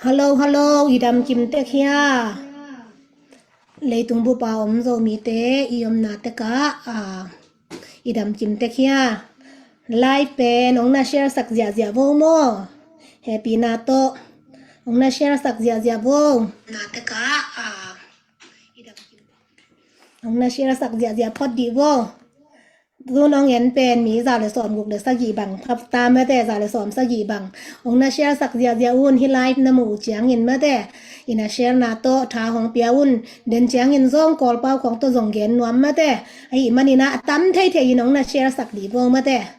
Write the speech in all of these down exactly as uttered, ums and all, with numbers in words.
Hello, hello, i dam kim tek hia? Leitung bupa om Zomite i omna tekah, ah, i dam kim tek hia? Live pen ong na share sak ziahziah vo maw? Hehpihna tawh ong na share sak ziahziah vo. Na tekah, ah, i dam kim ong na share sak ziahziah phot dih vo. Tun ong en pen mi za le sawm guk le sagih bang phap ta mate, za le sawm sagih bang. Ong na share sak ziahziah un, hih live na muh uh ciangin mate. I na share na tawh tha hong pia un, den ciangin zong Kawlpau khawng tawh zong gen nuam mate. Ahih manin ah a tam theithei in ong na share sak dih vo mate.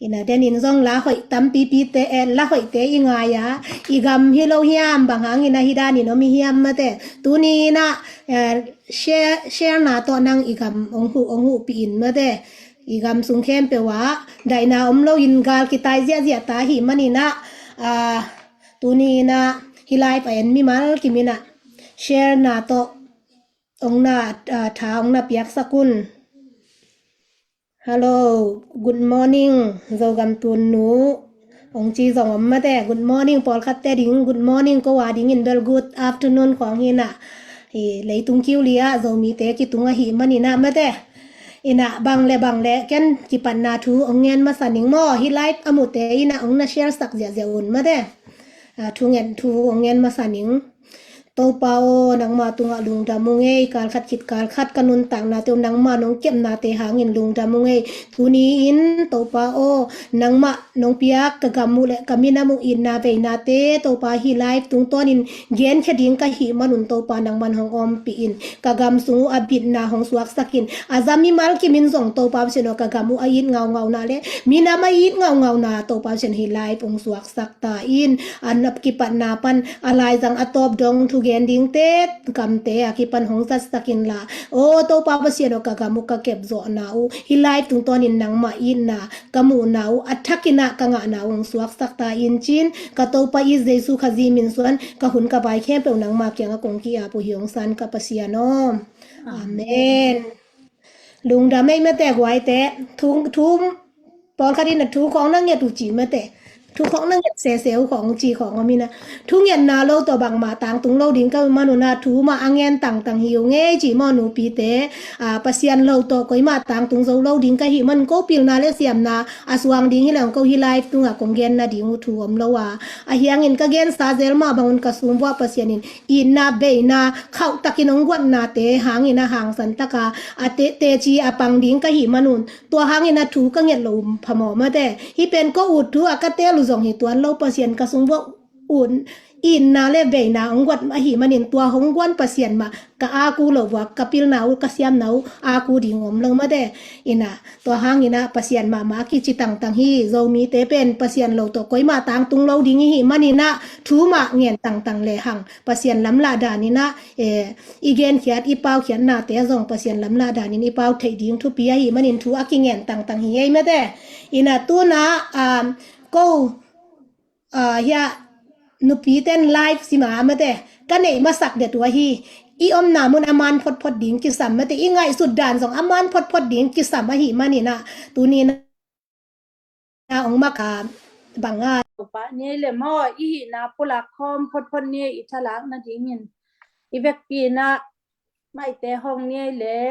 I na den in zong la hoih tampipite, eh, la hoihte i ngai a, i gam hi lo hiam, bang hangin ah hih danin om i hiam mate. Tuni in ah, eh, share, share na tawh nang i gam ong huh, ong huhpih in mate. I gam sung khempeuh ah daihna om loin gal kitai ziahziah ta ahih manin ah, ah, tuni in ah hih live a en mimal kim in ah share na tawh ong na, ah, tha ong na piaksak un. Hello, good morning, Zogam tun nu. Ong ci zong om mate, good morning, pawlkhatte ding, good morning, ko a dingin bel good afternoon khawng hi in ah. Hi, leitung kiu li ah, Zomite kitung ahih manin ah mate. I na bang le bang le, ken kipatna thu ong ngen masa ning maw, hih live a muhte in ah ong na share sak ziahziah un mate. Ah, thu ngen thu ong ngen masa ning. Topa aw, nangma tungah lungdam ung ei, kalkhat khit kalkhat ka nuntaknate uh nangma nong kepnate hangin lungdam ung ei. Tuni in Topa aw, nangma nong piak ka gam uh le ka minam uh itna veinate, Topa hih live tungtawnin genkhia ding ka hih manun Topa nangman hong ompih in. Ka gam sung uh a bitna hong suaksak in. A za mimal kim in zong Topa Pasian aw ka gam uh a it ngaungauna le minam a it ngaungauna Topa Pasian hih live hong suaksak ta in. A na kipatna pan a laizang a tawp dong thugen dingte gamte a kipan hong zatsak in la. Aw Topa Pasian aw ka gam uh ka kepzawhna uh hih live tungtawnin nangma itna ka muhna uh a thakin ah ka ngahna uh hong suaksak ta in cin. Ka Topa i Jesu Khazih min suan ka hun ka vai khempeuh nangma kiangah kong ki-ap uh hi hong san ka Pasian aw. Amen. Lungdam ei mate guaite, thu, thu, pawlkhat in ah thu khawng na nget uh ci mate. Thu khawng na nget sese uh khawng ci khawng om in ah. Thu ngetna lo tawh bangmah tangtung lo ding ka hih manun ah thu mah a ngen tangtang hi uh ngei ci maw nupite. Ah, Pasian lo tawh koimah tangtung zo lo ding ka hih manun ko pilna le siamna a suang ding hi leng ko hih live tungah kong gen nading uh thu om lo a. Ahi hangin ka gensa zel mah bangun ka sumbuah Pasian in itna beina khauhtakin hong guatnate hangin a hangsan taka a te, teci a pang ding ka hih manun tua hangin a thu ka nget lo phamawh mate. Hih pen ko ut thu a ka teel uh zong hi tuan lo Pasian ka sumbuah ut itna le beina hong guat ahih manin tua hong guan Pasian mah ka aku lo vua ka pilna uh ka siamna uh aku ding om lo mate. Ina tua hangin a Pasian mahmah a kici tangtang hi. Zomite pen Pasian lo tawh koimah tangtung lo ding i hih manin a thu mah ngen tangtang lehang Pasian lamlah danin a, eh, i genkhiat i paukhiatnate zong Pasian lamlah danin i pau theih ding thupi ahih manin thu a kingen tangtang hi ei mate. Ina tuna, um, ko, ah, hia nupiten live sima mate ka neih masak det uh ahi. I omna mun a man photphot ding kisam mate, i ngaihsut dan zong a man photphot ding kisam ahih manin a tuni na ong mak a bang a. Topa ni ei le maw, i hihna pulak khawm photphot ni ei, i thalak nadingin i vekpi na maite hong ni ei le.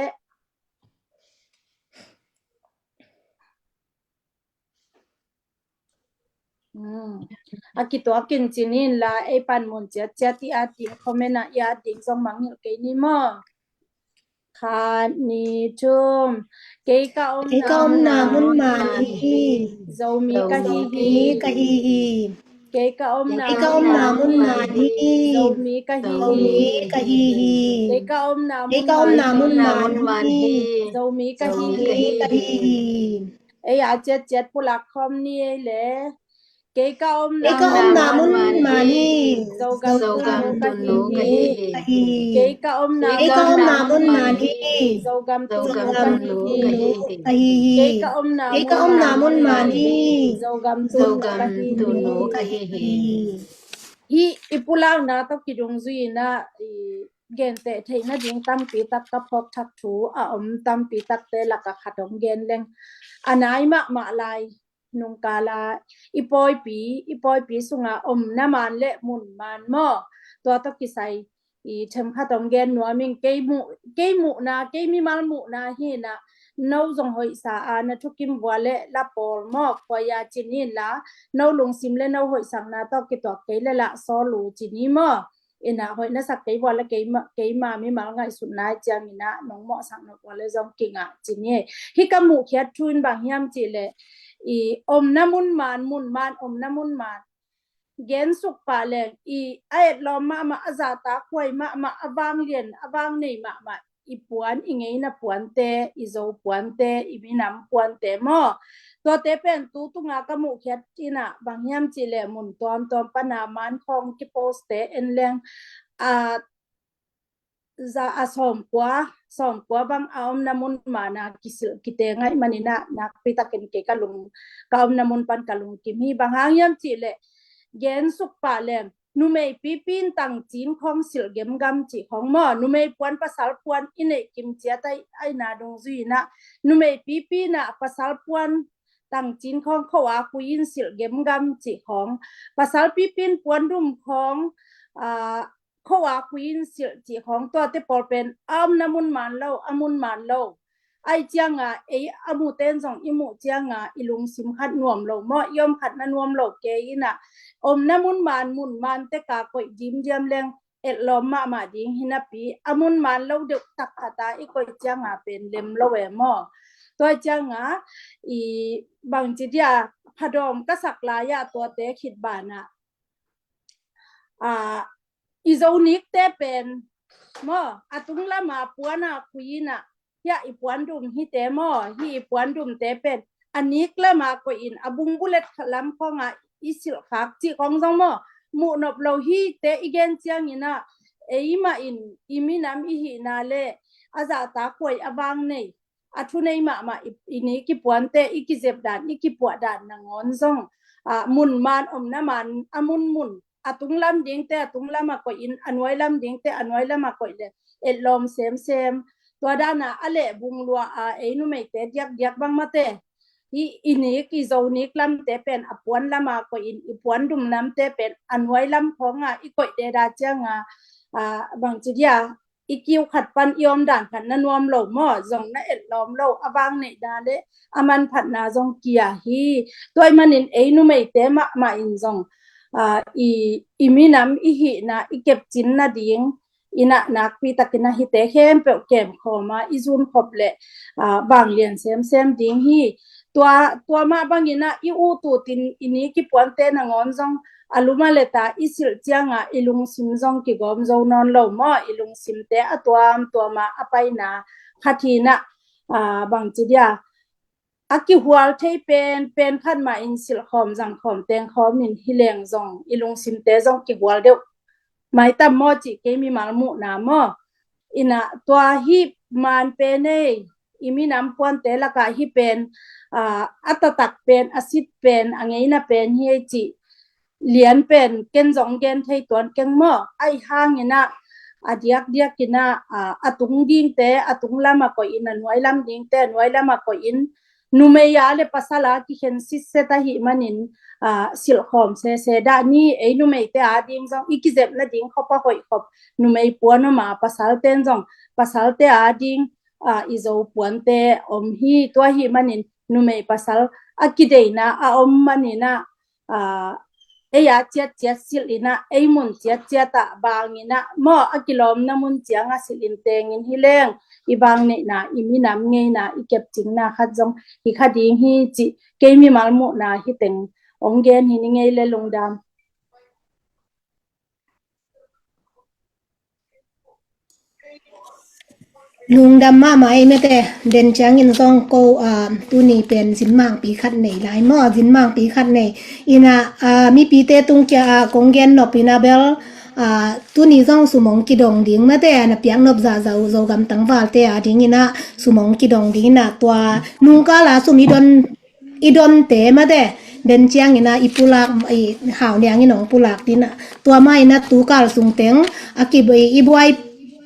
Hmm. A kituak in cin in la ei panmun ciatciat i at ding comment ah i at ding zong mangngilh kei ni maw. Khat, nih, thum. Kei ka omna mun man hi. Zomi ka hi hi. Kei ka omna mun man hi. Zomi ka hi hi. Kei ka omna mun man hi. Zomi ka hi hi. Ei a ciatciat pulak khawm ni ei le. Kei ka omna mun man hi. Zogam tunu ka hi hi. Kei ka omna mun man hi. Zogam tunu ka hi hi. Kei ka omna mun man hi. Zogam tunu ka hi hi. Hih i pulakna tawh kidungzui in a i genteh theihna ding tampi tak ka phawk thak thu a om tampi takte lakah khat hong gen leng a nai mahmah lai. nungkala i pawipi, i pawipi sunga omna man le mun man maw, tua tawh kisai i themkhat hong gen nuam ing. Kei muh, kei muhna, kei mimal muhna hi na, no zong hoihsa a, na thukim vua le la pawl maw, khuaia cin in la, no lungsim le no hoihsakna tawh kituak kei le la sawl uh cin hi maw. Ina hoih na sak kei vua le keima, keima mimal ngaihsutna i ciang ina nong mawhsak nop vua le zong kingah cin hi. Hi ka muhkhiat thu in bang hiam cih le i omna mun man, mun man, omna mun man, gensuk pah leng i a etlawm mahmah, a zahtak huai mahmah, a vanglian, a vangnei mahmah i puan, i ngeina puante, i Zo puante, i minam puante maw, tuate pen tu tunga ka muhkhiat ina bang hiam cih le mun tuamtuam pana man khawng kiposte en leng a za a sawmkua, sawmkua bang a omna mun mana kisil kite ngaih manina nakpi takin kei ka lung, ka omna mun pan ka lungkim hi. Bang hang hiam cih le gensuk pah leng numei pipin tangcin khawng silh gemgam cih khawng maw, numei puan pasal puan i neih kim ciat ai, aina dungzui ina numei pipina pasal puan tangcin khawng khoa kuiin silh gemgam cih khawng, pasal pipin puan dum khawng, aa, khoa kuiin silh cih khawng, tuate pawl pen a omna mun man lo, a mun man lo. Ai cianga ei a muhten zong i muh cianga i lungsim khat nuam lo maw, i om khat na nuam lo kei ina omna mun man, mun man teka koih dimdiam leng etlawm mahmah ding hi napi, a mun man lo deuh tak khata i koih cianga pen lem lo e maw. Tua cianga i bangci dia phadawm ka sak lai-ah tuate khit bana a i Zo nikte pen maw, a tung lama puana kuina, hia i puan dum hite maw, hi i puan dumte pen a nik lama koihin a bung bulet lam khawnga i silh khak cih khawng zong maw, muh nop lo hite i gen ciangina eimah in i minam i hihna le a zahtak huai a vangnei a thunei mahmah i, i nik i puante i kizep dan, i kipuah dan nangawn zong a mun man, omna man, a mun mun, a tung lam dingte a tung lama koihin, a nuai lam dingte a nuai lama koih le etlawm semsem. Tua dana a lehbung lua a ei numeite diakdiak bang mate, hi i nik i Zo nik lamte pen a puan lama koihin, i puan dum lamte pen a nuai lam khawnga i koih deda cianga a bangci dia i kiu khat pan i om dan khat na nuam lo maw, zong na etlawm lo, a vang neihna le a manphatna zong kia hi. Tua i manin ei numeite mahmah in zong a i, i minam i hihna i kepcin nading ina nakpi takin a hite khempeuh kemkhawma i zunkhop le a vanglian semsem ding hi. Tua, tua mah bangina i ut utin i nik i puante nangawn zong a luma le ta i silh cianga i lungsim zong kigawm zo nawn lo maw, i lungsimte a tuamtuama a paina khat hina a bangci dia a kihual thei pen, pen khat mah in silhkhawm zangkhawm tengkhawm in hi leng zong i lungsimte zong kihual deuh maitam maw cih kei mimal muhna maw. Ina tua hi man pen ei, i minam puante lakah hi pen a, a taktak pen, a sit pen, a ngeina pen hi ei cih lian pen ken zong gen thei tuan keng maw. Ahi hangina a diakdiakina a, a tung dingte a tung lama koihin, a nuai lam dingte a nuai lama koihin, numei a le pasal a kikhen sitset ahih manin a, silhkhawm sese dah ni. Ei numeite a ding zong i kizep nading khop a hoih khop numei puan om a, pasalten zong pasalte a ding a, i Zo puante om hi. Tua ahih manin numei pasal a kideina a om manina a, ei a ciatciat silh ina, ei mun ciatciat ah bangina maw, a kilawmna mun cianga silh in tengin hi leng i vang neihna, i minam ngeina, i kepcinna khat zong hi kha ding hi cih kei mimal muhna hi teng ong gen hi ni ngei le lungdam. Lungdam mahmah ei mate, den ciangin zong ko a, tuni pen zinmangpi khat nei lai maw, zinmangpi khat nei. Ina a, mipite tung kia a kong gen nop ina bel a, tuni zong sum ong kidong ding mate, na piak nop zahzah uh Zogam tangvalte a dingina sum ong kidong dingina tua nungkala sum i don i donte mate, den ciangina i pulak, i hau niangin ong pulak dina, tua ma ina tukal sungteng a kiboi i buai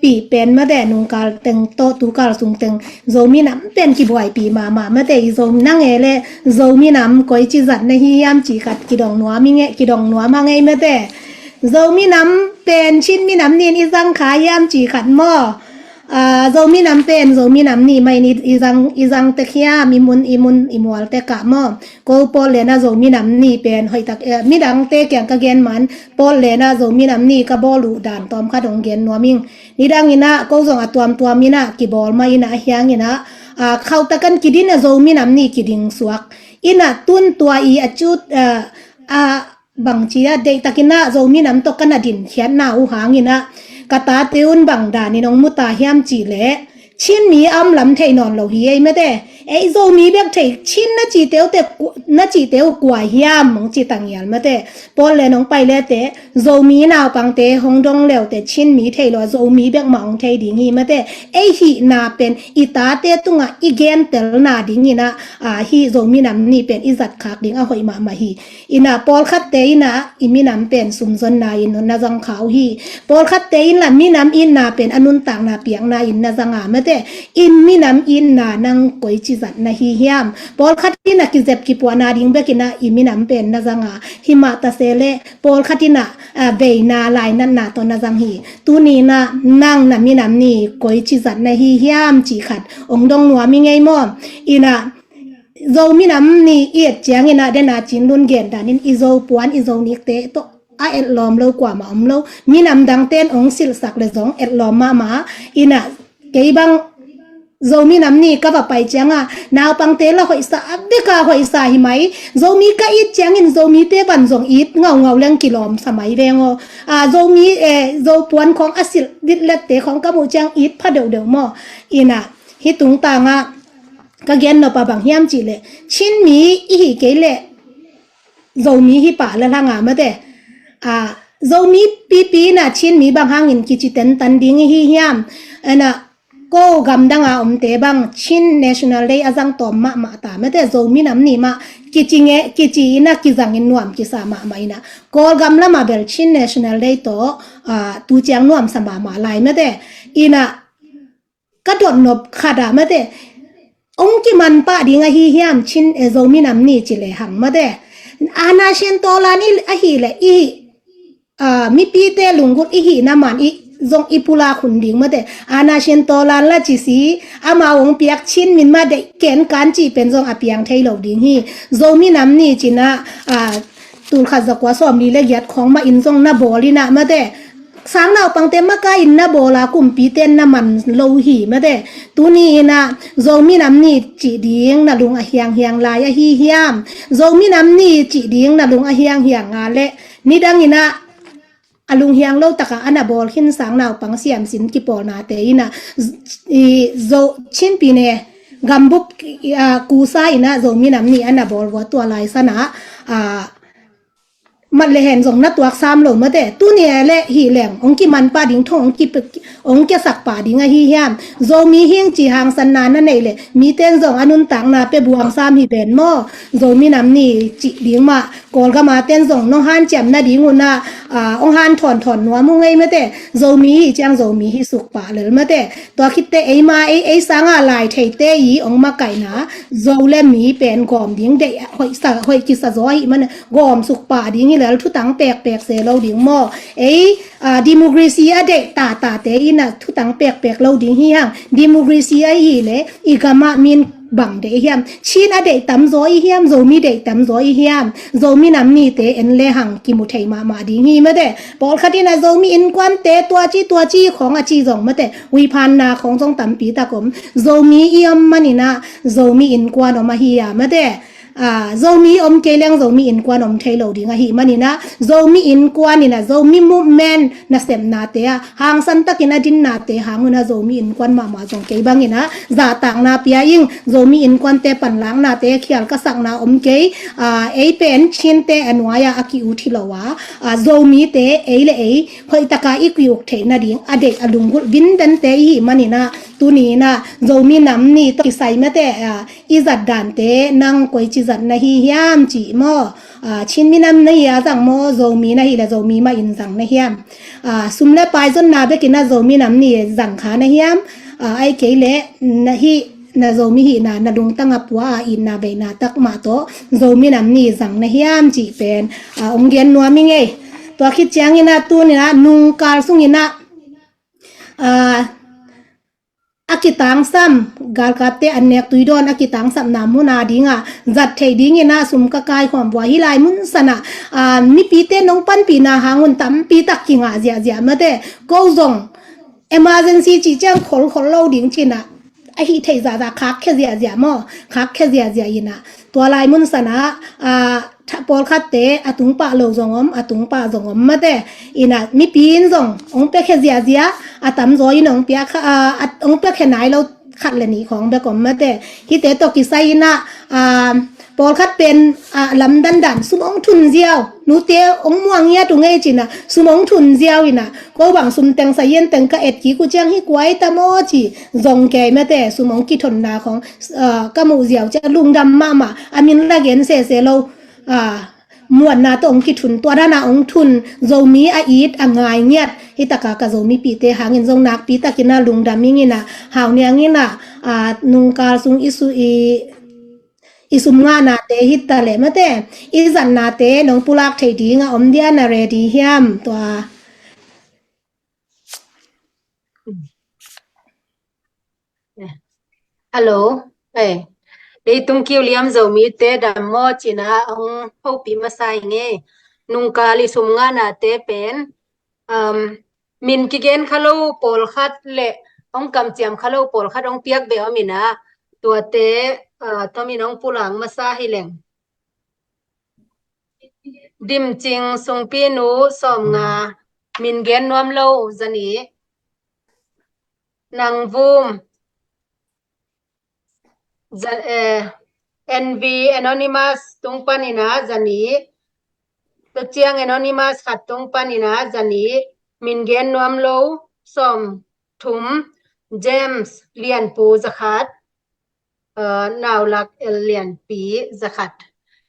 pih pen mate, nungkal teng tawh tukal sung teng Zomi nam pen kibuaipih mahmah mate. I Zo nang e le Zomi nam koici zat na hi hiam cih khat kidong nuam ing e, kidong nuam hang ei mate. Zomi nam pen Chin minam nin i zang kha hiam cih khat maw? Zomi nam pen Zomi nam ni mah in i zang, i zang tek hiam, i mun, i mun i mual tek ah maw? Ko Portland ah Zomi nam ni pen hoihtak, midangte kiang ka gen man Portland ah Zomi nam ni ka bawl uh dan tawm khat hong gen nuam ing. Nidang in ah ko zong a tuamtuam in ah kibawl mah in ah, a hiang in ah khauhtak an kidin ah Zomi nam ni kiding suak in ah, tun tua i a cut a bangci ah deihtak in ah Zomi nam tawh ka na dinkhiatna uh hang in ah ka tate un bang dan in hong mu ta hiam cih leh Chin mi a om lam thei nawn lo hi ei mate. Ei Zomi bek thei, Chin na cite uh te, na cite uh kua hiam hong ci ta ngial mate. Portland hong pai le te Zomi naupangte hong dong le uh te Chin mi thei lo a, Zomi bek mah hong thei ding hi mate. Ei hihna pen i tate tungah i gentelna ding in ah, hi Zomi nam ni pen i zat khak ding a hoih mahmah hi. In ah pawlkhatte in ah i minam pen sumzonna in na zang kha uh hi. Pawlkhatte in lah minam itna pen a nuntakna piakna in na zang a mate. In minam itna nang koici zat na hi hiam? Pawlkhat in ah kizep kipuahna ding bek in ah i minam pen na zang a, hi mah ta se le pawlkhat in ah veina lainatna tawh na zang hi. Tuni in ah nang na minam ni koici zat na hi hiam cih khat hong dong nuam ing ei maw? In ah Zomi nam ni i et ciang in ah, den a Cin Lun gen dan in i Zo puan, i Zo nikte tawh a etlawm lo kuamah om lo. Minam dangte in hong silhsak le zong etlawm mahmah. In ah kei bang Zomi nam ni ka va pai ciang ah naupangte lah hoihsa a, bek a hoihsa hi mai. Zomi ka it ciang in Zomite ban zong it ngaungau leng kilawmsa mai veng aw. Zomi, Zo puan khawng a silh ditlette khawng ka muh ciang it pha deuhdeuh maw? In ah hih tungtang ah ka gen nop a bang hiam cih leh Chin mi i hi kei leh Zomi hi pah lel hang a mate. Zomi pipi in ah Chin mi bang hangin kici tentan ding i hi hiam? In ah ko gamdang a omte bang Chin National Day a zang tawm mahmah ta mate. Zomi nam ni mah kici nge, kici in ah kizang in nuam kisa mahmah in ah Kawlgam lam ah bel Chin National Day tawh tu ciang nuamsa mahmah lai mate. In ah ka dot nop khat ah mate, hong kiman pah ding ahi hiam Chin, Zomi nam ni ci le hang mate. Ana Shin Tawlan ahih leh i mipite lunggulh i hihna man i zong i pulak hun ding mate. Ana Shin Tawlan lah ci si, amau hong piak Chin min mah deih ken kan cih pen zong a piang thei lo ding hi. Zomi nam ni ci in ah tulkhat zakua sawmli le giat khawng mah in zong na bawl in ah mate. Sang naupangte makai in na bawl a kumpite in na man lo hi mate. Tuni in ah Zomi nam ni cih ding na lung a hianghiang lai ahi hiam? Zomi nam ni cih ding na lung a hianghiang a leh nidang in ah a lunghiang lo tak a a na bawl khin sang naupang siamsin kipawlnate in ah Zo Chin pi ne gambup kusa in ah Zomi nam ni a na bawl vua tua lai san ah mat le hen zong na tuak sam lo mate. Tuni a le hi leng hong kiman pah ding thong hong kiasak pah ding ahi hiam? Zomi hing ci hangsanna na neih leh mite in zong a nuntakna pia buang sam hi pen maw? Zomi nam ni cih ding mah Kawlgam a ten zong nong hanciam nading un ah hong hanthawn thawn nuam uh ngei mate. Zomi hi ciang Zomi hi suk pah lel mate. Tua khitte eima ei, ei sanga lai theite i hong makaihna Zo le mi pen gawm ding deih hoih kisa zaw ahih man gawm suk pah ding hi lel, thutang pekpek se lo ding maw? Ei democracy a deih tatate in ah thutang pekpek lo ding hi hang. Democracy ahih leh i gam ah min bang deih hiam? Chin a deih tamzaw i hiam? Zomi deih tamzaw i hiam? Zomi nam nite en le hang kimu thei mahmah ding hi mate. Pawlkhat in ah Zomi innkuante tuaci tuaci khawng a ci zong mate, uiphanna khawng zong tampi tak om. Zomi i om man in ah Zomi innkuan om ahi a mate. Zomi om kei leng Zomi innkuan om thei lo ding ahih man in ah Zomi innkuan in ah Zomi movement nasepnate ah hangsan takin a dinnate hang un ah Zomi innkuan mahmah zong kei bang in ah zahtakna pia ing. Zomi innkuante panlaknate khial ka sakna om kei. Ei pen Chinte a nuai ah a ki-ut hi lo a, Zomite ei le ei hoih taka i ki-uk theih nading a deih a lunggulh vinvente i hih man in ah Tuni in ah Zomi nam ni tawh kisai mate, ah, i zat dante nang koici zat na hi hiam cih maw? Ah, Chin minam na hi a zang maw, Zomi na hi le Zomi mah in zang na hiam? Ah, sum le pai zonna bekin ah Zomi nam ni zang kha na hiam? Ah, ai kei le na hi, na Zomi hihna na lungtang a pua a itna veina tak mah tawh Zomi nam ni zang na hiam cih pen, ah, ong gen nuam ing ei. Tua khit ciangin ah tuni in ah nungkal sungin ah, ah, a kitangsam, galkapte an nek tui dawn a kitangsam nam hun a ding ah zat theih dingin ah sum ka kaikhawm vua hi lai mun san ah, ah, mipite nong panpihna hang un tampi tak kingah ziahziah mate, ko zong emergency cih ciang kholkhol lo ding cin ah, a hih theih zahzah khakkhia ziahziah maw, khakkhia ziahziah in ah, tua lai mun san ah, ah, tha-, pawlkhatte a tung pah lo zong om, a tung pah zong om mate. In ah mipi in zong ong piakhia ziahziah, a tamzaw in ong piak kha, ah, a, ong piakhia nai lo khat le nih khawng bek om mate. Hihte tawh kisai in ah, ah, pawlkhat pen, ah, lamdang dan sum ong thun ziau, nute ong muang ngiat uh ngei cin ah sum ong thun ziau in ah, ko bang sum teng sa yen teng ka et kik uh ciang hi kuai ta maw ci zong kei mate, sum ong kithonna khawng, ah, ka muh ziau ciang lungdam mahmah, a min la gen sese lo, ah, muanna tawh ong kithun, tua dan a ong thun Zomi a it a ngai ngiat. Hih tak a ka Zomipihte hangin zong nakpi takin ah lungdam ing in ah, hau niang in ah, ah, nungkal sung i su i, i sum ngahnate hi ta leh mate, i zatnate nong pulak thei ding a om dia na ready hiam tua? Hello. Eh. Leitung kiu liam Zomite dam maw cin ah ong hopih masa ing ei. Nungkal i sum ngahnate pen, um, min kigen kha lo pawlkhat le ong kamciam kha lo pawlkhat ong piak beh om in ah, tuate, ah, tomin ong pulak masa hi leng. Dimcing Sungpinu sawmnga, min gen nuam lo za nih. Nang Vum, za-, eh, N V Anonymous tung panin ah za nih. Tua ciang Anonymous khat tung panin ah za nih. Min gen nuam lo sawmthum, James Lianpu za khat, eh, Naulak El Lianpi za khat.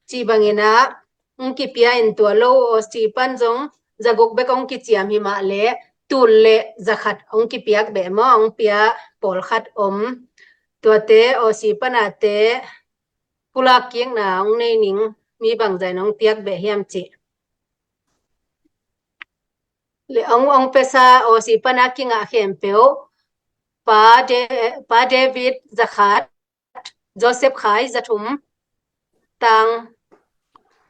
Cih bangin ah ong kipia in tua lo Aussie pan zong za guk bek ong kiciam hi mah leh tul le za khat ong kipiak beh maw, ong pia pawlkhat om. Tuate Aussie pan ate pulak kikna ong nei ning, mi bangzah in ong piak beh hiam cih. Le ong, ong piasa Aussie pan a kingah khempeuh, Pa De-, Pa David za khat, Joseph Khai za thum, Tang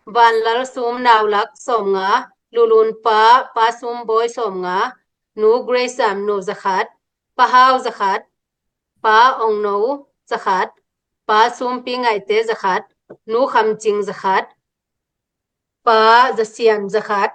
Vanlal Sum Naulak sawmnga, Lulun Pa, Pa Sum Bawi sawmnga, Nu Grace Sam Nu za khat, Pa Hau za khat, Pa Ong No za khat, Pa Sum Pi Ngaihte za khat, Nu Kham Cing za khat, Pa Za Sian za khat,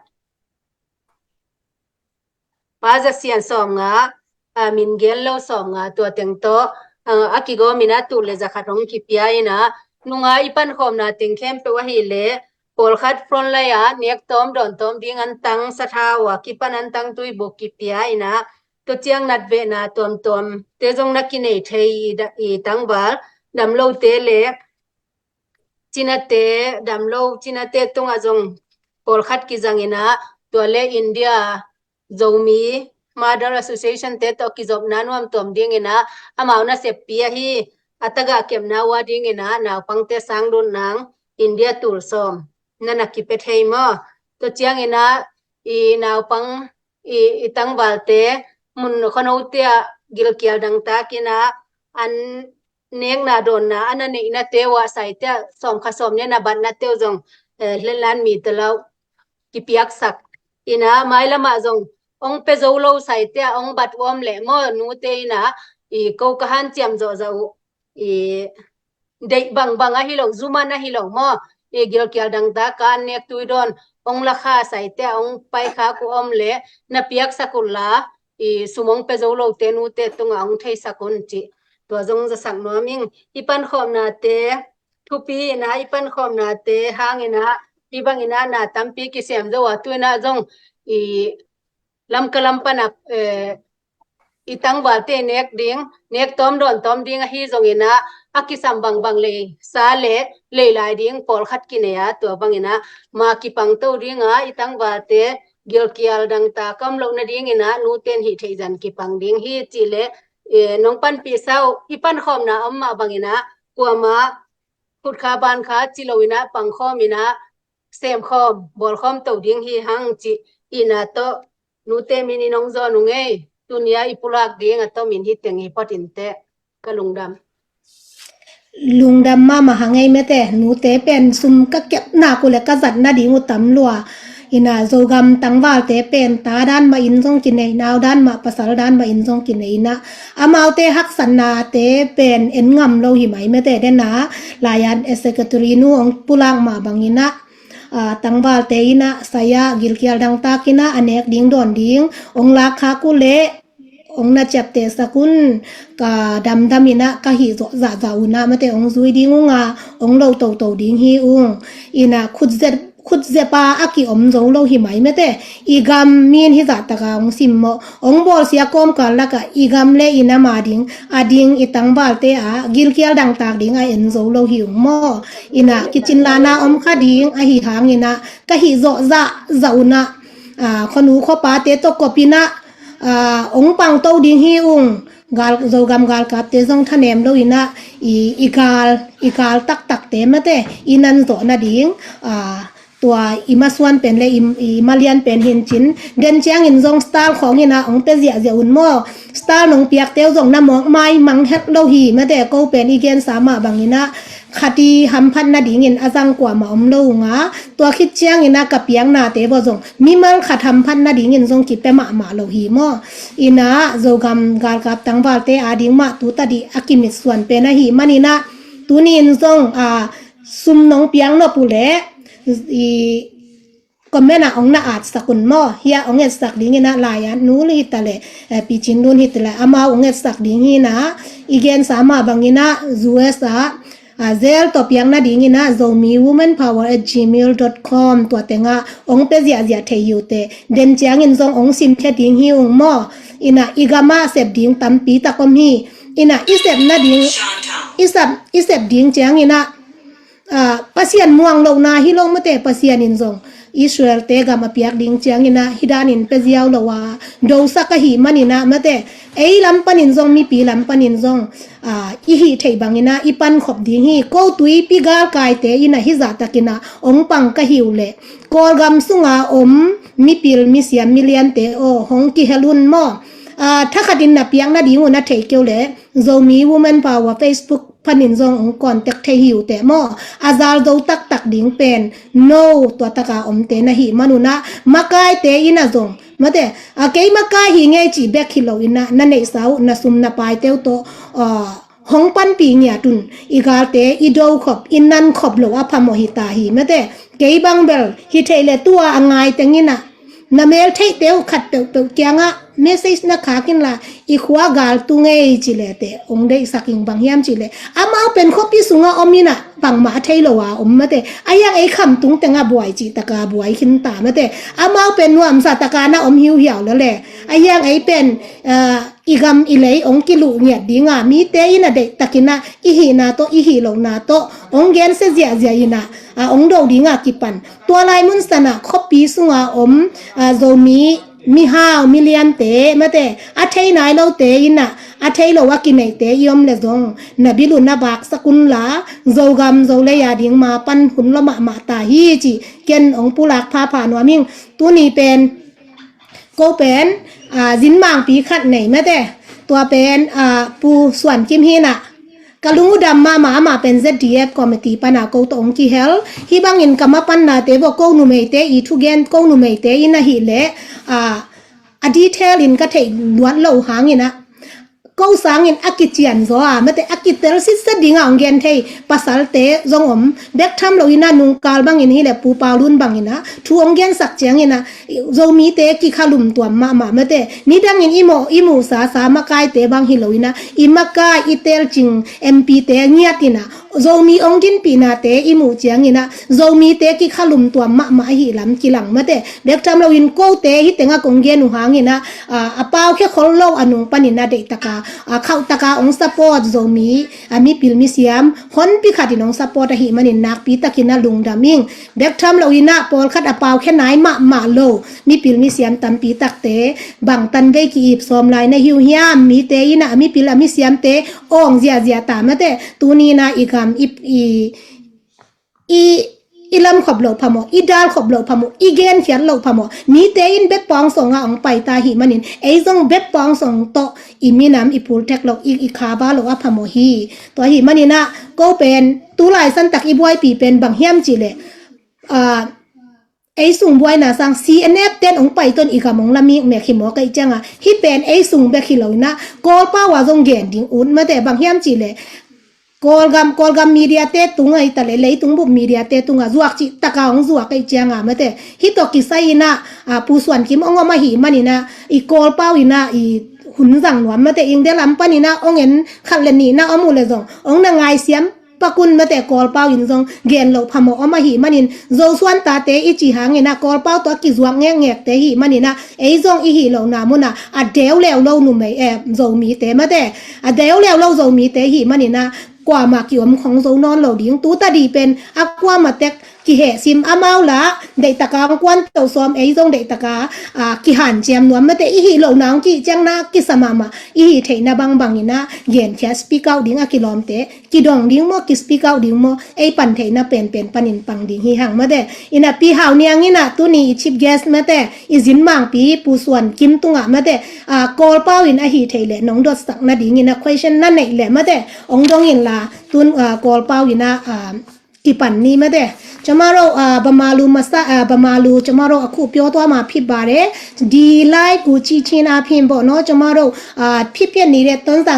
Pa Za Sian sawmnga, a, min gen lo sawmnga, tua teng tawh, a, a kigawm in ah tul le za khat hong kipia in ah, nunga i pankhawmna teng khempeuh ahih leh pawlkhat frontline ah nek tawm dawn tawm ding antang sathau a kipan antang tuibuk kipia in ah, tua ciang natvehna tuamtuamte zong na kinei thei i da-, i tangval, damlote le cinate, damlo cinate tungah zong pawlkhat kizang in ah, tua le India Zomi Mother Association te tawh kizopna nuamtuam ding in ah, amau naseppi ahi, a tagah kepna uh a ding in ah naupangte sang lut nang India tul sawm na na kipia thei maw? Tua ciang in ah i naupang, i, i tangvalte mun khuanote ah gilkial dangtak in ah an nekna dawnna a na neihnate uh ah saite ah sawmkhat sawmnih na batnate uh zong, eh, Lenlan mite lo kipiaksak in ah, mailam ah zong ong pia zo lo saite ah ong bat uh om leh maw, nute in ah, i, ko ka hanciam zawhzawh uh, i, deih bangbang ahi lo, zuman ahi lo maw, i, gilkial dangtak a an nek tui dawn ong lakha saite ah ong paikhak uh om leh na piaksak un la, i, sum ong pia zo lote nute tungah ong theisak un cih tua zong zasak nuam ing. I pankhawmnate thupi in ah, i pankhawmnate hang in ah, i bang in ah na tampi kisem zo a, tu in ah zong i Lamka lam pan ah, eh, i tangvalte nek ding, nek tawm dawn tawm ding ahi zongin ah, a kisam bangbang lei sa le lei lai ding pawlkhat kinei a, tua bangin ah ma kipangto ding a, i tangvalte gilkial dangtak om loh nadingin ah nute in hih theih zah kipang ding hi cih leh, eh, nong panpih sa uh, i pankhawmna om mah bangin ah kuamah khutkha bankha ci loin ah pangkhawm in ah semkhawm bawlkhawm to ding hi hang cih in ah tawh nute min in hong zawn ung ei. Tuni a i pulak ding a tawm in hih teng hi phot inteh. Ka lungdam. Lungdam mahmah hang ei mate, nute pen sum ka kep nak uh le ka zat nading uh tam lua. In ah Zogam tangvalte pen ta dan mah in zong kinei, nau dan mah, pasal dan mah in zong kinei in ah, amaute haksatnate pen en ngam lo hi mai mate. Den ah Lai-at a secretary nu hong pulak mah bangin ah, ah, tangvalte in ah sai a, gilkial dangtak in ah a nek ding dawn ding hong lak khak uh leh, hong na ciaptehsak un, ka damdam in ah ka hih zawh zahzah un ah mate, hong zui ding ung a, hong lo toto ding hi ung. In ah khutzep, khutzep a a kiom zo lo hi mai mate. I gam mi in hih zahtak a hong simmawh, hong bawlsia kawmkal lakah i gam le i nam a ding, a ding i tangvalte a gilkial dangtak ding a en zo lo hi ung maw. In ah kicinlanna om kha ding ahi hangin ah ka hih zawh zahzah un ah, ah, khuanu khuapate tawh kop in ah, ah, hong pangto ding hi ung. Gal, Zogam galkapte zong thanem lo in ah, i, i gal, i gal taktakte mate, i nan zawh nading, ah, tua i masuan pen le i, i malian pen hi in cin, den ciangin zong star khawng in ah hong pia ziahziah un maw. Star nong piakte uh zong na mawk maimang het lo hi mate, ko pen i gensa mah bangin ah khat i hamphat nadingin a zang kuamah om lo ung a, tua khit ciangin ah ka piaknate vawh zong mimal khat hamphat nadingin zong kipia mahmah lo hi maw. In ah Zogam galkap tangvalte a ding mah tu tadih a kimitsuan pen ahih manin ah, tuni in zong, ah, sum nong piak nop uh leh, i, comment ah hong na atsak un maw. Hih ah hong etsak dingin ah Lai-at nu hi ta leh, eh, Pi Cin Lun hi ta leh, amau hong etsak ding hi in ah, i gensa mah bangin ah U S ah, ah, zel tawh piak nadingin ah Zomi Women Power at gmail dot com tua teng ah hong pia ziahziah thei hi uh teh. Den ciangin zong hong simkhia ding hi ung maw. In ah i gam ah sep ding tampi tak om hi. In ah i sep nading, i sep, i sep ding ciangin ah, ah, Pasian muang lohna hi lo mate, Pasian in zong Israel-te gam a piak ding ciangin ah hih danin pia ziau lo a dosak ahih manin ah mate, ei lam panin zong, mipi lam panin zong, ah, i hih theih bangin ah i pankhop ding hi. Ko tuipi galkaite in ah hih zahtakin ah hong pang ka hi uh leh, Kawlgam sunga om mipil, misiam, miliante aw, hong kihel un maw. Ah, thakhatin na piak nading uh na thei kei uh leh, Zomi Women Power Facebook panin zong hong contact thei hi uh teh maw. A zal zo taktak ding pen no tua taka omte na hih man un ah, makaite in ah zong mate, a kei makai hi ngei cih bek hi lo in ah, na neihsa uh, na sum na paite uh tawh, ah, hong panpih ngiat un. I galte i do khop, i nan khop loh a phamawh hi ta hi mate. Kei bang bel hi theih leh tu a a ngai teng in ah, na mel theihte uh khat peuhpeuh kiangah message na khak inla, i khua gal tu ngei ci leh teh hong deihsak ing, bang hiam cih leh amau pen khuapi sungah om in ah bangmah a thei lo a om mate. A hiang ei khamtung tengah buai cih taka buai khin ta mate. Amau pen nuamsa taka na om hiuhiau lel e. A hiang ei pen, ah, i gam i lei hong kiluh ngiat ding a, mite in a deihtakin ah i hihna tawh, i hih lohna tawh hong gensia ziahziah in ah, ah, hong do ding a kipan. Tua lai mun san ah khuapi sunga om, ah, Zomi mihau, miliante mate, a thei nai lote in ah, a thei lo a kineihte i om leh zong, na bil uh na vaksak unla, Zogam Zolei a ding ma pan hun lua mahmah ta hi cih ken hong pulak phapha nuam ing. Tuni pen, ko pen, ah, zinmangpi khat nei mate. Tua pen, ah, Pu Suan Kim hi in ah, ka lung uh dam mahmah, amah pen Z D F committee pan a ko tawh hong kihel. Hih bangin ka mapannate vawh ko numeite i thugen, ko numeite in ahih leh, ah, a detail in ka theih luat loh hangin ah, ko sangin a kician zaw a mate, a kitel sitset ding a hong gen thei pasalte zong om. Bek tham lo in ah nungkal bangin hi leh Pu Pau Lun bangin ah thu hong gensak ciangin ah, Zomite kikhalum tuam mahmah mate. Nidangin i mawh, i muhsa sa makaite bang hi lo in ah, i makai, i telcing M P-te ngiat in ah, Zomi ong dinpihnate i muh ciangin ah Zomite kikhalum tuam mahmah ahi lam kilang mate. Bek tham loin kote hih tengah kong gen uh hangin ah, a, a pau khia khol lo a nung panin ah deihtaka, a, khauhtaka ong support Zomi, a, mipil misiam honpi khatin ong support ahih manin nakpi takin ah lungdam ing. Bek tham loin ah pawlkhat a pau khia nai mahmah lo mipil misiam tampi takte bangtan vei ki-ip sawm lai na hi uh hiam? Mite in ah a mipil a misiamte awng ziahziah ta mate. Tuni in ah i gam i, i, i, i lam khop loh phamawh, i dal khop loh phamawh, i genkhiat loh phamawh. Mite in bek pawngsong ah ong paita ahih manin ei zong bek pawngsong tawh i minam i pultek loh, i, i khava loh a phamawh hi. Tua ahih manin ah ko pen tulai santak i buaipih pen bang hiam cihleh, a, ei sung buaina sang C N F ten ong paitawn i gam ong la mikmek hi maw? Kei ciangah hih pen ei sung bek hi lo in ah Kawlpau a zong gen ding ut mate. Bang hiam cihleh Kawlgam, Kawlgam mediate tung ahi taleh leitung bup mediate tungah zuak cih taka ong zuak kei ciangah mate. Hih tawh kisai in ah, a, Pu Suan Kim ong om ahih manin ah i Kawlpau in ah i hun zang nuam mate. India lam panin ah ong en khat le nih na om uh leh zong ong na ngaisiam pak un mate. Kawlpau in zong gen loh phamawh om ahih manin Zosuan tate i cih hangin ah Kawlpau tawh a kizuak ngekngekte ahih manin ah ei zong i hih lohna munah a deu leu lo numei, eh, Zomite mate, a deu leu lo Zomite ahih manin ah kuamah kiom khong zo nawn lo ding. Tu tadih pen a kuamah tek kihehsim, amau lah deihtaka ong kuantoh sawm, ei zong deihtaka, a, kihanciam nuam mate. I hih lohna ong kih ciang na kisa mahmah, i hih theihna bangbang in ah genkhiat, speak out ding a kilawmte kidong ding maw, ki speak out ding maw, ei pan theihna penpen panin pang ding hi hang mate. In ah Pi Hau Niang in ah tuni i chief guest mate, i zin mangpi Pu Suan Kim tungah mate, a, Kawlpau in ahih theih leh nong dotsak nadingin ah question na neih leh mate ong dong inla tun, a, Kawlpau in ah, a, kipan ni mate. ကျွန်မတို့ အာ ဗမာလူမစ အာ ဗမာလူ ကျွန်မတို့အခုပြောသွားမှာဖြစ်ပါတယ်။ ဒီ live ကိုကြည့်ခြင်းအားဖြင့်ပေါ့နော် ကျွန်မတို့ အာ ဖြစ်ပျက်နေတဲ့ တွန်းဇံ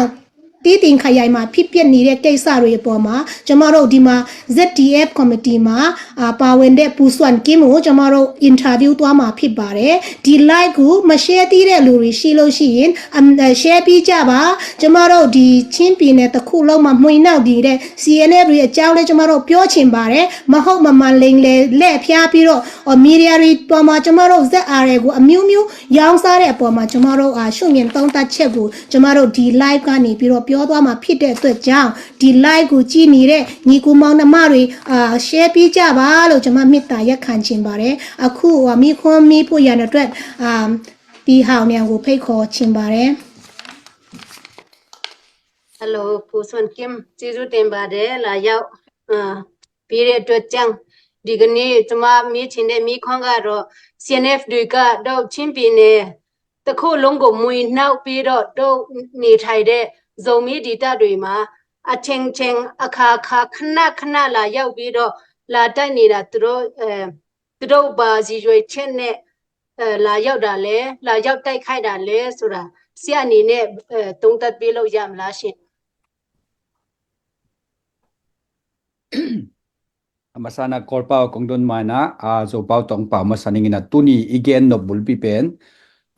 တီးတိန်ခရိုင်မှာ ဖြစ်ပျက်နေတဲ့ကိစ္စတွေအပေါ်မှာ ကျွန်မတို့ဒီမှာ Z D F ကော်မတီမှာ အာ ပါဝင်တဲ့ ပူစွမ်ကင်းကို ကျွန်မတို့ interview သွားမှာဖြစ်ပါတယ်။ ဒီ live ကို မ share သေးတဲ့လူတွေရှိလို့ရှိရင် အမ် အဲ share ပေးကြပါ။ ကျွန်မတို့ ဒီ ချင်းပြည်နယ်တစ်ခုလုံးမှာ မှွေနှောက်နေတဲ့ C N F တွေအကြောင်းလည်း ကျွန်မတို့ ပြောချင်ပါတယ်။ မဟုတ်မမှန်လိမ်လည် လှည့်ဖျားပြီးတော့ မီဒီယာတွေပေါ်မှာ ကျွန်မတို့ Z R A ကို အမျိုးမျိုး ရောင်းစားတဲ့အပေါ်မှာ ကျွန်မတို့ အာ ရှုမြင်သုံးသပ်ချက်ကို ကျွန်မတို့ ဒီ live ကနေပြီးတော့ ပြောသွားမှာဖြစ်တဲ့အတွက်ကြောင့် ဒီ live ကို ကြည့်နေတဲ့ ညီအစ်ကိုမောင်နှမတွေ အာ share ပေးကြပါလို့ ကျွန်မ မေတ္တာရပ်ခံချင်ပါတယ်။ အခု အာ မေးခွန်းမေးဖို့ရန်အတွက် အာ ပီဟောင်နျံကို ဖိတ်ခေါ်ချင်ပါတယ်။ Hello ပူစွမ်ကင်း ကျေးဇူးတင်ပါတယ် လာရောက် အာ ပေးတဲ့အတွက်ကြောင့်။ ဒီကနေ့ ကျွန်မ မေးချင်တဲ့ မေးခွန်းကတော့ C N F တွေကတော့ ချင်းပြည်နယ်တစ်ခုလုံးကို မှွေနှောက်ပြီးတော့ တို့နေထိုင်တဲ့ ဇိုမီးဒေသတွေမှာ အချိန်ချိန်အခါခါ ခဏခဏ လာရောက်ပြီးတော့ လာတိုက်နေတာ သူတို့ အဲ သူတို့ ဘာရည်ရွယ်ချက်နဲ့ အဲ လာရောက်တာလဲ၊ လာရောက်တိုက်ခိုက်တာလဲဆိုတာ ဆရာအနေနဲ့ အဲ သုံးသပ်ပေးလို့ရမလားရှင်။ A masa in ah Kawlpau kong dong mai in ah, a, Zopau tawh pau masa ning in ah, tuni i gen nop bulpi pen,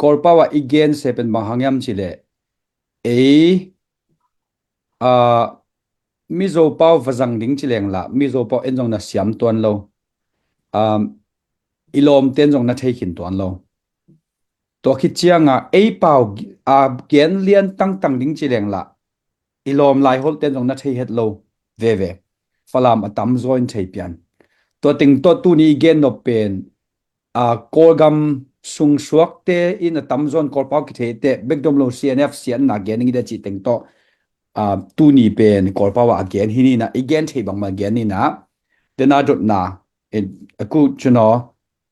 Kawlpau ah i gen se pen bang hang hiam cih leh, ei, a, Mizo pau va zang ding ci leng lah, Mizo pau en zong na siam tuan lo. Um, i lawmte en zong na thei khin tuan lo. Tua khit ciangah ei pau, a, gen lian tangtang ding ci leng lah, i lawm Laiholhte en zong na thei het lo veve. Falam a tamzaw in thei pian. Tua teng tawh tuni i gen nop pen, a, Kawlgam sung suakte in a tamzaw in Kawlpau kithei teh, bek dom lo C N F siatna gen ding i de cih teng tawh, a, tuni pen Kawlpau ah a gen hi ni in ah, i gen thei bangmah gen ni in ah, tena dotna, e, a ku chuno,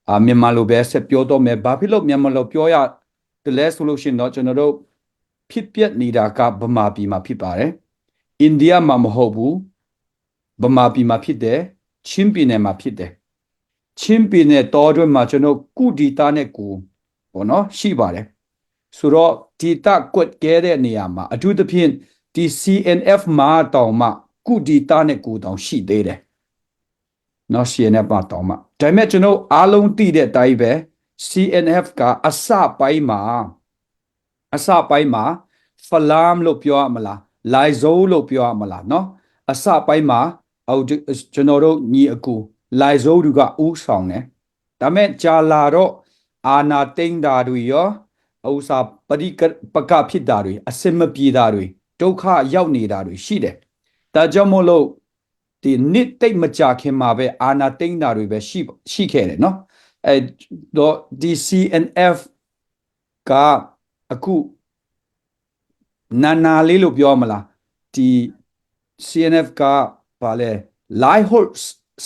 a, Myanmar lo be se pyo to me ba phi lo Myanmar lo pyo ya, the last solution no chuno do ဖြစ်ပျက်နေတာက ဗမာပြည်မှာဖြစ်ပါတယ်။ India မှာမဟုတ်ဘူး။ ဗမာပြည်မှာဖြစ်တယ်။ ချင်းပြည်နယ်မှာဖြစ်တယ်။ ချင်းပြည်နယ်တောတွင်းမှာကျွန်တော်ကုဒေသနဲ့ကိုပေါ့နော်ရှိပါတယ်။ ဆိုတော့ဒေသကွက်ကျဲတဲ့နေရာမှာအထူးသဖြင့်ဒီ C N F မှာတောင်မှကုဒေသနဲ့ကိုတောင်ရှိသေးတယ်နော်။ C N F မှာတောင်မှဒါပေမဲ့ကျွန်တော်အားလုံးသိတဲ့အတိုင်းပဲ C N F ကအစပိုင်းမှာ အစပိုင်းမှာ Falam လို့ပြောရမလား၊ လိုင်ဇိုးလို့ပြောရမလားနော်၊ အစပိုင်းမှာ အုပ်ချုပ် ကျွန်တော်တို့ညီအစ်ကို လိုင်ဇိုးတို့က ဦးဆောင်တယ်။ ဒါပေမဲ့ ကြာလာတော့ အာဏာသိမ်းတာတွေရော ဥစ္စာ ပဋိပက္ခဖြစ်တာတွေ အဆင်မပြေတာတွေ ဒုက္ခရောက်နေတာတွေရှိတယ်။ ဒါကြောင့်မို့လို့ ဒီနှစ်သိပ်မကြာခင်မှာပဲ အာဏာသိမ်းတာတွေပဲရှိ ရှိခဲ့တယ်နော်။ အဲတော့ ဒီ စီအန်အက်ဖ် က အခု နာနာလေးလို့ပြောရမလား။ ဒီ စီအန်အက်ဖ် က ဘာလဲ လိုင်ဟိုး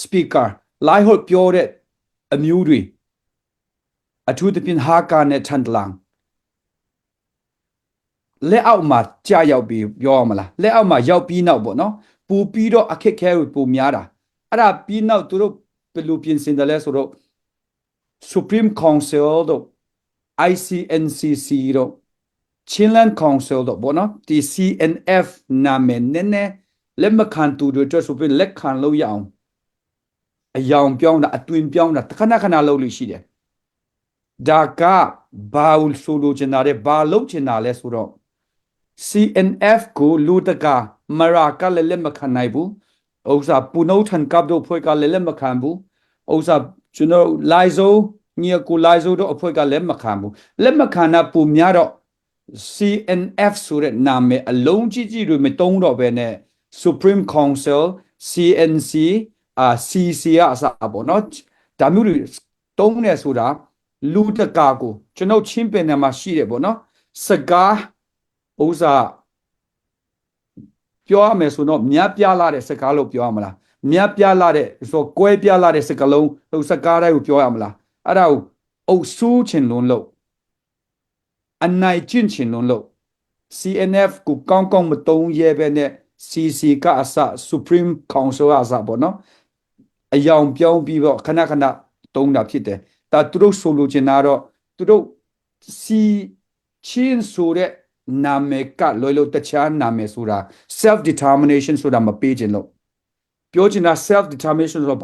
speaker လိုင်ဟိုးပြောတဲ့အမျိုးတွေ အထူးသဖြင့် ဟားခါးနဲ့ ထန်တလန် လက်အောက်မှာကျရောက်ပြီး ပြောရမလား။ လက်အောက်မှာရောက်ပြီးနောက်ပေါ့နော်။ ပိုပြီးတော့ အခက်အခဲတွေပိုများတာ။ အဲ့ဒါပြီးနောက် သူတို့ဘယ်လိုပြင်ဆင်တယ်လဲဆိုတော့ Supreme Council တို့ ICNCC တို့ Chinland Council တို့ပေါ့နော်။ ဒီ စီအန်အက်ဖ် နာမည်နည်းနည်းလက်မခံသူတွေအတွက်ဆိုပြီး လက်ခံလို့ရအောင် အရောင်ပြောင်းတာ အသွင်ပြောင်းတာ တခဏခဏလုပ်လို့ရှိတယ်။ ဒါက ဘာကိုဆိုလိုချင်တာလဲ၊ ဘာလုပ်ချင်တာလဲဆိုတော့ စီအန်အက်ဖ် ကို လူတကာ မရကလည်း လက်မခံနိုင်ဘူး။ ဥစ္စာ ပူနုထန်ကပ်တို့အဖွဲ့ကလည်း လက်မခံဘူး။ ဥစ္စာ ကျွန်တော် လိုင်ဇိုး ညီအစ်ကို လိုင်ဇိုးတို့အဖွဲ့က လက်မခံဘူး။ လက်မခံတာ ပိုများတော့ စီအန်အက်ဖ် ဆိုတဲ့နာမည် အလုံးကြီးကြီးတွေ မသုံးတော့ဘဲနဲ့ Supreme Council, CNC, အာ CC ကအစပေါ့နော်။ ဒါမျိုးတွေသုံးနေဆိုတာ လူတကာကို ကျွန်တော် ချင်းပြည်နယ်မှာရှိတဲ့ပေါ့နော် စကား ဥစ္စာ ပြောရမယ်ဆိုတော့ များပြားလှတဲ့စကားလို့ပြောရမလား။ များပြားလှတဲ့ ဆို ကွဲပြားလှတဲ့စကားလုံး စကားတိုင်းကိုပြောရမလား။ အဲ့ဒါကို အုပ်စိုးချင်လွန်းလို့ အနိုင်ကျင့်ချင်လွန်းလို့ စီအန်အက်ဖ် ကို ကောင်းကောင်းမသုံးရဲဘဲနဲ့ CC ကအစ Supreme Council ကအစပေါ့နော် အရောင်ပြောင်းပြီးတော့ ခဏခဏသုံးတာဖြစ်တယ်။ ဒါသူတို့ဆိုလိုချင်တာတော့ သူတို့ စီ ချင်းဆိုတဲ့နာမည်ကလွဲလို့ တခြားနာမည်ဆိုတာ self determination ဆိုတာ မပေးချင်လို့ ပြောချင်တာ self determination ဆိုတာ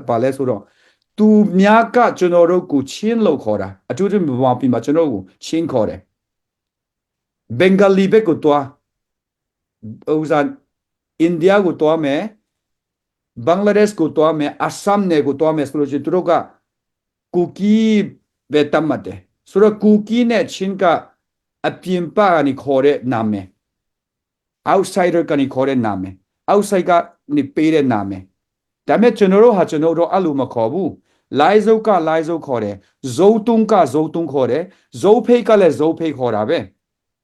ဘာလဲဆိုတော့ သူများက ကျွန်တော်တို့ကို ချင်းလို့ခေါ်တာ။ အထူးသဖြင့် ဗမာပြည်မှာ ကျွန်တော်တို့ကို ချင်းခေါ်တယ်။ ဘင်္ဂါလီဘက်ကိုသွား၊ ဥစ္စာ အိန္ဒိယကိုသွားမယ်၊ ဘင်္ဂလားဒေ့ရှ်ကိုသွားမယ်၊ အဆမ်နယ်ကိုသွားမယ်ဆိုလို့ရှိရင် သူတို့က ကူကီးပဲသတ်မှတ်တယ်။ ဆိုတော့ ကူကီးနဲ့ချင်းက အပြင်ပကနေခေါ်တဲ့နာမည်၊ outsider ကနေခေါ်တဲ့နာမည်၊ outside ကနေပေးတဲ့နာမည်။ ဒါပေမဲ့ ကျွန်တော်တို့ဟာ ကျွန်တော်တို့ အဲ့လိုမခေါ်ဘူး။ လိုင်ဇိုးက လိုင်ဇိုးခေါ်တယ်။ ဇိုတုံးက ဇိုတုံးခေါ်တယ်။ ဇိုဖဲကလည်း ဇိုဖဲခေါ်တာပဲ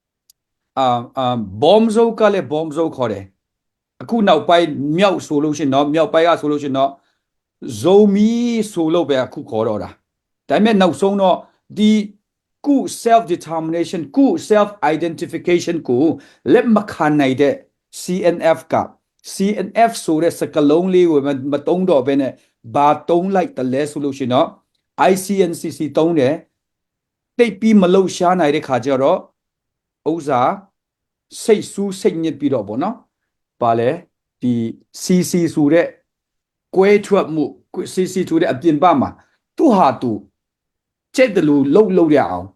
။ အာ အာ ဗိုလ်မှူးချုပ်ကလည်း ဗိုလ်မှူးချုပ်ခေါ်တယ်။ အခုနောက်ပိုင်း မြောက်ဆိုလို့ရှိရင်တော့ မြောက်ပိုင်းကဆိုလို့ရှိရင်တော့ ဇိုမီဆိုလို့ပဲ အခုခေါ်တော့တာ။ ဒါပေမဲ့ နောက်ဆုံးတော့ ဒီ ကိုယ့် self determination ကိုယ့် self identification ကို လက်မခံနိုင်တဲ့ စီအန်အက်ဖ် က စီအန်အက်ဖ် ဆိုတဲ့စကားလုံးလေးကို မ မသုံးတော့ဘဲနဲ့ ဘာသုံးလိုက်သလဲဆိုလို့ရှိရင်တော့ ICNCC သုံးတယ်။ သိပ်ပြီးမလှုပ်ရှားနိုင်တဲ့ခါကျတော့ ဥစ္စာ စိတ်ဆူစိတ်ညစ်ပြီးတော့ပေါ့နော်။ ဘာလဲ၊ ဒီ CC ဆိုတဲ့ ကွဲထွက်မှု၊ CC ဆိုတဲ့ အပြင်ဘက်မှာ သူ့ဟာသူ ကြိုက်သလိုလုပ်လုပ်ရအောင်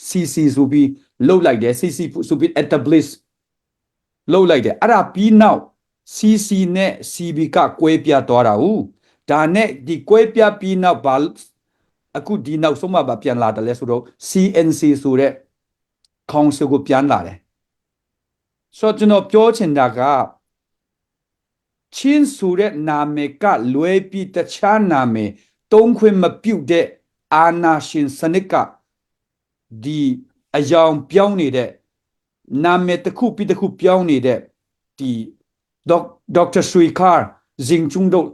CC ဆိုပြီး လုပ်လိုက်တယ်။ CC ဆိုပြီး establish လုပ်လိုက်တယ်။ အဲ့ဒါပြီးနောက် CC နဲ့ CB က ကွဲပြားသွားတာကို ဒါနဲ့ ဒီကွဲပြားပြီးနောက် ဘာ အခုဒီနောက်ဆုံးမှာ ဘာပြန်လာတယ်လဲဆိုတော့ CNC ဆိုတဲ့ council ကို ပြန်လာတယ်။ ဆိုတော့ ကျွန်တော်ပြောချင်တာက ချင်းဆိုတဲ့နာမည်ကလွဲပြီး တခြားနာမည်သုံးခွင့်မပြုတဲ့ အာဏာရှင်စနစ်က ဒီအရောင်ပြောင်းနေတဲ့ နာမည်တစ်ခုပြီးတစ်ခုပြောင်းနေတဲ့ ဒီ ဒေါက်- ဒေါက်တာ ဆွေခါ၊ ဇင်ကျုံးတို့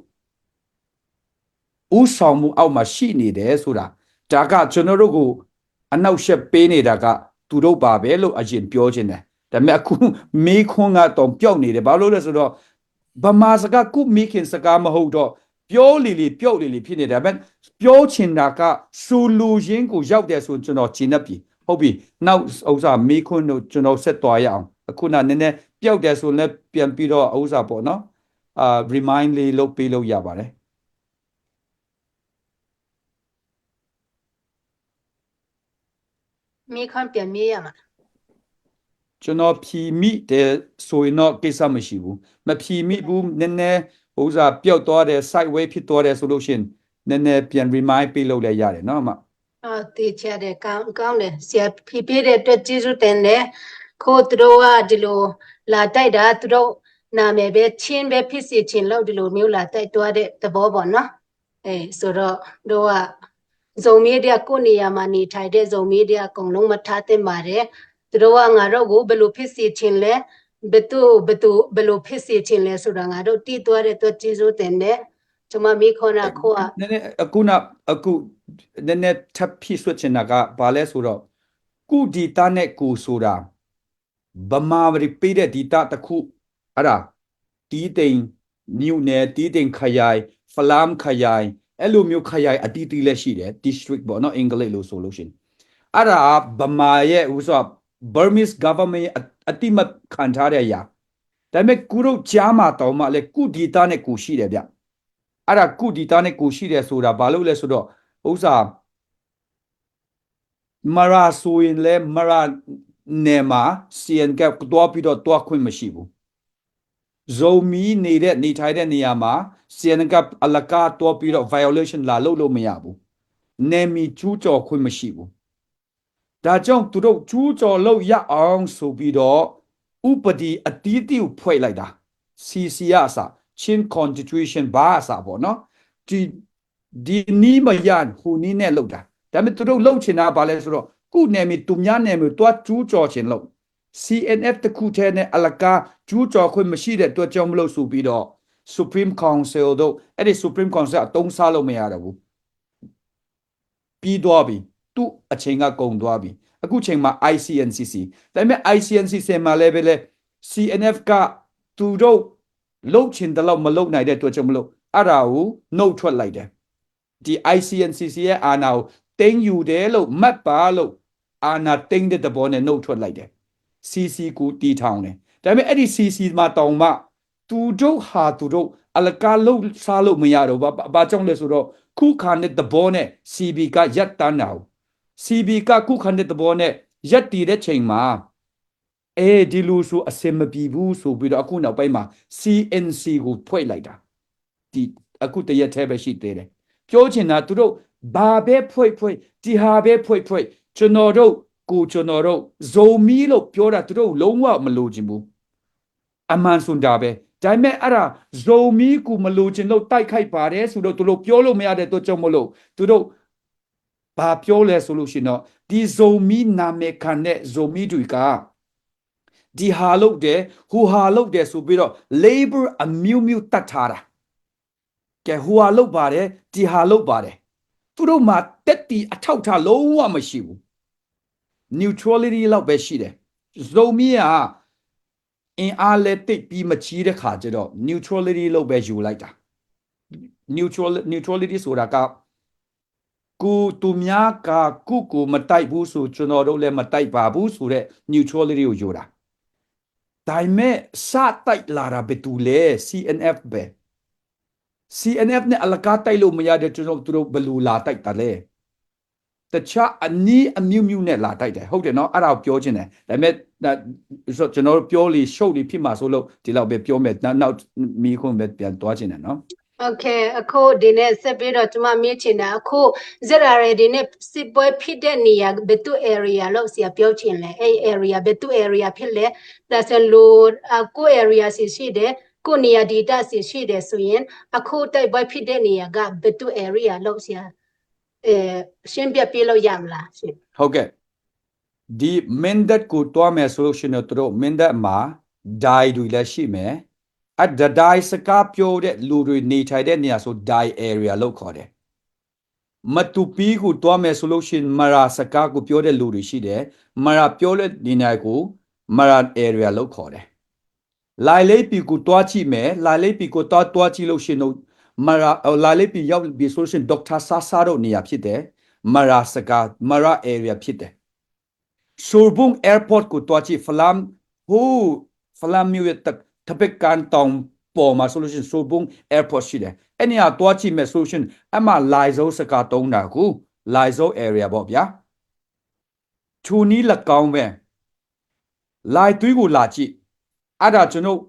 ဦးဆောင်မှုအောက်မှာ ရှိနေတယ်ဆိုတာ၊ ဒါက ကျွန်တော်တို့ကို အနှောက်အယှက်ပေးနေတာက သူတို့ပါပဲလို့ အရင်ပြောချင်တယ်။ ဒါပေမဲ့ အခု မေးခွန်းက တောင်ပျောက်နေတယ်။ ဘာလို့လဲဆိုတော့ ဗမာစကား ကိုယ့်မိခင်စကားမဟုတ်တော့ ပြောလေလေ ပျောက်လေလေ ဖြစ်နေတယ်။ ဒါပေမဲ့ ပြောချင်တာက ဆိုလိုရင်းကို ရောက်တယ်ဆိုရင် ကျွန်တော် ကျေနပ်ပြီ။ ဟုတ်ပြီ။ နောက်ဥစ္စာ မေးခွန်းတို့ ကျွန်တော် ဆက်သွားရအောင်။ အခုန နည်းနည်းပျောက်တယ်ဆိုရင်လည်း ပြန်ပြီးတော့ ဥစ္စာပေါ့နော်၊ အာ remind လေး လုပ်ပေးလို့ရပါတယ်။ မေးခွန်းပြန်မေးရမှာ။ ကျွန်တော်ဖြေမိတယ်ဆိုရင်တော့ကိစ္စမရှိဘူး။ မဖြေမိဘူး၊ နည်းနည်းဥစ္စာပျောက်သွားတယ်၊ sideway ဖြစ်သွားတယ်ဆိုလို့ရှိရင် နည်းနည်းပြန် remind ပေးလို့လည်းရတယ်နော် အမ။ အာ၊ သေချာတယ်။ ကောင်း၊ ကောင်းတယ်။ ဆရာဖြေပေးတဲ့အတွက်ကျေးဇူးတင်တယ်။ အခုသူတို့ကဒီလိုလာတိုက်တာ၊ သူတို့နာမည်ပဲ၊ ချင်းပဲဖြစ်စေချင်လို့ ဒီလိုမျိုးလာတိုက်သွားတဲ့သဘောပေါ့နော်။ အဲ၊ ဆိုတော့၊ တို့က၊ ဇိုမီးတွေက ကိုယ့်နေရာမှာနေထိုင်တဲ့ ဇိုမီးတွေအကုန်လုံး မထားသင့်ပါတယ်။ သူတို့က ငါတို့ကို ဘယ်လိုဖြစ်စေချင်လဲ၊ ဘယ်သူ့၊ ဘယ်သူ၊ ဘယ်လိုဖြစ်စေချင်လဲဆိုတာ ငါတို့သိသွားတဲ့အတွက် ကျေးဇူးတင်တယ်။ ကျွန်မမေးခွန်းက အခုက နည်းနည်း၊ အခုန၊ အခုနည်းနည်းထပ်ဖြည့်စွက်ချင်တာက ဘာလဲဆိုတော့ ကိုယ့်ဒေသနဲ့ကိုယ်ဆိုတာ ဗမာတွေပေးတဲ့ဒေသတစ်ခု၊ အဲ့ဒါ တီးတိန်မြို့နယ်၊ တီးတိန်ခရိုင်၊ ဖလမ်းခရိုင်၊ အဲ့လိုမျိုးခရိုင်အသီးသီးလည်းရှိတယ်။ District ပေါ့နော်၊ အင်္ဂလိပ်လိုဆိုလို့ရှိရင်။ အဲ့ဒါဗမာရဲ့၊ ဥစ္စာ Burmese government ရဲ့အ၊ အသိအမှတ်ခံထားတဲ့အရာ။ ဒါပေမဲ့ ကိုယ့်တို့ကြားမှာတောင်မှလည်း ကိုယ့်ဒေသနဲ့ကိုယ်ရှိတယ်ဗျ။ အဲ့ဒါ ကိုယ့်ဒေသနဲ့ကိုယ်ရှိတယ်ဆိုတာ ဘာလို့လဲဆိုတော့ ဥစ္စာ မရဆိုရင်လည်း မရနယ်မှာ စီအန်ကပ်သွားပြီးတော့ သွားခွင့်မရှိဘူး။ ဇိုမီးနေတဲ့၊ နေထိုင်တဲ့နေရာမှာ စီအန်ကပ်အလကားသွားပြီးတော့ violation လာလုပ်လို့မရဘူး။ နယ်မြေကျူးကျော်ခွင့်မရှိဘူး။ ဒါကြောင့် သူတို့ကျူးကျော်လို့ရအောင်ဆိုပြီးတော့ ဥပဒေအသီးသီးကိုဖွဲ့လိုက်တာ။ စီစီကအစ၊ Chin Constitution ဘာအစပေါ့နော်။ ဒီ၊ ဒီနည်းမရဟိုနည်းနဲ့လုပ်တာ။ ဒါပေမဲ့ သူတို့လုပ်ချင်တာဘာလဲဆိုတော့ ကိုယ့်နယ်မြေသူများနယ်မြေသွားကျူးကျော်ချင်လို့၊ စီအန်အက်ဖ်တစ်ခုထဲနဲ့အလကားကျူးကျော်ခွင့်မရှိတဲ့အတွက်ကြောင့်မလို့ဆိုပြီးတော့ Supreme Council တို့၊ အဲ့ဒီ Supreme Council အသုံးစားလို့မရတော့ဘူး။ ပြီးသွားပြီ။ သူ့အချိန်ကကုန်သွားပြီ။ အခုချိန်မှာ ICNCC။ ဒါပေမဲ့ ICNCC မှာလည်းပဲလေ စီအန်အက်ဖ်က သူတို့လုပ်ချင်သလောက်မလုပ်နိုင်တဲ့အတွက်ကြောင့်မလို့ အဲ့ဒါကိုနှုတ်ထွက်လိုက်တယ်။ ဒီ ICNCC ရဲ့အာဏာကိုသိမ်းယူတယ်လို့၊ မှတ်ပါလို့ အာဏာသိမ်းတဲ့သဘောနဲ့နှုတ်ထွက်လိုက်တယ်။ စီစီကိုတည်ထောင်တယ်။ ဒါပေမဲ့ အဲ့ဒီ စီစီမှာတောင်မှ သူတို့ဟာသူတို့အလကားလုပ်စားလို့မရတော့ဘူး။ ဘာ၊ ဘာကြောင့်လဲဆိုတော့ ခုခံတဲ့သဘောနဲ့ စီဘီကရပ်တန့်တာကို၊ စီဘီကခုခံတဲ့သဘောနဲ့ရပ်တည်တဲ့ချိန်မှာ အဲ၊ ဒီလိုဆိုအဆင်မပြေဘူးဆိုပြီးတော့ အခုနောက်ပိုင်းမှာ စီအန်စီကိုဖွဲ့လိုက်တာ။ ဒီ၊ အခုတစ်ရက်ထဲပဲရှိသေးတယ်။ ပြောချင်တာ သူတို့ဘာပဲဖွဲ့ဖွဲ့၊ ဒီဟာပဲဖွဲ့ဖွဲ့၊ ကျွန်တော်တို့ကိုယ်ကျွန်တော်တို့ ဇိုမီးလို့ပြောတာ သူတို့လုံးဝမလိုချင်ဘူး။ အမှန်ဆိုတာပဲ။ ဒါပေမဲ့ အဲ့ဒါ ဇိုမီးကိုမလိုချင်လို့တိုက်ခိုက်ပါတယ်ဆိုတော့ သူတို့ပြောလို့မရတဲ့အတွက်ကြောင့်မလို့ သူတို့ဘာပြောလဲဆိုလို့ရှိရင်တော့ ဒီဇိုမီးနာမည်ခံတဲ့ဇိုမီးတွေက ဒီဟာလုပ်တယ်၊ ဟိုဟာလုပ်တယ်ဆိုပြီးတော့ label အမျိုးမျိုးတပ်ထားတာ။ ကဲ၊ ဟိုဟာလုပ်ပါတယ်၊ ဒီဟာလုပ်ပါတယ်။ သူတို့မှာသက်သေအထောက်အထားလုံးဝမရှိဘူး။ neutrality လောက်ပဲရှိတယ်။ ဇိုမီးကအင်အားလည်းသိပ်ပြီးမကြီးတဲ့ခါကျတော့ neutrality လောက်ပဲယူလိုက်တာ။ neutral neutrality ဆိုတာက ကိုယ်သူများကကိုယ့်ကိုမတိုက်ဘူးဆို ကျွန်တော်တို့လည်းမတိုက်ပါဘူးဆိုတဲ့ neutrality ကိုယူတာ။ ဒါပေမဲ့ စတိုက်လာတာဘယ်သူလဲ။ စီအန်အက်ဖ်ပဲ။ စီအန်အက်ဖ်နဲ့အလကားတိုက်လို့မရတဲ့ ကျွန်တော်တို့ သူတို့ဘယ်လိုလာတိုက်တာလဲ။ တခြားအနည်းအမျိုးမျိုးနဲ့လာတိုက်တယ်။ ဟုတ်တယ်နော်။ အဲ့ဒါကိုပြောချင်တယ်။ ဒါပေမဲ့၊ ဒါ၊ ဆို၊ ကျွန်တော်တို့ပြောလေရှုပ်လေဖြစ်မှာစိုးလို့ ဒီလောက်ပဲပြောမယ်။ နောက်၊ နောက်မေးခွန်းပဲပြန်သွားချင်တယ်နော်။ Okay, အခုဒီနဲ့ဆက်ပြီးတော့ ကျွန်မမေးချင်တာ၊ အခု ZRA တွေနဲ့စစ်ပွဲဖြစ်တဲ့နေရာ ဘယ်သူ့ area လို့ဆရာပြောချင်လဲ။ အဲ့ area ဘယ်သူ့ area ဖြစ်လဲ။ ဒါဆိုရင် လူ၊ အ၊ ကိုယ့် area စီရှိတယ်၊ ကိုယ့်နေရာဒေသစီရှိတယ်ဆိုရင် အခုတိုက်ပွဲဖြစ်တဲ့နေရာက ဘယ်သူ့ area လို့ဆရာ၊ အဲ၊ ရှင်းပြပေးလို့ရမလားရှင်။ ဟုတ်ကဲ့။ ဒီမင်းတပ်ကိုသွားမယ်ဆိုလို့ရှိရင်တော့ သူတို့မင်းတပ်မှာ ဒိုင်တွေလည်းရှိမယ်။ အဲ့ဒီဒိုင်စကားပြောတဲ့လူတွေနေထိုင်တဲ့နေရာဆို ဒိုင် area လို့ခေါ်တယ်။ မတူပီကိုသွားမယ်ဆိုလို့ရှိရင် မရစကားကိုပြောတဲ့လူတွေရှိတယ်။ မရပြောတဲ့နေရာကို မရ area လို့ခေါ်တယ်။ လိုင်လေးပီကိုသွားကြည့်မယ်။ လိုင်လေးပီကိုသွား၊ သွားကြည့်လို့ရှိရင်တော့ မရ၊ အဲ၊ လိုင်လေးပီရောက်ပြီဆိုလို့ရှိရင် ဒေါက်တာဆန်းဆန်းတို့နေရာဖြစ်တယ်။ မရစကား၊ မရ area ဖြစ်တယ်။ စူဘုံ airport ကိုသွားကြည့်၊ ဖလမ်း၊ ဟို၊ ဖလမ်းမြို့ရဲ့တစ်၊ တစ်ဖက်ကမ်းတောင်ပေါ်မှာဆိုလို့ရှိရင် စူဘုံ airport ရှိတယ်။ အဲ့နေရာသွားကြည့်မယ်ဆိုလို့ရှိရင် အဲ့မှာ လိုင်ဇိုစကားသုံးတာကို လိုင်ဇို area ပေါ့ဗျာ။ ထိုနည်းလည်းကောင်းပဲ။ လိုင်တွင်းကိုလာကြည့်။ အဲ့ဒါကျွန်တော်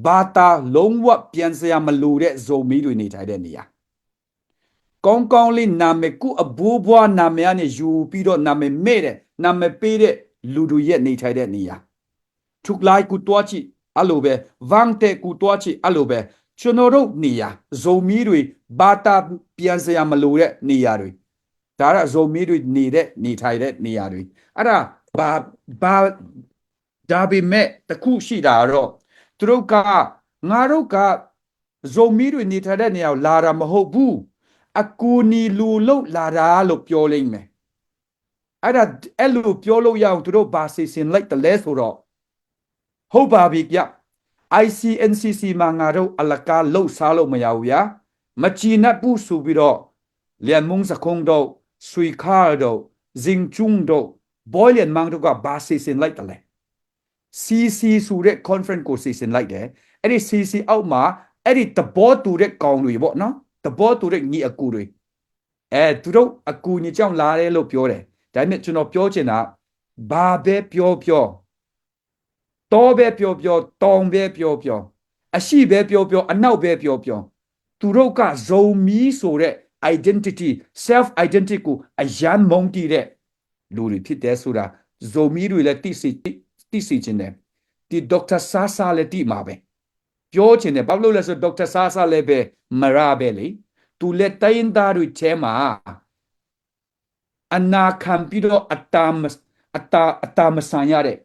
ဘာသာလုံးဝပြန်စရာမလိုတဲ့ဇိုမီးတွေနေထိုင်တဲ့နေရာ။ ကောင်းကောင်းလေးနာမည်ကိုယ့်အဘိုးဘွားနာမည်ကနေယူပြီးတော့နာမည်မဲ့တဲ့နာမည်ပေးတဲ့လူတွေရဲ့နေထိုင်တဲ့နေရာ။ ထုကလိုင်းကိုသွားကြည့်အဲ့လိုပဲ။ ဝမ်တဲကိုသွားကြည့်အဲ့လိုပဲ။ ကျွန်တော်တို့နေရာဇိုမီးတွေဘာသာပြန်စရာမလိုတဲ့နေရာတွေ။ ဒါကဇိုမီးတွေနေတဲ့နေထိုင်တဲ့နေရာတွေ။ အဲ့ဒါဘာဘာဒါပေမဲ့တစ်ခုရှိတာကတော့သူတို့ကငါတို့ကဇိုမီးတွေနေထိုင်တဲ့နေရာကိုလာတာမဟုတ်ဘူး။ အကူအညီလိုလို့လာတာလို့ပြောလိမ့်မယ်။ အဲ့ဒါအဲ့လိုပြောလို့ရအောင်သူတို့ဘာစီစဉ်လိုက်သလဲဆိုတော့ဟုတ်ပါပြီဗျ။ ICNCC မှာငါတို့အလကားလှုပ်ရှားလို့မရဘူးဗျာ။ မကျေနပ်ဘူးဆိုပြီးတော့လျံမုန်းစခုံးတို့၊ ဆွေခါတို့၊ ဇင်ကျုံးတို့၊ ဘွိုင်းလျံမန်းတို့ကဘာစီစဉ်လိုက်သလဲ။ CC ဆိုတဲ့ conference ကိုစီစဉ်လိုက်တယ်။ အဲ့ဒီ CC အောက်မှာအဲ့ဒီသဘောတူတဲ့ကောင်တွေပေါ့နော်။ သဘောတူတဲ့ညီအကိုတွေအဲသူတို့အကူအညီကြောင့်လာတယ်လို့ပြောတယ်။ ဒါပေမဲ့ကျွန်တော်ပြောချင်တာဘာပဲပြောပြောတောပဲပြောပြောတောင်ပဲပြောပြောအရှိပဲပြောပြောအနောက်ပဲပြောပြောသူတို့ကဇိုမီးဆိုတဲ့ identity self identity ကိုအရမ်းမုန်းတီးတဲ့လူတွေဖြစ်တယ်ဆိုတာဇိုမီးတွေလည်းသိစေသိစေချင်တယ်။ ဒီဒေါက်တာဆာဆာလည်းသိမှာပဲပြောချင်တယ်။ ဘာလို့လဲဆိုတော့ဒေါက်တာဆာဆာလည်းပဲမရပဲလေသူလည်းတိုင်းရင်းသားတွေထဲမှာအနာခံပြီးတော့အတာမအတာအတာမဆန်ရတဲ့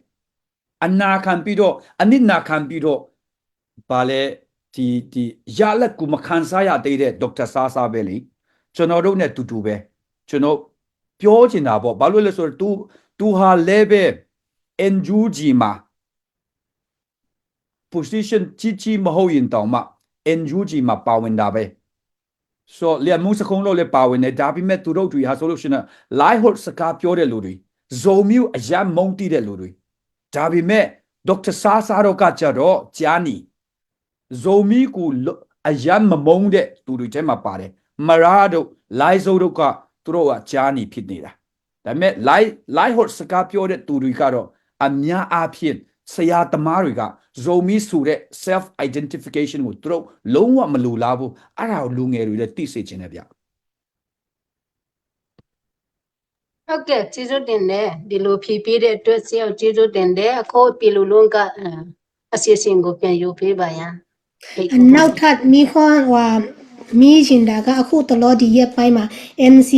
အနာခံပြီးတော့အနစ်နာခံပြီးတော့ဘာလဲဒီဒီရလက်ကူမခံစားရသေးတဲ့ဒေါက်တာဆာဆာပဲလေကျွန်တော်တို့နဲ့တူတူပဲကျွန်တော်ပြောချင်တာပေါ့ဘာလို့လဲဆိုတော့ तू သူဟာလည်းပဲ NUG မှာ position ကြီးကြီးမဟုတ်ရင်တောင်မှ NUG မှာပါဝင်တာပဲဆိုလျံမုန်းစခုံးလို့လည်းပါဝင်တယ်ဒါပေမဲ့သူတို့တွေဟာဆိုလို့ရှိရင်လိုက်ဟုတ်စကားပြောတဲ့လူတွေဇိုမီးအရမ်းမုန်းတီးတဲ့လူတွေဒါပေမဲ့ဒေါက်တာဆာဆာတို့ကကြတော့ကြာနေဇိုမီးကိုအရမ်းမမုန်းတဲ့သူတွေထဲမှာပါတယ်မရါတို့လိုက်ဆိုတို့ကသူတို့ကကြာနေဖြစ်နေတာဒါပေမဲ့လိုက်လိုက်ဟုတ်စကားပြောတဲ့သူတွေကတော့အများအားဖြင့်ဆရာသမားတွေကဇိုမီးဆိုတဲ့ self identification ကိုသူတို့လုံးဝမလိုလားဘူးအဲ့ဒါကိုလူငယ်တွေလည်းသိစေချင်တယ်ဗျဟုတ်ကဲ့ကျေးဇူးတင်တယ်ဒီလိုဖြေပေးတဲ့အတွက်ဆရာကိုကျေးဇူးတင်တယ်အခုပြည်လူလုံးကအစီအစဉ်ကိုပြန်ယူပေးပါရန်အနောက်ထပ်မီးခွန်းဟွာမီးချင်တာကအခုတလောဒီရက်ပိုင်းမှာ NC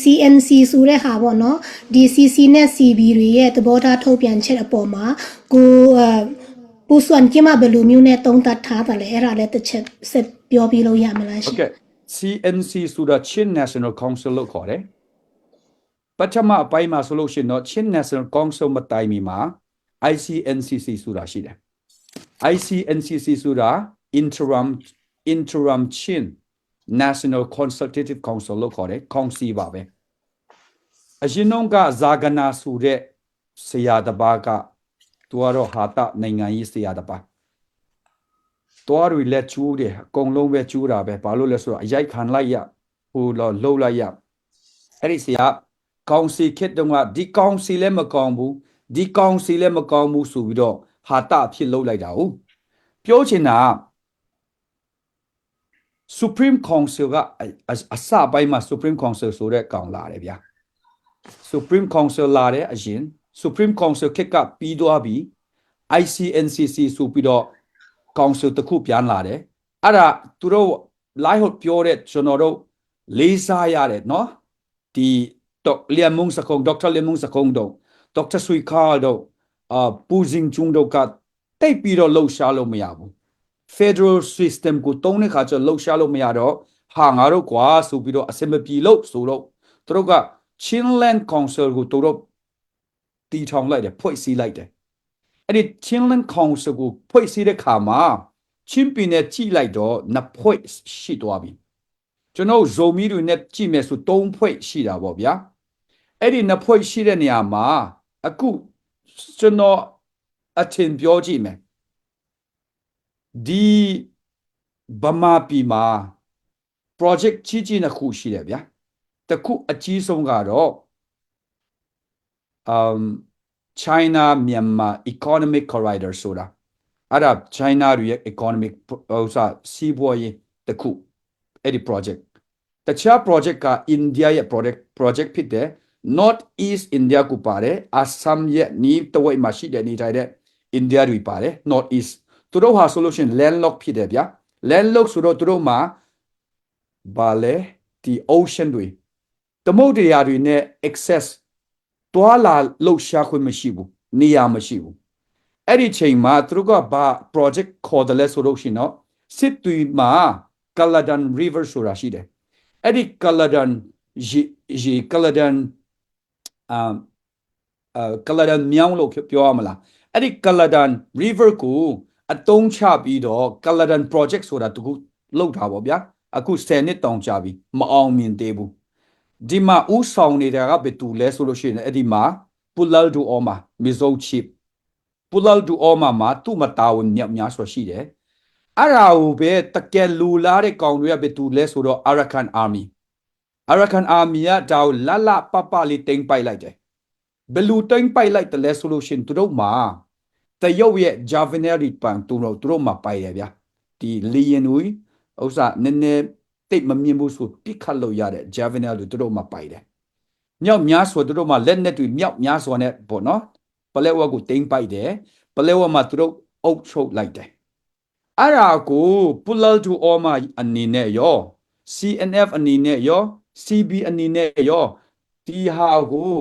CNC ဆိုတဲ့ဟာပေါ့နော် DCC နဲ့ CB တွေရဲ့သဘောထားထုတ်ပြန်ချက်အပေါ်မှာကိုပူစွန်ကင်းမဘယ်လိုမျိုးနဲ့သုံးသပ်ထားတာလဲအဲ့ဒါလည်းတစ်ချက်ဆက်ပြောပြလို့ရမလားရှင်။ CNC ဆိုတာ Chin National Council လို့ခေါ်တယ်ပထမအပိုင်းမှာဆိုလို့ရှိရင်တော့ Chin National Council မတိုင်မီမှာ ICNCC ဆိုတာရှိတယ်။ ICNCC ဆိုတာ Interim Interim Chin National Consultative Council လို့ခေါ်တယ်။ Council ပါပဲ။အရင်တုန်းကဇာကနာဆိုတဲ့ဆရာတစ်ပါးကသူကတော့ဟာတနိုင်ငံရေးဆရာတစ်ပါးသွားတွေလည်းကျူးတယ်အကုန်လုံးပဲကျူးတာပဲဘာလို့လဲဆိုတော့အရိုက်ခံလိုက်ရဟိုတော့လှုပ်လိုက်ရအဲ့ဒီဆရာကောင်စီခေတ်တုန်းကဒီကောင်စီလည်းမကောင်းဘူးဒီကောင်စီလည်းမကောင်းဘူးဆိုပြီးတော့ဟာတအဖြစ်လှုပ်လိုက်တာ哦ပြောချင်တာ Supreme Council ကအအအစပိုင်းမှာ Supreme Council ဆိုတဲ့ကောင်လာတယ်ဗျာ Supreme Council လာတယ်အရင် Supreme Council ခေတ်ကပြီးသွားပြီ ICNCC ဆိုပြီးတော့ Council တစ်ခုပြန်လာတယ်အဲ့ဒါသူတို့ live ပြောတဲ့ကျွန်တော်တို့လေးစားရတယ်နော်ဒီတော့လျံမုန်းစခုံဒေါက်တာလျံမုန်းစခုံတို့ဒေါက်တာဆွေခါတို့အာပူဇင်ကျုံတို့ကတိတ်ပြီးတော့လှုပ်ရှားလို့မရဘူး federal system ကိုသုံးတဲ့ခါကျလှုပ်ရှားလို့မရတော့ဟာငါတို့ကွာဆိုပြီးတော့အစင်မပြေလို့ဆိုတော့သူတို့က Chinland Council ကိုသူတို့တီထောင်လိုက်တယ်ဖွဲ့စည်းလိုက်တယ်အဲ့ဒီ Chinland Council ကိုဖွဲ့စည်းတဲ့ခါမှာချင်းပြည်နယ်ကြည့်လိုက်တော့နှစ်ဖွဲ့ရှိသွားပြီကျွန်တော်ဇိုမီးတွေနဲ့ကြည့်မယ်ဆိုသုံးဖွဲ့ရှိတာပေါ့ဗျာအဲ့ဒီနှစ်ဖွဲ့ရှိတဲ့နေရာမှာအခုကျွန်တော်အထင်ပြောကြည့်မယ်ဒီဗမာပြည်မှာ project ကြီးကြီးနှစ်ခုရှိတယ်ဗျာတစ်ခုအကြီးဆုံးကတော့အမ် China Myanmar Economic Corridor ဆိုတာ၊ အဲ့ဒါ China တွေရဲ့ economic ဥစ္စာစီးပွားရေးတစ်ခု၊ အဲ့ဒီ project တခြား project က India ရဲ့ project project ဖြစ်တယ်။ North East India ကိုပါတယ်။ Assam ရဲ့နီးတဝိုက်မှာရှိတဲ့နေထိုင်တဲ့ India တွေပါတယ်။ North East သူတို့ဟာဆိုလို့ရှိရင် landlocked ဖြစ်တယ်ဗျာ။ Landlocked ဆိုတော့သူတို့မှာဘာလဲ၊ ဒီ ocean တွေ၊ သမုဒ္ဒရာတွေနဲ့ access သွားလာလှုပ်ရှားခွင့်မရှိဘူး၊ နေရာမရှိဘူး။ အဲ့ဒီချိန်မှာသူတို့ကဘာ project ခေါ်တယ်လဲဆိုလို့ရှိရင်တော့၊ စစ်တွေမှာ Kaladan River ဆိုတာရှိတယ်။ အဲ့ဒီ Kaladan ရေရေ Kaladan အာအာ Kaladan မြောင်းလို့ပြောရမလား၊ အဲ့ဒီ Kaladan River ကိုအသုံးချပြီးတော့ Kaladan project ဆိုတာတစ်ခုလုပ်တာပေါ့ဗျာ။ အခုဆယ်နှစ်တောင်ကြာပြီ၊ မအောင်မြင်သေးဘူး။ ဒီမှာဦးဆောင်နေတာကဘယ်သူလဲဆိုလို့ရှိရင်၊ အဲ့ဒီမှာ Pulaldu Oma, Mizo chief, Pulaldu Oma မှာသူ့မှာတာဝန်မြောက်များစွာရှိတယ်။ အဲ့ဒါကိုပဲတကယ်လိုလားတဲ့ကောင်တွေကဘယ်သူလဲဆိုတော့ Arakan Army, Arakan Army ကဒါကိုလလပပလေးသိမ်းပိုက်လိုက်တယ်။ ဘယ်လိုသိမ်းပိုက်လိုက်တယ်လဲဆိုလို့ရှိရင်၊ သူတို့မှာတရုတ်ရဲ့ Javelin တွေပန်သူတို့သူတို့မှာပိုင်တယ်ဗျာ။ ဒီလေယာဉ်တွေဥစ္စာနည်းနည်းသိပ်မမြင်ဘူးဆိုပစ်ခတ်လို့ရတဲ့ Javelin တွေသူတို့မှာပိုင်တယ်။ မြောက်များစွာသူတို့မှာလက်နက်တွေမြောက်များစွာနဲ့ပေါ့နော်၊ ပလဲဝါကိုသိမ်းပိုက်တယ်။ ပလဲဝါမှာသူတို့အုပ်ချုပ်လိုက်တယ်။ အဲ့ဒါကို Pulaldu Oma အနေနဲ့ရော၊ C N F အနေနဲ့ရော၊ C B အနေနဲ့ရော၊ ဒီဟာကို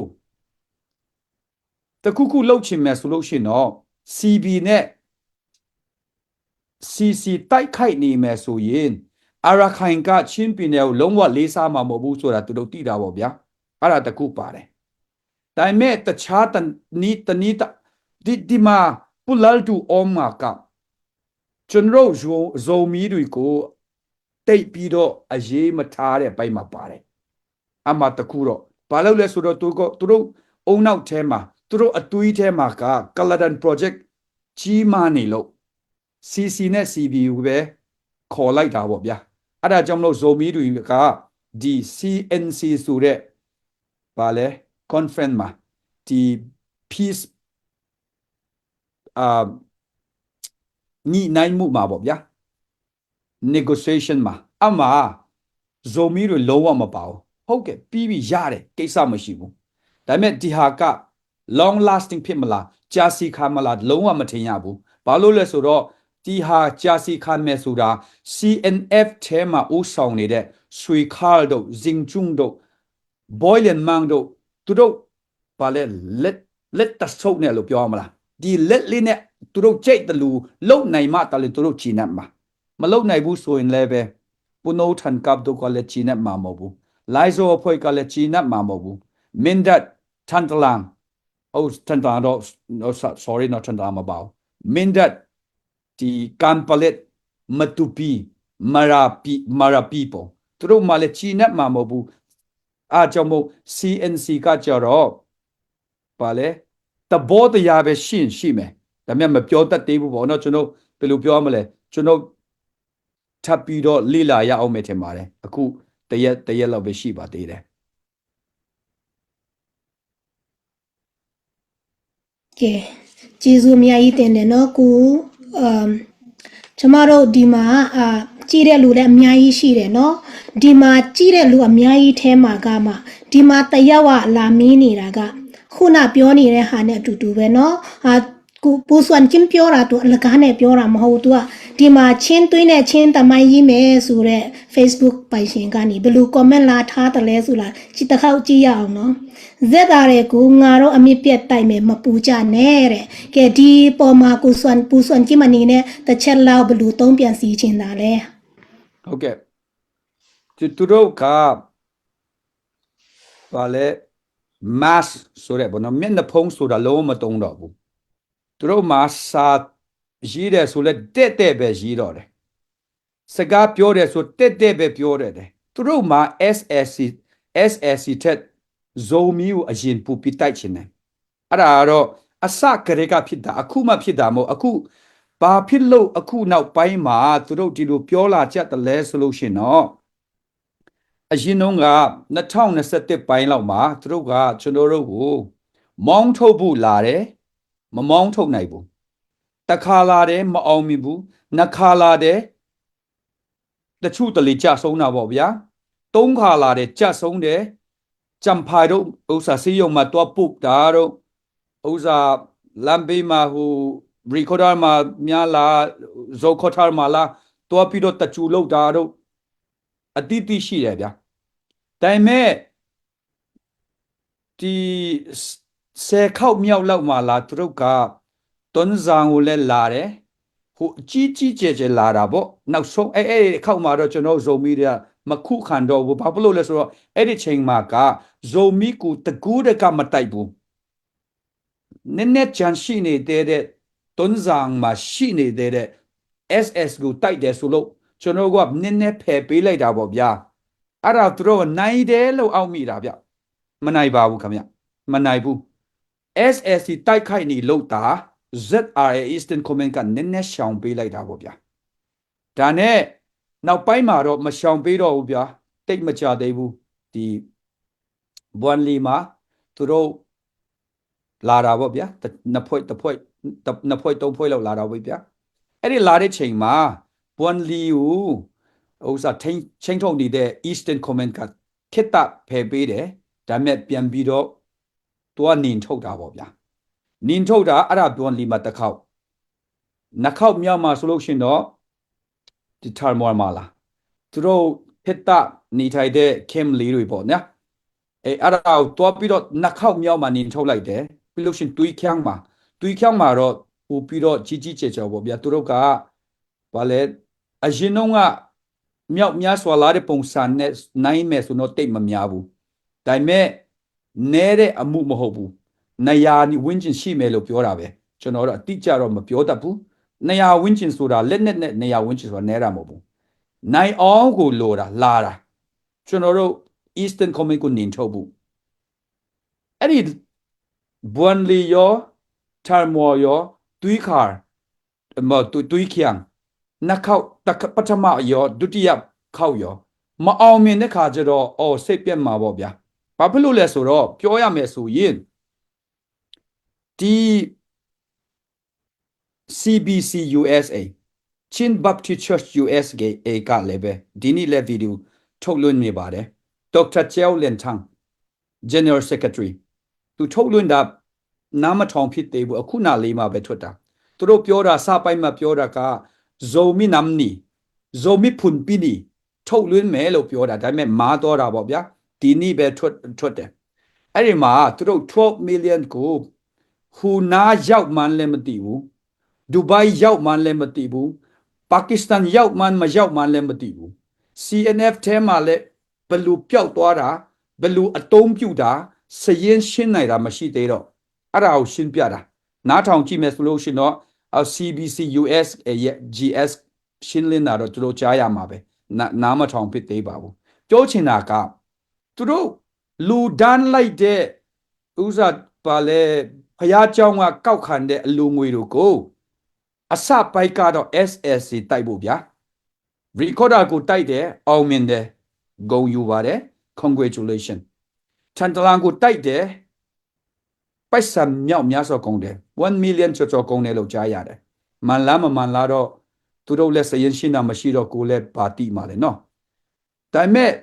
တစ်ခုခုလုပ်ချင်မယ်ဆိုလို့ရှိရင်တော့၊ C B နဲ့ C C တိုက်ခိုက်နေမယ်ဆိုရင်၊ အာရခိုင်ကချင်းပြည်နယ်ကိုလုံးဝလေးစားမှာမဟုတ်ဘူးဆိုတာသူတို့သိတာပေါ့ဗျာ။ အဲ့ဒါတစ်ခုပါတယ်။ ဒါပေမဲ့တခြားတနည်းတနည်းတဒီဒီမှာ Pulaldu Oma ကကျွန်တော်တို့ဇိုမီးတွေကိုတိတ်ပြီးတော့အရေးမထားတဲ့အပိုင်းမှာပါတယ်။ အမှတစ်ခုတော့ဘာလို့လဲဆိုတော့၊ သူကသူတို့အုံနောက်ထဲမှာ၊ သူတို့အသွေးထဲမှာက Kaladan project ကြီးမားနေလို့ C C နဲ့ C B ကိုပဲခေါ်လိုက်တာပေါ့ဗျာ။ အဲ့ဒါကြောင့်မလို့ဇိုမီးတွေကဒီ C N C ဆိုတဲ့ဘာလဲ conference မှာဒီ peace အာညှိနှိုင်းမှုမှာပေါ့ဗျာ၊ negotiation မှာ၊ အမှဇိုမီးတွေလုံးဝမပါဘူး။ ဟုတ်ကဲ့၊ ပြီးပြီ၊ ရတယ်၊ ကိစ္စမရှိဘူး။ ဒါပေမဲ့ဒီဟာက long lasting ဖြစ်မလား၊ ကြာစီခါမလား၊ လုံးဝမထင်ရဘူး။ ဘာလို့လဲဆိုတော့၊ ဒီဟာကြာစီခါမယ်ဆိုတာ C N F ထဲမှာဦးဆောင်နေတဲ့ ဆွေခါလ်တို့၊ ဇင်ကျုံတို့၊ ဘွိုင်းလျံမန်းတို့၊ သူတို့ဘာလဲ၊ လက်လက်တဆုပ်နဲ့လို့ပြောရမလား၊ ဒီလက်လေးနဲ့သူတို့ကြိုက်တယ်လို့လုပ်နိုင်မှသာလေသူတို့ကျေနပ်မှာ။ မလုပ်နိုင်ဘူးဆိုရင်လည်းပဲ၊ ပုနိုးထန်ကပ်တို့ကလည်းကျေနပ်မှာမဟုတ်ဘူး။ လိုင်းဇော်အဖွဲ့ကလည်းကျေနပ်မှာမဟုတ်ဘူး။ မင်းတပ်၊ ထန်တလန်၊ ဟိုထန်တလန်တော့၊ sorry နော်၊ ထန်တလန်မပါဘူး။ မင်းတပ်၊ ဒီကမ်ပလစ်၊ မတူပီ၊ မရာပီ၊ မရာပီပေါ့၊ သူတို့မှလည်းကျေနပ်မှာမဟုတ်ဘူး။ အားကြောင့်မို့ C N C ကကြတော့ဘာလဲ၊ သဘောတရားပဲရှိရင်ရှိမယ်။ ဒါပေမဲ့မပြောတတ်သေးဘူးပေါ့နော်။ ကျွန်တော်ဘယ်လိုပြောရမလဲ၊ ကျွန်တော်ထပ်ပြီးတော့လေ့လာရအောင်မယ်ထင်ပါတယ်။ အခုတရက်တရက်လောက်ပဲရှိပါသေးတယ်။ ကဲ၊ ကျေးဇူးအများကြီးတင်တယ်နော်ကို။ အမ်ကျွန်မတို့ဒီမှာအာကြည့်တဲ့လူလည်းအများကြီးရှိတယ်နော်။ ဒီမှာကြည့်တဲ့လူအများကြီးထဲမှာကမှဒီမှာတယောက်ကလာမေးနေတာကခုနပြောနေတဲ့ဟာနဲ့အတူတူပဲနော်။ အာကိုပူစွန်ကင်းပြောတာသူအလကားနဲ့ပြောတာမဟုတ်။ သူကဒီမှာချင်းသွေးနဲ့ချင်းသမိုင်းရေးမယ်ဆိုတဲ့ Facebook ပိုင်ရှင်ကနေဘယ်လို comment လာထားတယ်လဲဆိုတာကြည့်တစ်ခေါက်ကြည့်ရအောင်နော်။ ဇက်သားတွေကိုငါတို့အမြစ်ပြတ်တိုက်မယ်မပူကြနဲ့တဲ့။ ကဲဒီပေါ်မှာကိုစွန်ပူစွန်ကင်းမနေနဲ့တစ်ချက်လောက်ဘယ်လိုသုံးပြန်စီချင်တာလဲ။ ဟုတ်ကဲ့။ သူသူတို့ကဘာလဲ၊ mask ဆိုတဲ့ပေါ့နော်၊ မျက်နှာဖုံးဆိုတာလုံးဝမသုံးတော့ဘူး။ သူတို့မှာစာရေးတယ်ဆိုလဲတဲ့တဲ့ပဲရေးတော့တယ်။ စကားပြောတယ်ဆိုတဲ့တဲ့ပဲပြောတယ်တယ်။ သူတို့မှာ SSC SSC ထက်ဇိုမီးကိုအရင်ပိုပြီးတိုက်ချင်တယ်။ အဲ့ဒါကတော့အစကတည်းကဖြစ်တာ၊ အခုမှဖြစ်တာမဟုတ်။ အခုဘာဖြစ်လို့အခုနောက်ပိုင်းမှာသူတို့ဒီလိုပြောလာကြတယ်လဲဆိုလို့ရှိရင်တော့၊ အရင်တုန်းကနှစ်ထောင်နှစ်ဆယ့်တစ်ပိုင်းလောက်မှာသူတို့ကကျွန်တော်တို့ကို မောင်းထုတ်ဖို့လာတယ်၊ မမောင်းထုတ်နိုင်ဘူး။ တစ်ခါလာတယ်၊ မအောင်မြင်ဘူး။ နှစ်ခါလာတယ်၊ တချို့တလေကျဆုံးတာပေါ့ဗျာ။ သုံးခါလာတယ်၊ ကျဆုံးတယ်။ ကျန်ဖာတို့ဥစ္စာဆေးရုံမှာသွားပို့တာတို့၊ ဥစ္စာလမ်းဘေးမှာဟို recorder မှာများလား၊ ဇော်ခေါ်ထားမှာလား၊ သွားပြီးတော့တချို့လုပ်တာတို့ အသီးသီးရှိတယ်ဗျာ။ ဒါပေမဲ့ ဒီဆယ်ခေါက်မြောက်လောက်မှာလား သူတို့က တွန်းဇံကိုလည်းလာတယ်။ ဟိုအကြီးကြီးကျယ်ကျယ်လာတာပေါ့။ နောက်ဆုံးအဲအဲ့ဒီခေါက်မှာတော့ကျွန်တော်တို့ဇိုမီတွေကမခုခံတော့ဘူး။ ဘာဖြစ်လို့လဲဆိုတော့အဲ့ဒီချိန်မှာကဇိုမီကိုတကူတကမတိုက်ဘူး။ နည်းနည်းကျန်ရှိနေသေးတဲ့တွန်းဇံမှာရှိနေသေးတဲ့ SS ကိုတိုက်တယ်ဆိုလို့ကျွန်တော်ကနည်းနည်းဖယ်ပေးလိုက်တာပေါ့ဗျာ။ အဲ့ဒါသူတို့ကနိုင်တယ်လို့အောက်မိတာဗျ။ မနိုင်ပါဘူးခင်ဗျ။ မနိုင်ဘူး။ SSC တိုက်ခိုက်နေလို့သာ ZRA Eastern Command ကနည်းနည်းရှောင်ပေးလိုက်တာပေါ့ဗျာ။ ဒါနဲ့နောက်ပိုင်းမှာတော့မရှောင်ပေးတော့ဘူးဗျာ။ တိတ်မကြသေးဘူး။ ဒီဘွမ်လီမှာသူတို့လာတာပေါ့ဗျာ။ တ-နှစ်ဖွဲ့တစ်ဖွဲ့တစ်-နှစ်ဖွဲ့သုံးဖွဲ့လောက်လာတာပေါ့ဗျာ။ အဲ့ဒီလာတဲ့ချိန်မှာဘွမ်လီကိုဥစ္စာထိန်း-ထိန်းချုပ်နေတဲ့ Eastern Command ကခေတ္တဖယ်ပေးတယ်။ ဒါပေမဲ့ပြန်ပြီးတော့သူကနင်ထုတ်တာပေါ့ဗျာ။ နင်ထုတ်တာအဲ့ဒါဘွမ်လီမှာတစ်ခေါက်၊ နှစ်ခေါက်မြောက်မှာဆိုလို့ရှိရင်တော့ဒီ Tharmor မှာလား၊ သူတို့ခေတ္တနေထိုင်တဲ့ camp လေးတွေပေါ့နော်။ အဲအဲ့ဒါကိုသွားပြီးတော့နှစ်ခေါက်မြောက်မှာနင်ထုတ်လိုက်တယ်။ ပြီးလို့ရှိရင်တွီချန်းမှာ၊ တွီချန်းမှာတော့ပိုပြီးတော့ကြီးကြီးကျယ်ကျယ်ပေါ့ဗျာ။ သူတို့ကဘာလဲ၊ အရင်တုန်းကမြောက်များစွာလာတဲ့ပုံစံနဲ့နိုင်မယ်ဆိုတော့တိတ်မများဘူး။ ဒါပေမဲ့နဲတဲ့အမှုမဟုတ်ဘူး။ နှစ်ရာဝန်းကျင်ရှိမယ်လို့ပြောတာပဲ။ ကျွန်တော်တော့အတိအကျတော့မပြောတတ်ဘူး။ နှစ်ရာဝန်းကျင်ဆိုတာလက်နက်နဲ့နှစ်ရာဝန်းကျင်ဆိုတာနဲတာမဟုတ်ဘူး။ နိုင်အောင်ကိုလိုတာ၊ လာတာ။ ကျွန်တော်တို့ Eastern Command ကိုနင်ထုတ်ဖို့၊ အဲ့ဒီဘွမ်လီရော၊ ထါမော်ရော၊ တွီခါ၊ မတွီ၊ တွီချန်းနှစ်ခေါက်၊ တစ်ခါ၊ ပထမရော၊ ဒုတိယခေါက်ရော၊ မအောင်မြင်တဲ့ခါကျတော့၊ အော်၊ စိတ်ပျက်မှာပေါ့ဗျာ။ ဘာဖြစ်လို့လဲဆိုတော့၊ ပြောရမယ်ဆိုရင်၊ ဒီ CBC USA၊ Chin Baptist Church USA ကလည်းပဲ၊ ဒီနေ့လည်းဗီဒီယိုထုတ်လွှင့်နေပါတယ်။ ဒေါက်တာ ကျော်လင်းထန်း General Secretary သူထုတ်လွှင့်တာနားမထောင်ဖြစ်သေးဘူး။ အခုနလေးမှပဲထွက်တာ။ သူတို့ပြောတာ၊ စပိုင်းမှာပြောတာက၊ ဇိုမီနမ်နီ၊ ဇိုမီဖုန်ပီနီ၊ ထုတ်လွှင့်မယ်လို့ပြောတာ။ ဒါပေမဲ့မှားသွားတာပေါ့ဗျာ။ ဒီနေ့ပဲထွက်-ထွက်တယ်။ အဲ့ဒီမှာသူတို့ twelve million ကို၊ ဟူနားရောက်မှန်းလည်းမသိဘူး။ ဒူဘိုင်းရောက်မှန်းလည်းမသိဘူး။ ပါကစ္စတန်ရောက်မှန်းမရောက်မှန်းလည်းမသိဘူး။ CNF ထဲမှာလည်းဘယ်လိုပျောက်သွားတာ၊ ဘယ်လိုအသုံးပြုတာ၊ စာရင်းရှင်းနိုင်တာမရှိသေးတော့၊ အဲ့ဒါကိုရှင်းပြတာ။ နားထောင်ကြည့်မယ်ဆိုလို့ရှိရင်တော့၊ အာ၊ CBC USA ရဲ့ GS ရှင်းလင်းတာတော့သူတို့ကြားရမှာပဲ။ နား-နားမထောင်ဖြစ်သေးပါဘူး။ ပြောချင်တာက၊ သူတို့လှူဒါန်းလိုက်တဲ့ဥစ္စာ၊ ဘာလဲ၊ ဘုရားကျောင်းကကောက်ခံတဲ့အလှူငွေတွေကို၊ အစပိုင်းကတော့ SSC တိုက်ဖို့ဗျာ။ ရီကော်ဒါကိုတိုက်တယ်၊ အောင်မြင်တယ်၊ ဂုဏ်ယူပါတယ်။ Congratulation။ ထန်တလန်ကိုတိုက်တယ်၊ ပိုက်ဆံမြောက်များစွာကုန်တယ်။ One million ကျော်ကျော်ကုန်တယ်လို့ကြားရတယ်။ မှန်လားမမှန်လားတော့၊ သူတို့လည်းစာရင်းရှင်းတာမရှိတော့၊ ကိုယ်လည်းဘာသိမှာလဲနော်။ ဒါပေမဲ့၊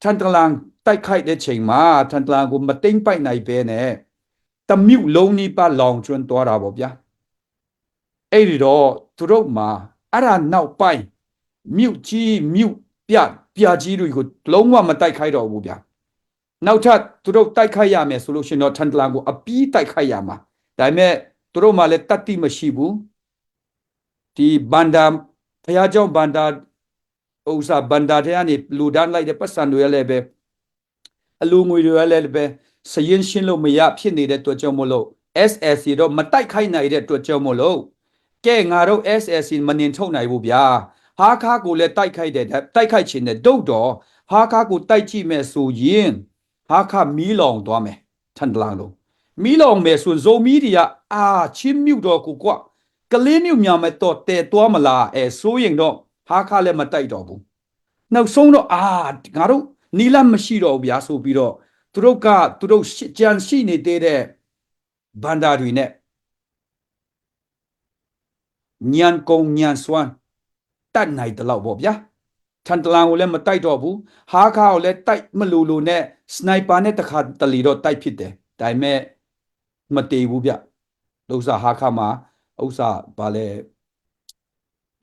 ထန်တလန်တိုက်ခိုက်တဲ့ချိန်မှာ၊ ထန်တလန်ကိုမသိမ်းပိုက်နိုင်ဘဲနဲ့၊ တစ်မြို့လုံးနီးပါးလောင်ကျွမ်းသွားတာပေါ့ဗျာ။ အဲ့ဒီတော့သူတို့မှာ၊ အဲ့ဒါနောက်ပိုင်း၊ မြို့ကြီးမြို့ပြပြကြီးတွေကိုလုံးဝမတိုက်ခိုက်တော့ဘူးဗျာ။ နောက်ထပ်သူတို့တိုက်ခိုက်ရမယ်ဆိုလို့ရှိရင်တော့၊ ထန်တလန်ကိုအပြီးတိုက်ခိုက်ရမှာ။ ဒါပေမဲ့သူတို့မှာလည်းတတ်သိမရှိဘူး။ ဒီဘန်ဒါ၊ ဘုရားကျောင်းဘန်ဒါ၊ ဥစ္စာဘန်ဒါထဲကနေလှူဒါန်းလိုက်တဲ့ပိုက်ဆံတွေကလည်းပဲ၊ အလှူငွေတွေကလည်းပဲ၊ စာရင်းရှင်းလို့မရဖြစ်နေတဲ့အတွက်ကြောင့်မို့လို့၊ SSC တော့မတိုက်ခိုက်နိုင်တဲ့အတွက်ကြောင့်မို့လို့၊ ကဲ၊ ငါတို့ SSC မနှင်ထုတ်နိုင်ဘူးဗျာ။ ဟားခါးကိုလည်းတိုက်ခိုက်တယ်၊ တိုက်ခိုက်ချင်တယ်။ သို့သော်၊ ဟားခါးကိုတိုက်ကြည့်မယ်ဆိုရင်၊ ဟားခါးမီးလောင်သွားမယ်။ ထန်တလန်လိုမီးလောင်မယ်ဆိုရင်၊ ဇိုမီးတွေက၊ အာ၊ ချင်းမြို့တော်ကိုကွ၊ ကလေးမြို့များမယ်တော့တည်သွားမလား၊ အဲ၊ စိုးရိမ်တော့ဟားခါးလည်းမတိုက်တော့ဘူး။ နောက်ဆုံးတော့၊ အာ၊ ငါတို့နည်းလမ်းမရှိတော့ဘူးဗျာဆိုပြီးတော့၊ သူတို့က၊ သူတို့ရှိ-ကျန်ရှိနေသေးတဲ့ ဘန္တာတွေနဲ့ ညံကုန်းညံစွမ်း တတ်နိုင်သလောက်ပေါ့ဗျာ။ ထန်တလန်ကိုလည်း မတိုက်တော့ဘူး။ ဟားခါကိုလည်း တိုက်မလို့လို့နဲ့ sniper နဲ့ တခါတလေတော့ တိုက်ဖြစ်တယ်။ ဒါပေမဲ့ မတည်ဘူးဗျ။ ဥစ္စာ ဟားခါမှာ ဥစ္စာ ဘာလဲ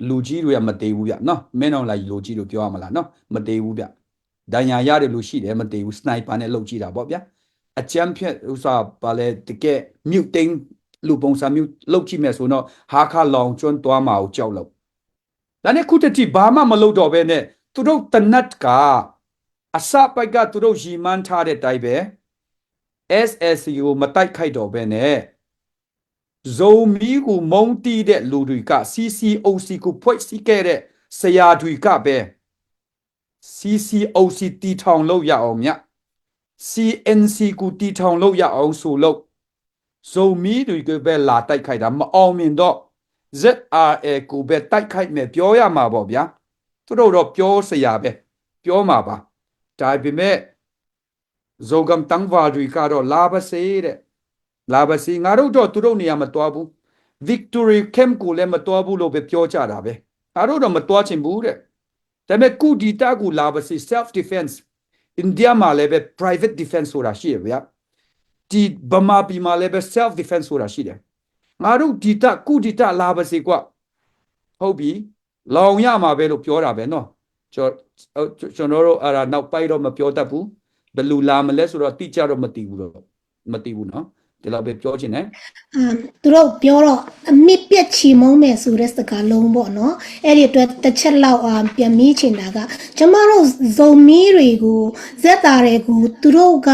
လူကြီးတွေက မတည်ဘူးဗျနော်။ မင်းအောင်လှိုင်လူကြီးလို့ ပြောရမလားနော်။ မတည်ဘူးဗျ။ ဒဏ်ရာရတယ်လို့ ရှိတယ်။ မတည်ဘူး။ sniper နဲ့ လုပ်ကြည့်တာပေါ့ဗျာ။ အကြမ်းဖက် ဥစ္စာ ဘာလဲ တကယ် မြို့သိမ်းလို့ ပုံစံမျိုး လုပ်ကြည့်မယ်ဆိုတော့ ဟားခါလောင်ကျွမ်းသွားမှာကို ကြောက်လို့။ ဒါနဲ့ ခုတတိ ဘာမှ မလုပ်တော့ဘဲနဲ့ သူတို့ သေနတ်က အစပိုင်းက သူတို့ ရည်မှန်းထားတဲ့အတိုင်းပဲ SSC ကို မတိုက်ခိုက်တော့ဘဲနဲ့ ဇိုမီးကို မုန်းတီးတဲ့လူတွေက CCOC ကို ဖွဲ့စည်းခဲ့တဲ့ ဆရာတွေကပဲ CCOC တည်ထောင်လို့ရအောင်မြတ် CNC ကို တည်ထောင်လို့ရအောင်ဆိုလို့ ဇိုမီးတွေကိုပဲ လာတိုက်ခိုက်တာ။ မအောင်မြင်တော့ ZRA ကိုပဲ တိုက်ခိုက်မယ် ပြောရမှာပေါ့ဗျာ။ သူတို့တော့ ပြောစရာပဲ ပြောမှာပါ။ ဒါပေမဲ့ ဇိုဂမ်တန်ဝါတွေကတော့ လာပါစေတဲ့။ လာပါစေ။ ငါတို့တော့ သူတို့နေရာ မသွားဘူး။ Victory Camp ကိုလည်း မသွားဘူးလို့ပဲ ပြောကြတာပဲ။ ငါတို့တော့ မသွားချင်ဘူးတဲ့။ ဒါပေမဲ့ ကိုယ့်ဒေသကို လာပါစေ။ Self defense. အိန္ဒိယမှာလည်းပဲ private defense ဆိုတာ ရှိတယ်ဗျာ။ ဒီဗမာပြည်မှာလည်းပဲ self defense ဆိုတာ ရှိတယ်။ ငါတို့ဒေသ ကိုယ့်ဒေသ လာပါစေကွ။ ဟုတ်ပြီ။ လောင်ရမှာပဲလို့ ပြောတာပဲနော်။ ကျွန်တော်တို့ အဲ့ဒါ နောက်ပိုင်းတော့ မပြောတတ်ဘူး။ ဘယ်လိုလာမလဲဆိုတော့ တိကျတော့ မသိဘူးတော့ မသိဘူးနော်။ ဒီလောက်ပဲ ပြောချင်တယ်။ အမ် သူတို့ပြောတော့ အမြစ်ပြတ်ချေမှုန်းမယ်ဆိုတဲ့ စကားလုံးပေါ့နော်။ အဲ့ဒီအတွက် တစ်ချက်လောက် အမ် ပြန်မေးချင်တာက ကျမတို့ ဇိုမီးတွေကို ZRA ကို သူတို့က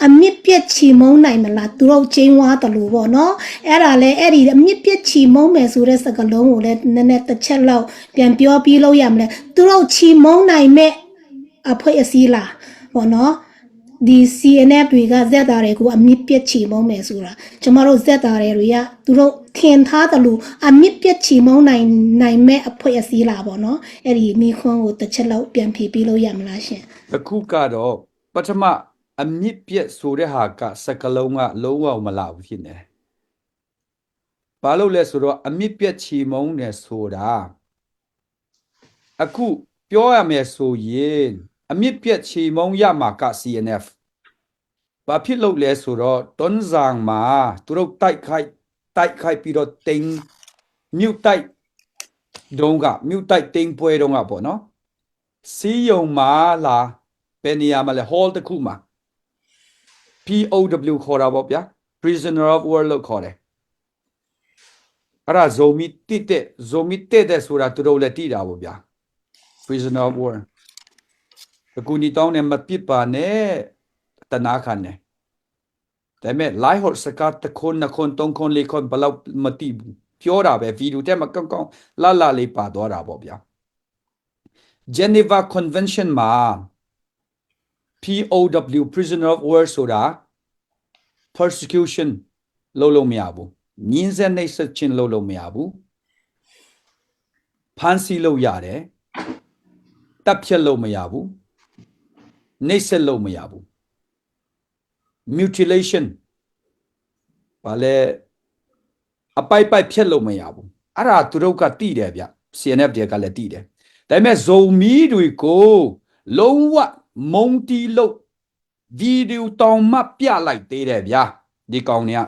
အမြစ်ပြတ်ချေမှုန်းနိုင်မလား။ သူတို့ ကျိန်းဝါသလိုပေါ့နော်။ အဲ့ဒါလဲ အဲ့ဒီ အမြစ်ပြတ်ချေမှုန်းမယ်ဆိုတဲ့ စကားလုံးကိုလည်း နည်းနည်း တစ်ချက်လောက် ပြန်ပြောပြလို့ရမလဲ။ သူတို့ ချေမှုန်းနိုင်မဲ့ အဖွဲ့အစည်းလားပေါ့နော်။ ဒီ CNF တွေက ZRA ကို အမြစ်ပြတ်ချေမှုန်းမယ်ဆိုတာ ကျမတို့ ZRA တွေက သူတို့ ထင်ထားသလို အမြစ်ပြတ်ချေမှုန်းနိုင် နိုင်မဲ့ အဖွဲ့အစည်းလားပေါ့နော်။ အဲ့ဒီမေးခွန်းကို တစ်ချက်လောက် ပြန်ဖြေပေးလို့ရမလားရှင်။ တစ်ခုကတော့ ပထမ အမြစ်ပြတ်ဆိုတဲ့ဟာက စကားလုံးက လုံးဝ မလာဘူး ဖြစ်နေတယ်။ ဘာလို့လဲဆိုတော့ အမြစ်ပြတ်ချေမှုန်းတယ်ဆိုတာ အခုပြောရမယ်ဆိုရင် အမြစ်ပြတ်ချေမှုန်းရမှာက CNF။ ဘာဖြစ်လို့လဲဆိုတော့ တွန်းဇံမှာ သူတို့ တိုက်ခိုက် တိုက်ခိုက်ပြီးတော့ သိမ်း မြို့တိုက်တုန်းက မြို့တိုက်သိမ်းပွဲတုန်းကပေါ့နော်။ ဆေးရုံမှာလား ဘယ်နေရာမှာလဲ hall တစ်ခုမှာ POW ခေါ်တာပေါ့ဗျာ။ Prisoner of War လို့ခေါ်တယ်။ အဲ့ဒါ ဇိုမီး တည်တဲ့ ဇိုမီး တည်တယ်ဆိုတာ သူတို့လည်း တည်တာပေါ့ဗျာ။ Prisoner of War အကူအညီတောင်းတယ် မပစ်ပါနဲ့ တနာခံတယ်။ ဒါပေမဲ့ လိုက်ဟော့ စကား တစ်ခွန်း နှစ်ခွန်း သုံးခွန်း လေးခွန်း ဘယ်လောက် မသိဘူး။ ပြောတာပဲ ဗီဒီယိုထဲမှာ ကောင်းကောင်း လှလှလေး ပါသွားတာပေါ့ဗျာ။ Geneva Convention မှာ POW, Prisoner of War ဆိုတာ persecution လုပ်လို့မရဘူး။ ညှဉ်းဆဲနှိပ်စက်ခြင်း လုပ်လို့မရဘူး။ ဖမ်းဆီးလို့ရတယ်။ သတ်ဖြတ်လို့မရဘူး။ နှိပ်စက်လို့မရဘူး။ Mutilation ဘာလဲ အပိုက်ပိုက် ဖြတ်လို့မရဘူး။ အဲ့ဒါ သူတို့က သိတယ်ဗျ။ CNF တွေကလည်း သိတယ်။ ဒါပေမဲ့ ဇိုမီးတွေကို လုံးဝ မုန်းတီးလို့ ဗီဒီယိုတောင်မှ ပြလိုက်သေးတယ်ဗျာ။ ဒီကောင်တွေက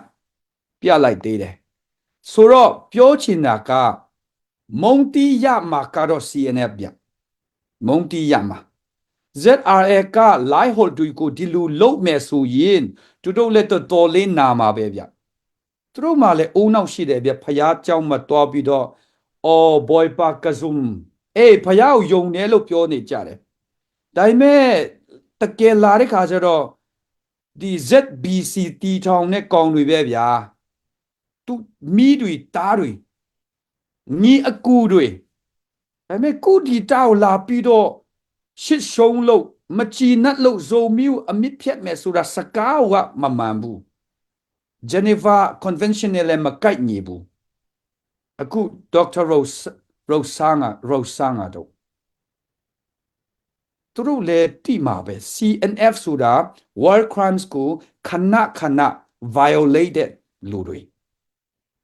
ပြလိုက်သေးတယ်။ ဆိုတော့ ပြောချင်တာက မုန်းတီးရမှာကတော့ CNF ဗျ။ မုန်းတီးရမှာ။ ZRA က လိုက်ဟော့ တွေကို ဒီလိုလုပ်မယ်ဆိုရင် သူတို့လည်း တော်တော်လေး နာမှာပဲဗျ။ သူတို့မှာလည်း ဦးနှောက်ရှိတယ်ဗျ။ ဘုရားကျောင်းမှာသွားပြီးတော့ အော် ဘွဲ့ပါကဇုံ အေး ဘုရားကို ယုံတယ်လို့ ပြောနေကြတယ်။ ဒါပေမဲ့ တကယ်လာတဲ့ခါကျတော့ ဒီ ZBC တည်ထောင်တဲ့ ကောင်တွေပဲဗျာ။ သူ့မီးတွေ သားတွေ ညီအစ်ကိုတွေ။ ဒါပေမဲ့ ကိုယ့်ဒေသကို လာပြီးတော့ ရှစ်ရှုံးလို့ မကျေနပ်လို့ ဇိုမီးကို အမြစ်ဖြတ်မယ်ဆိုတာ စကားကိုက မမှန်ဘူး။ Geneva Convention နဲ့လည်း မကိုက်ညီဘူး။ အခု Doctor Rose Rosanga Rosanga တို့ သူတို့လည်း သိမှာပဲ။ CNF ဆိုတာ war crimes ကို ခဏခဏ violate တဲ့ လူတွေ၊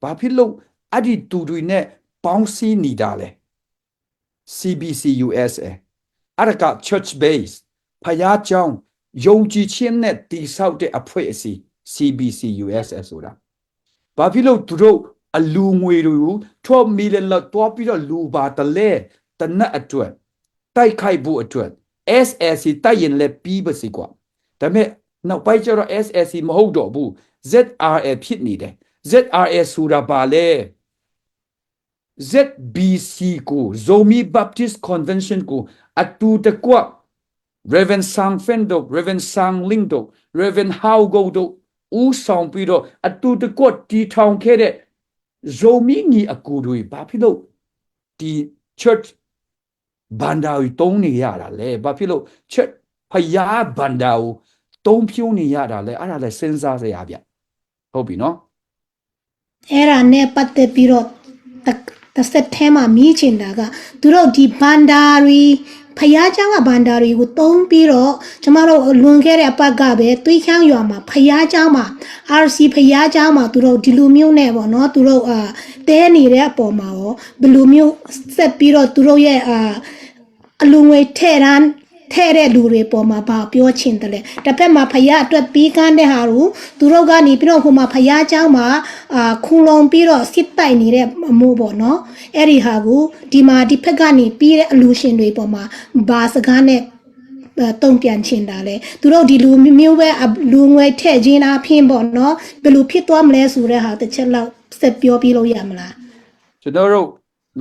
ဘာဖြစ်လို့အဲ့ဒီသူတွေနဲ့ပေါင်းစည်းနေတာလဲ။ CBCUSA အဲ့ဒါက church base ဘုရားကျောင်း၊ ယုံကြည်ခြင်းနဲ့တည်ဆောက်တဲ့အဖွဲ့အစည်း CBCUSA ဆိုတာ။ ဘာဖြစ်လို့သူတို့အလှူငွေတွေကို twelve million လောက်သွားပြီးတော့လှူပါသလဲ။ သေနတ်အတွက်၊ တိုက်ခိုက်ဖို့အတွက်၊ SAC တိုက်ရင်လည်းပြီးပါစေကွာ။ ဒါပေမဲ့နောက်ပိုင်းကျတော့ SAC မဟုတ်တော့ဘူး။ ZRA ဖြစ်နေတယ်။ ZRA ဆိုတာဘာလဲ။ ZBC ကို၊ Zomi Baptist Convention ကို အတူတကွ Reverend Sang Fen တို့၊ Reverend Sang Ling တို့၊ Reverend Hau Go တို့ ဦးဆောင်ပြီးတော့ အတူတကွတည်ထောင်ခဲ့တဲ့ Zomi ညီအစ်ကိုတွေ ဘာဖြစ်လို့ဒီ church ဘဏ္ဍာကိုသုံးနေရတာလဲ။ ဘာဖြစ်လို့ church ဘုရားဘဏ္ဍာကိုသုံးဖြုန်းနေရတာလဲ။ အဲ့ဒါလဲစဉ်းစားစရာဗျ။ ဟုတ်ပြီနော်။ အဲ့ဒါနဲ့ပတ်သက်ပြီးတော့ တစ်တစ်ဆက်ထဲမှာမေးချင်တာက သူတို့ဒီဘဏ္ဍာတွေ၊ ဘုရားကျောင်းကဘဏ္ဍာတွေကိုသုံးပြီးတော့၊ ကျမတို့လွန်ခဲ့တဲ့အပတ်ကပဲ သွေးချောင်းရွာမှာ ဘုရားကျောင်းမှာ၊ RC ဘုရားကျောင်းမှာ သူတို့ဒီလိုမျိုးနဲ့ပေါ့နော်၊ သူတို့အာတဲနေတဲ့အပေါ်မှာရော ဘယ်လိုမျိုးဆက်ပြီးတော့ သူတို့ရဲ့အာအလူငွေထဲ့တန်းထဲ့တဲ့လူတွေပေါ်မှာ ဘာပြောချင်တယ်လဲ။ တစ်ဖက်မှာ ဘုရားအတွက်ပေးကမ်းတဲ့ဟာကို သူတို့ကနေပြီးတော့ ဟိုမှာ ဘုရားကျောင်းမှာအာခုံလုံပြီးတော့ စစ်တိုက်နေတဲ့အမှုပေါ့နော်။ အဲ့ဒီဟာကို ဒီမှာ ဒီဘက်ကနေပြီးတဲ့အလူရှင်တွေပေါ်မှာ ဘာစကားနဲ့အဲတုံ့ပြန်ချင်တာလဲ။ သူတို့ဒီလိုမျိုးပဲအလူငွေထဲ့ခြင်းအပြင်ပေါ့နော်၊ ဘယ်လိုဖြစ်သွားမလဲဆိုတဲ့ဟာ တစ်ချက်လောက်ဆက်ပြောပြလို့ရမလား။ ကျွန်တော်တို့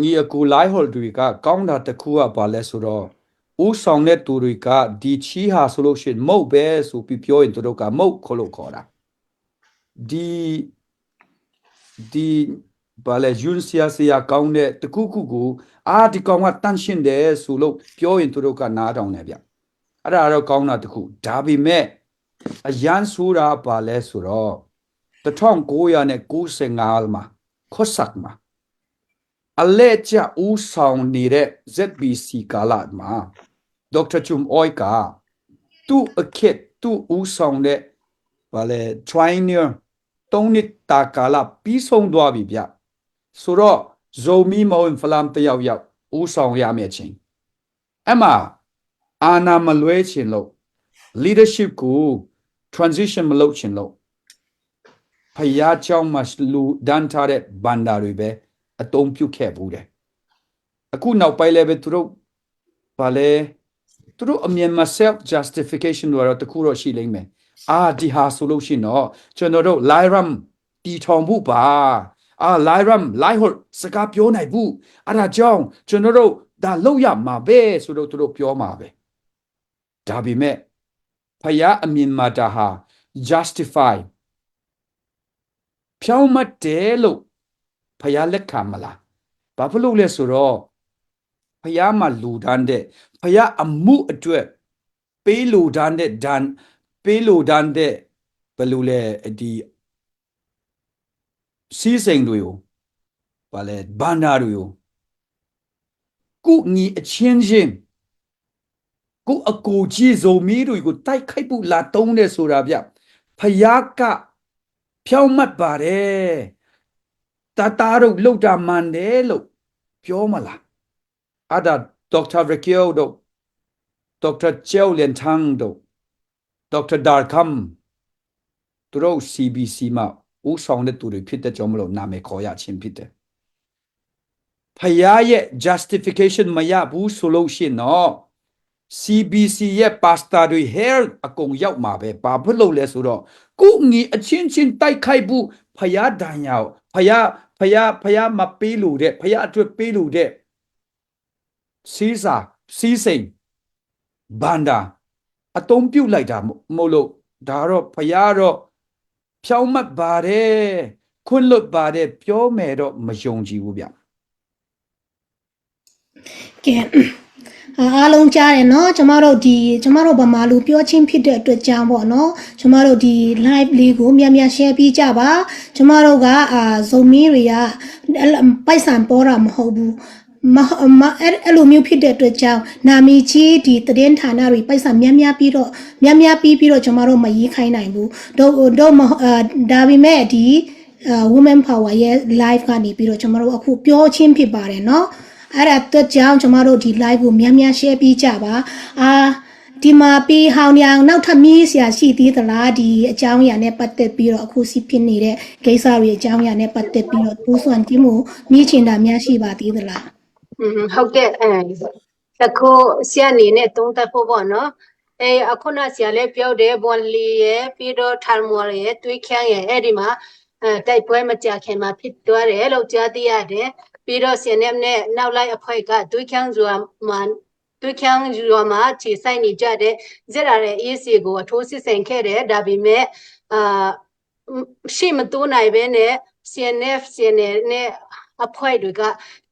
ညီအစ်ကိုလိုင်းဟိုလ်တွေက ကောင်းတာတစ်ခုက ဘာလဲဆိုတော့ ဦးဆောင်တဲ့သူတွေက ဒီချီးဟာဆိုလို့ရှိရင် မဟုတ်ပဲဆိုပြီးပြောရင် သူတို့က မဟုတ် ခလုတ်ခေါ်တာ။ ဒီဒီဘာလဲ ယွန်းဆရာ၊ ဆရာကောင်းတဲ့တစ်ခုခုကို အာ၊ ဒီကောင်ကတန့်ရှင်းတယ်ဆိုလို့ပြောရင် သူတို့ကနားထောင်တယ်ဗျ။ အဲ့ဒါတော့ကောင်းတာတစ်ခု။ ဒါပေမဲ့ အရမ်းဆိုးတာ ဘာလဲဆိုတော့ တစ်ထောင်ကိုးရာနဲ့ကိုးဆယ့်ငါးမှာ Cossack မှာ အလှည့်ကျဦးဆောင်နေတဲ့ ZBC ကာလမှာ ဒေါက်တာ ချွမ် အိုက် က သူ့အခက်၊ သူ့ဦးဆောင်တဲ့ ဘာလဲ triennial သုံးနှစ်တာကာလ ပြီးဆုံးသွားပြီဗျ။ ဆိုတော့ ဇိုမီး မဟုတ်ရင် ဖလမ် တစ်ယောက်ယောက် ဦးဆောင်ရမယ့်အချိန်၊ အဲ့မှာအာဏာမလွှဲချင်လို့၊ leadership ကို transition မလုပ်ချင်လို့ ဘုရားကျောင်းမှာလှူဒါန်းထားတဲ့ဘဏ္ဍာတွေပဲ အသုံးပြုခဲ့ဖူးတယ်။ အခုနောက်ပိုင်းလည်းပဲ သူတို့၊ ဘာလဲ၊ သူတို့အမြင်မှာ self justification လို့တော့တစ်ခုတော့ရှိလိမ့်မယ်။ အာ၊ ဒီဟာဆိုလို့ရှိရင်တော့ ကျွန်တော်တို့ လိုင်းရမ်တည်ထောင်ဖို့ပါ၊ အာ၊ လိုင်းရမ်၊ လိုင်းဟိုလ်စကားပြောနိုင်ဖို့၊ အဲ့ဒါကြောင့်ကျွန်တော်တို့ဒါလုပ်ရမှာပဲဆိုတော့ သူတို့ပြောမှာပဲ။ ဒါပေမဲ့ ဘုရားအမြင်မှာ ဒါဟာ justify ဖြောင့်မတ်တယ်လို့ ဘုရားလက်ခံမလား။ ဘာဖြစ်လို့လဲဆိုတော့ ဘုရားမှာလှူဒါန်းတဲ့၊ ဘုရားအမှုအတွက်ပေးလှူဒါန်းတဲ့၊ ဒါပေးလှူဒါန်းတဲ့၊ ဘယ်လိုလဲ၊ ဒီစည်းစိမ်တွေကို၊ ဘာလဲ၊ ဘဏ္ဍာတွေကို ကိုယ့်ညီအချင်းချင်း၊ ကိုယ့်အကိုကြီး ဇိုမီးတွေကိုတိုက်ခိုက်ဖို့လာသုံးတယ်ဆိုတာဗျ။ ဘုရားကဖြောင့်မတ်ပါတယ်၊ တသားတို့လုပ်တာမှန်တယ်လို့ပြောမလား။ အဲ့ဒါ ဒေါက်တာ ရကဲလ် တို့၊ ဒေါက်တာ ကျော်လွင်ထန်း တို့၊ ဒေါက်တာ ဒါရ်ခမ် သူတို့ CBC မှာဦးဆောင်တဲ့သူတွေဖြစ်တဲ့ကြောင့်မလို့ နာမည်ခေါ်ရခြင်းဖြစ်တယ်။ ဘုရားရဲ့ justification မရဘူးဆိုလို့ရှိရင်တော့ CBC ရဲ့ pastor တွေ hell အကုန်ရောက်မှာပဲ။ ဘာဖြစ်လို့လဲဆိုတော့ ကိုယ့်ညီအချင်းချင်းတိုက်ခိုက်ဖို့ ဘုရားဒဏ်ရာကို၊ ဘုရား၊ ဘုရား၊ ဘုရားမပေးလို့တဲ့၊ ဘုရားအတွက်ပေးလို့တဲ့ စည်းစာ၊ စည်းစိမ်၊ ဘဏ္ဍာအသုံးပြုလိုက်တာမို့လို့။ ဒါတော့ ဘုရားတော့ဖြောင့်မတ်ပါတယ်၊ ခွင့်လွှတ်ပါတယ် ပြောမယ်တော့ မယုံကြည်ဘူးဗျ။ ကဲ၊ အာ၊ အားလုံးကြားတယ်နော်။ ကျမတို့ဒီ၊ ကျမတို့ဗမာလူပြောချင်းဖြစ်တဲ့အတွက်ကြောင့်ပေါ့နော်။ ကျမတို့ဒီ live လေးကိုများများ share ပေးကြပါ။ ကျမတို့က၊ အာ၊ ဇိုမီးတွေက၊ ပိုက်ဆံပြောတာမဟုတ်ဘူး။ မ၊ မ၊ အဲ့၊ အဲ့လိုမျိုးဖြစ်တဲ့အတွက်ကြောင့် နာမည်ကြီးဒီသတင်းဌာနတွေ ပိုက်ဆံများများပြီးတော့၊ များများပြီးပြီးတော့ ကျမတို့မရေးခိုင်းနိုင်ဘူး။ တို့၊ တို့မ၊ အာ၊ ဒါပေမဲ့ဒီ အာ၊ Women Power ရဲ့ live ကနေပြီးတော့ ကျွန်မတို့အခုပြောခြင်းဖြစ်ပါတယ်နော်။ အဲ့ဒါအတွက်ကြောင့် ကျွန်မတို့ဒီ live ကိုများများ share ပေးကြပါ။ အာ၊ ဒီမှာ ပြည်ဟောင်းရံ နောက်ထပ်မေးစရာရှိသေးသလား၊ ဒီအကြောင်းအရာနဲ့ပတ်သက်ပြီးတော့ အခုစစ်ဖြစ်နေတဲ့ကိစ္စတွေအကြောင်းအရာနဲ့ပတ်သက်ပြီးတော့ ကိုစွမ်းကြည့်မှုမေးချင်တာများရှိပါသေးသလား။ อืมဟုတ်ကဲ့။ အဲ၊ တခုဆရာအနေနဲ့သုံးသပ်ဖို့ပေါ့နော်။ အဲ၊ အခုနဆရာလည်းပြောတယ်၊ ဘွမ်လီရယ်၊ ပြီးတော့ ထန်မွမ်ရယ်၊ သွေးချောင်းရယ်၊ အဲ့ဒီမှာ အဲ၊ တိုက်ပွဲမကြာခင်မှာဖြစ်သွားတယ်လို့ကြားသိရတယ်။ ပြီးတော့ စီအန်အက်ဖ် နဲ့နောက်လိုက်အဖွဲ့က သွေးချောင်းရွာမှာ၊ သွေးချောင်းရွာမှာခြေစိုက်နေကြတဲ့ ZRA အရေးစီကို အထူးစစ်ဆင်ခဲ့တယ်။ ဒါပေမဲ့၊ အာ၊ ရှေ့မတိုးနိုင်ဘဲနဲ့ စီအန်အက်ဖ်၊ စီအန်အယ် နဲ့အဖွဲ့တွေက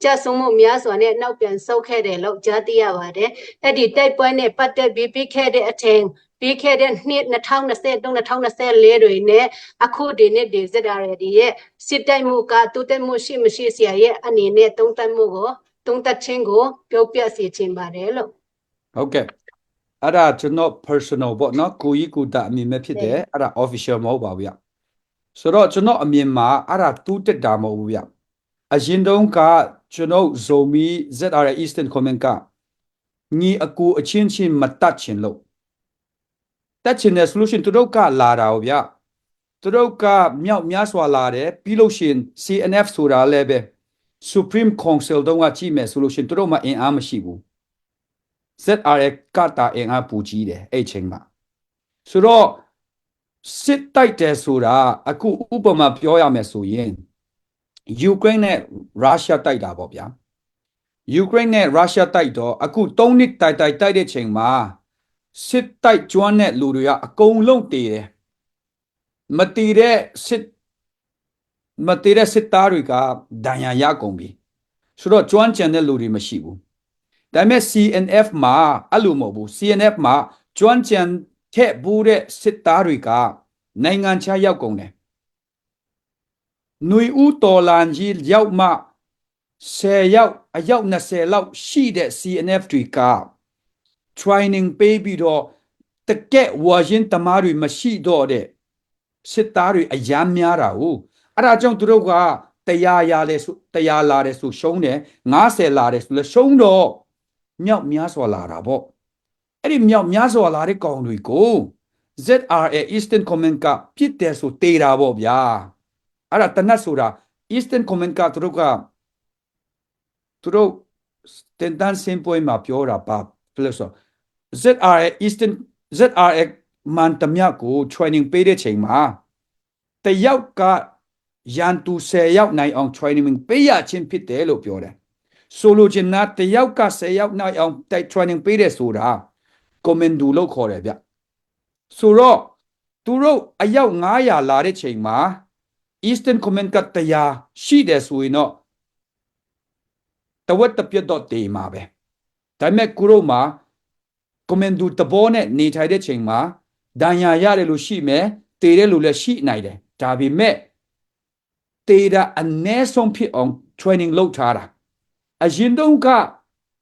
ကျဆုံးမှုများစွာနဲ့ နောက်ပြန်ဆုတ်ခဲ့တယ်လို့ ကြားသိရပါတယ်။ အဲ့ဒီတိုက်ပွဲနဲ့ပတ်သက်ပြီး ပြီးခဲ့တဲ့အချိန်၊ ပြီးခဲ့တဲ့နှစ် နှစ်ထောင်နှစ်ဆယ့်သုံး၊ နှစ်ထောင်နှစ်ဆယ့်လေးတွေနဲ့ အခုဒီနှစ်တွေ ZRA တွေရဲ့စစ်တိုက်မှုက တိုးတက်မှုရှိမရှိ ဆရာရဲ့အနေနဲ့သုံးသပ်မှုကို၊ သုံးသပ်ခြင်းကို ပြောပြစေချင်ပါတယ်လို့။ ဟုတ်ကဲ့။ အဲ့ဒါကျွန်တော် personal ပေါ့နော်။ ကိုယ်ရေးကိုယ်တာအမြင်ပဲဖြစ်တယ်။ အဲ။ အဲ့ဒါ official မဟုတ်ပါဘူးဗျ။ ဆိုတော့ကျွန်တော်အမြင်မှာ အဲ့ဒါတိုးတက်တာမဟုတ်ဘူးဗျ။ အရင်တုန်းကကျွန်တော် Zomi ZRA Eastern Command က ညီအကိုအချင်းချင်းမတတ်ချင်လို့၊ တတ်ချင်တဲ့ solution သူတို့ကလာတာကိုဗျ။ သူတို့ကမြောက်များစွာ်လာတယ်။ ပြီးလို့ရှိရင် စီအန်အက်ဖ် ဆိုတာလည်းပဲ Supreme Council တုန်းကကြည့်မယ်ဆိုလို့ရှိရင် သူတို့မှာအင်အားမရှိဘူး။ ZRA ကသာအင်အားပိုကြီးတယ် အဲ့ချိန်မှာ။ ဆိုတော့စစ်တိုက်တယ်ဆိုတာ အခုဥပမာပြောရမယ်ဆိုရင် ယူကရိန်းနဲ့ရုရှားတိုက်တာပေါ့ဗျာ။ ယူကရိန်းနဲ့ရုရှားတိုက်တော့ အခုသုံးနှစ်တိုင်တိုင်တိုက်တဲ့ချိန်မှာ စစ်တိုက်ကျွမ်းတဲ့လူတွေကအကုန်လုံးသေတယ်။ မသေတဲ့စစ်မသေတဲ့စစ်သားတွေကဒဏ်ရာရကုန်ပြီ။ ဆိုတော့ကျွမ်းကျင်တဲ့လူတွေမရှိဘူး။ ဒါပေမဲ့ စီအန်အက်ဖ် မှာအဲ့လိုမဟုတ်ဘူး။ စီအန်အက်ဖ် မှာကျွမ်းကျင်ခဲ့ဘူးတဲ့စစ်သားတွေကနိုင်ငံခြားရောက်ကုန်တယ်။ နွေဦးတော်လှန်ရေးရောက်မှဆယ်ယောက်၊ အယောက်နှစ်ဆယ်လောက်ရှိတဲ့ စီအန်အက်ဖ် တွေက training ပေးပြီးတော့ တကယ့် ဝါရင့်သမားတွေမရှိတော့တဲ့စစ်သားတွေအရမ်းများတာကို၊ အဲ့ဒါကြောင့်သူတို့ကတစ်ရာရာတယ်ဆို၊ တစ်ရာလာတယ်ဆိုရှုံးတယ်၊ ငါးဆယ်လာတယ်ဆိုလည်းရှုံးတော့ မြောက်များစွာလာတာပေါ့။ အဲ့ဒီမြောက်များစွာလာတဲ့ကောင်တွေကို ZRA Eastern Command ကပစ်တယ်ဆိုသေတာပေါ့ဗျာ။ အဲ့ဒါတနတ်ဆိုတာ Eastern Command ကသူတို့ကသူတို့တင်တန်းစင်ပွဲမှာပြောတာပါ။ ဘယ်လိုဆို ZRA Eastern ZRA မှန်သမျှကို training ပေးတဲ့ချိန်မှာတစ်ယောက်ကရန်သူဆယ်ယောက်နိုင်အောင် training ပေးရခြင်းဖြစ်တယ်လို့ပြောတယ်။ ဆိုလိုချင်တာတစ်ယောက်ကဆယ်ယောက်နိုင်အောင်တိုက် training ပေးတယ်ဆိုတာ commando လို့ခေါ်တယ်ဗျ။ ဆိုတော့သူတို့အယောက်ငါးရာလာတဲ့ချိန်မှာ Eastern Command ကတစ်ရာရှိတယ်ဆိုရင်တော့တဝက်တစ်ပြက်တော့သေမှာပဲ။ ဒါပေမဲ့ကိုတို့မှာ commando သဘောနဲ့နေထိုင်တဲ့ချိန်မှာဒဏ်ရာရတယ်လို့ရှိမယ်၊ သေတဲ့လူလည်းရှိနိုင်တယ်။ ဒါပေမဲ့သေတာအနည်းဆုံးဖြစ်အောင် training လုပ်ထားတာ။ အရင်တုန်းက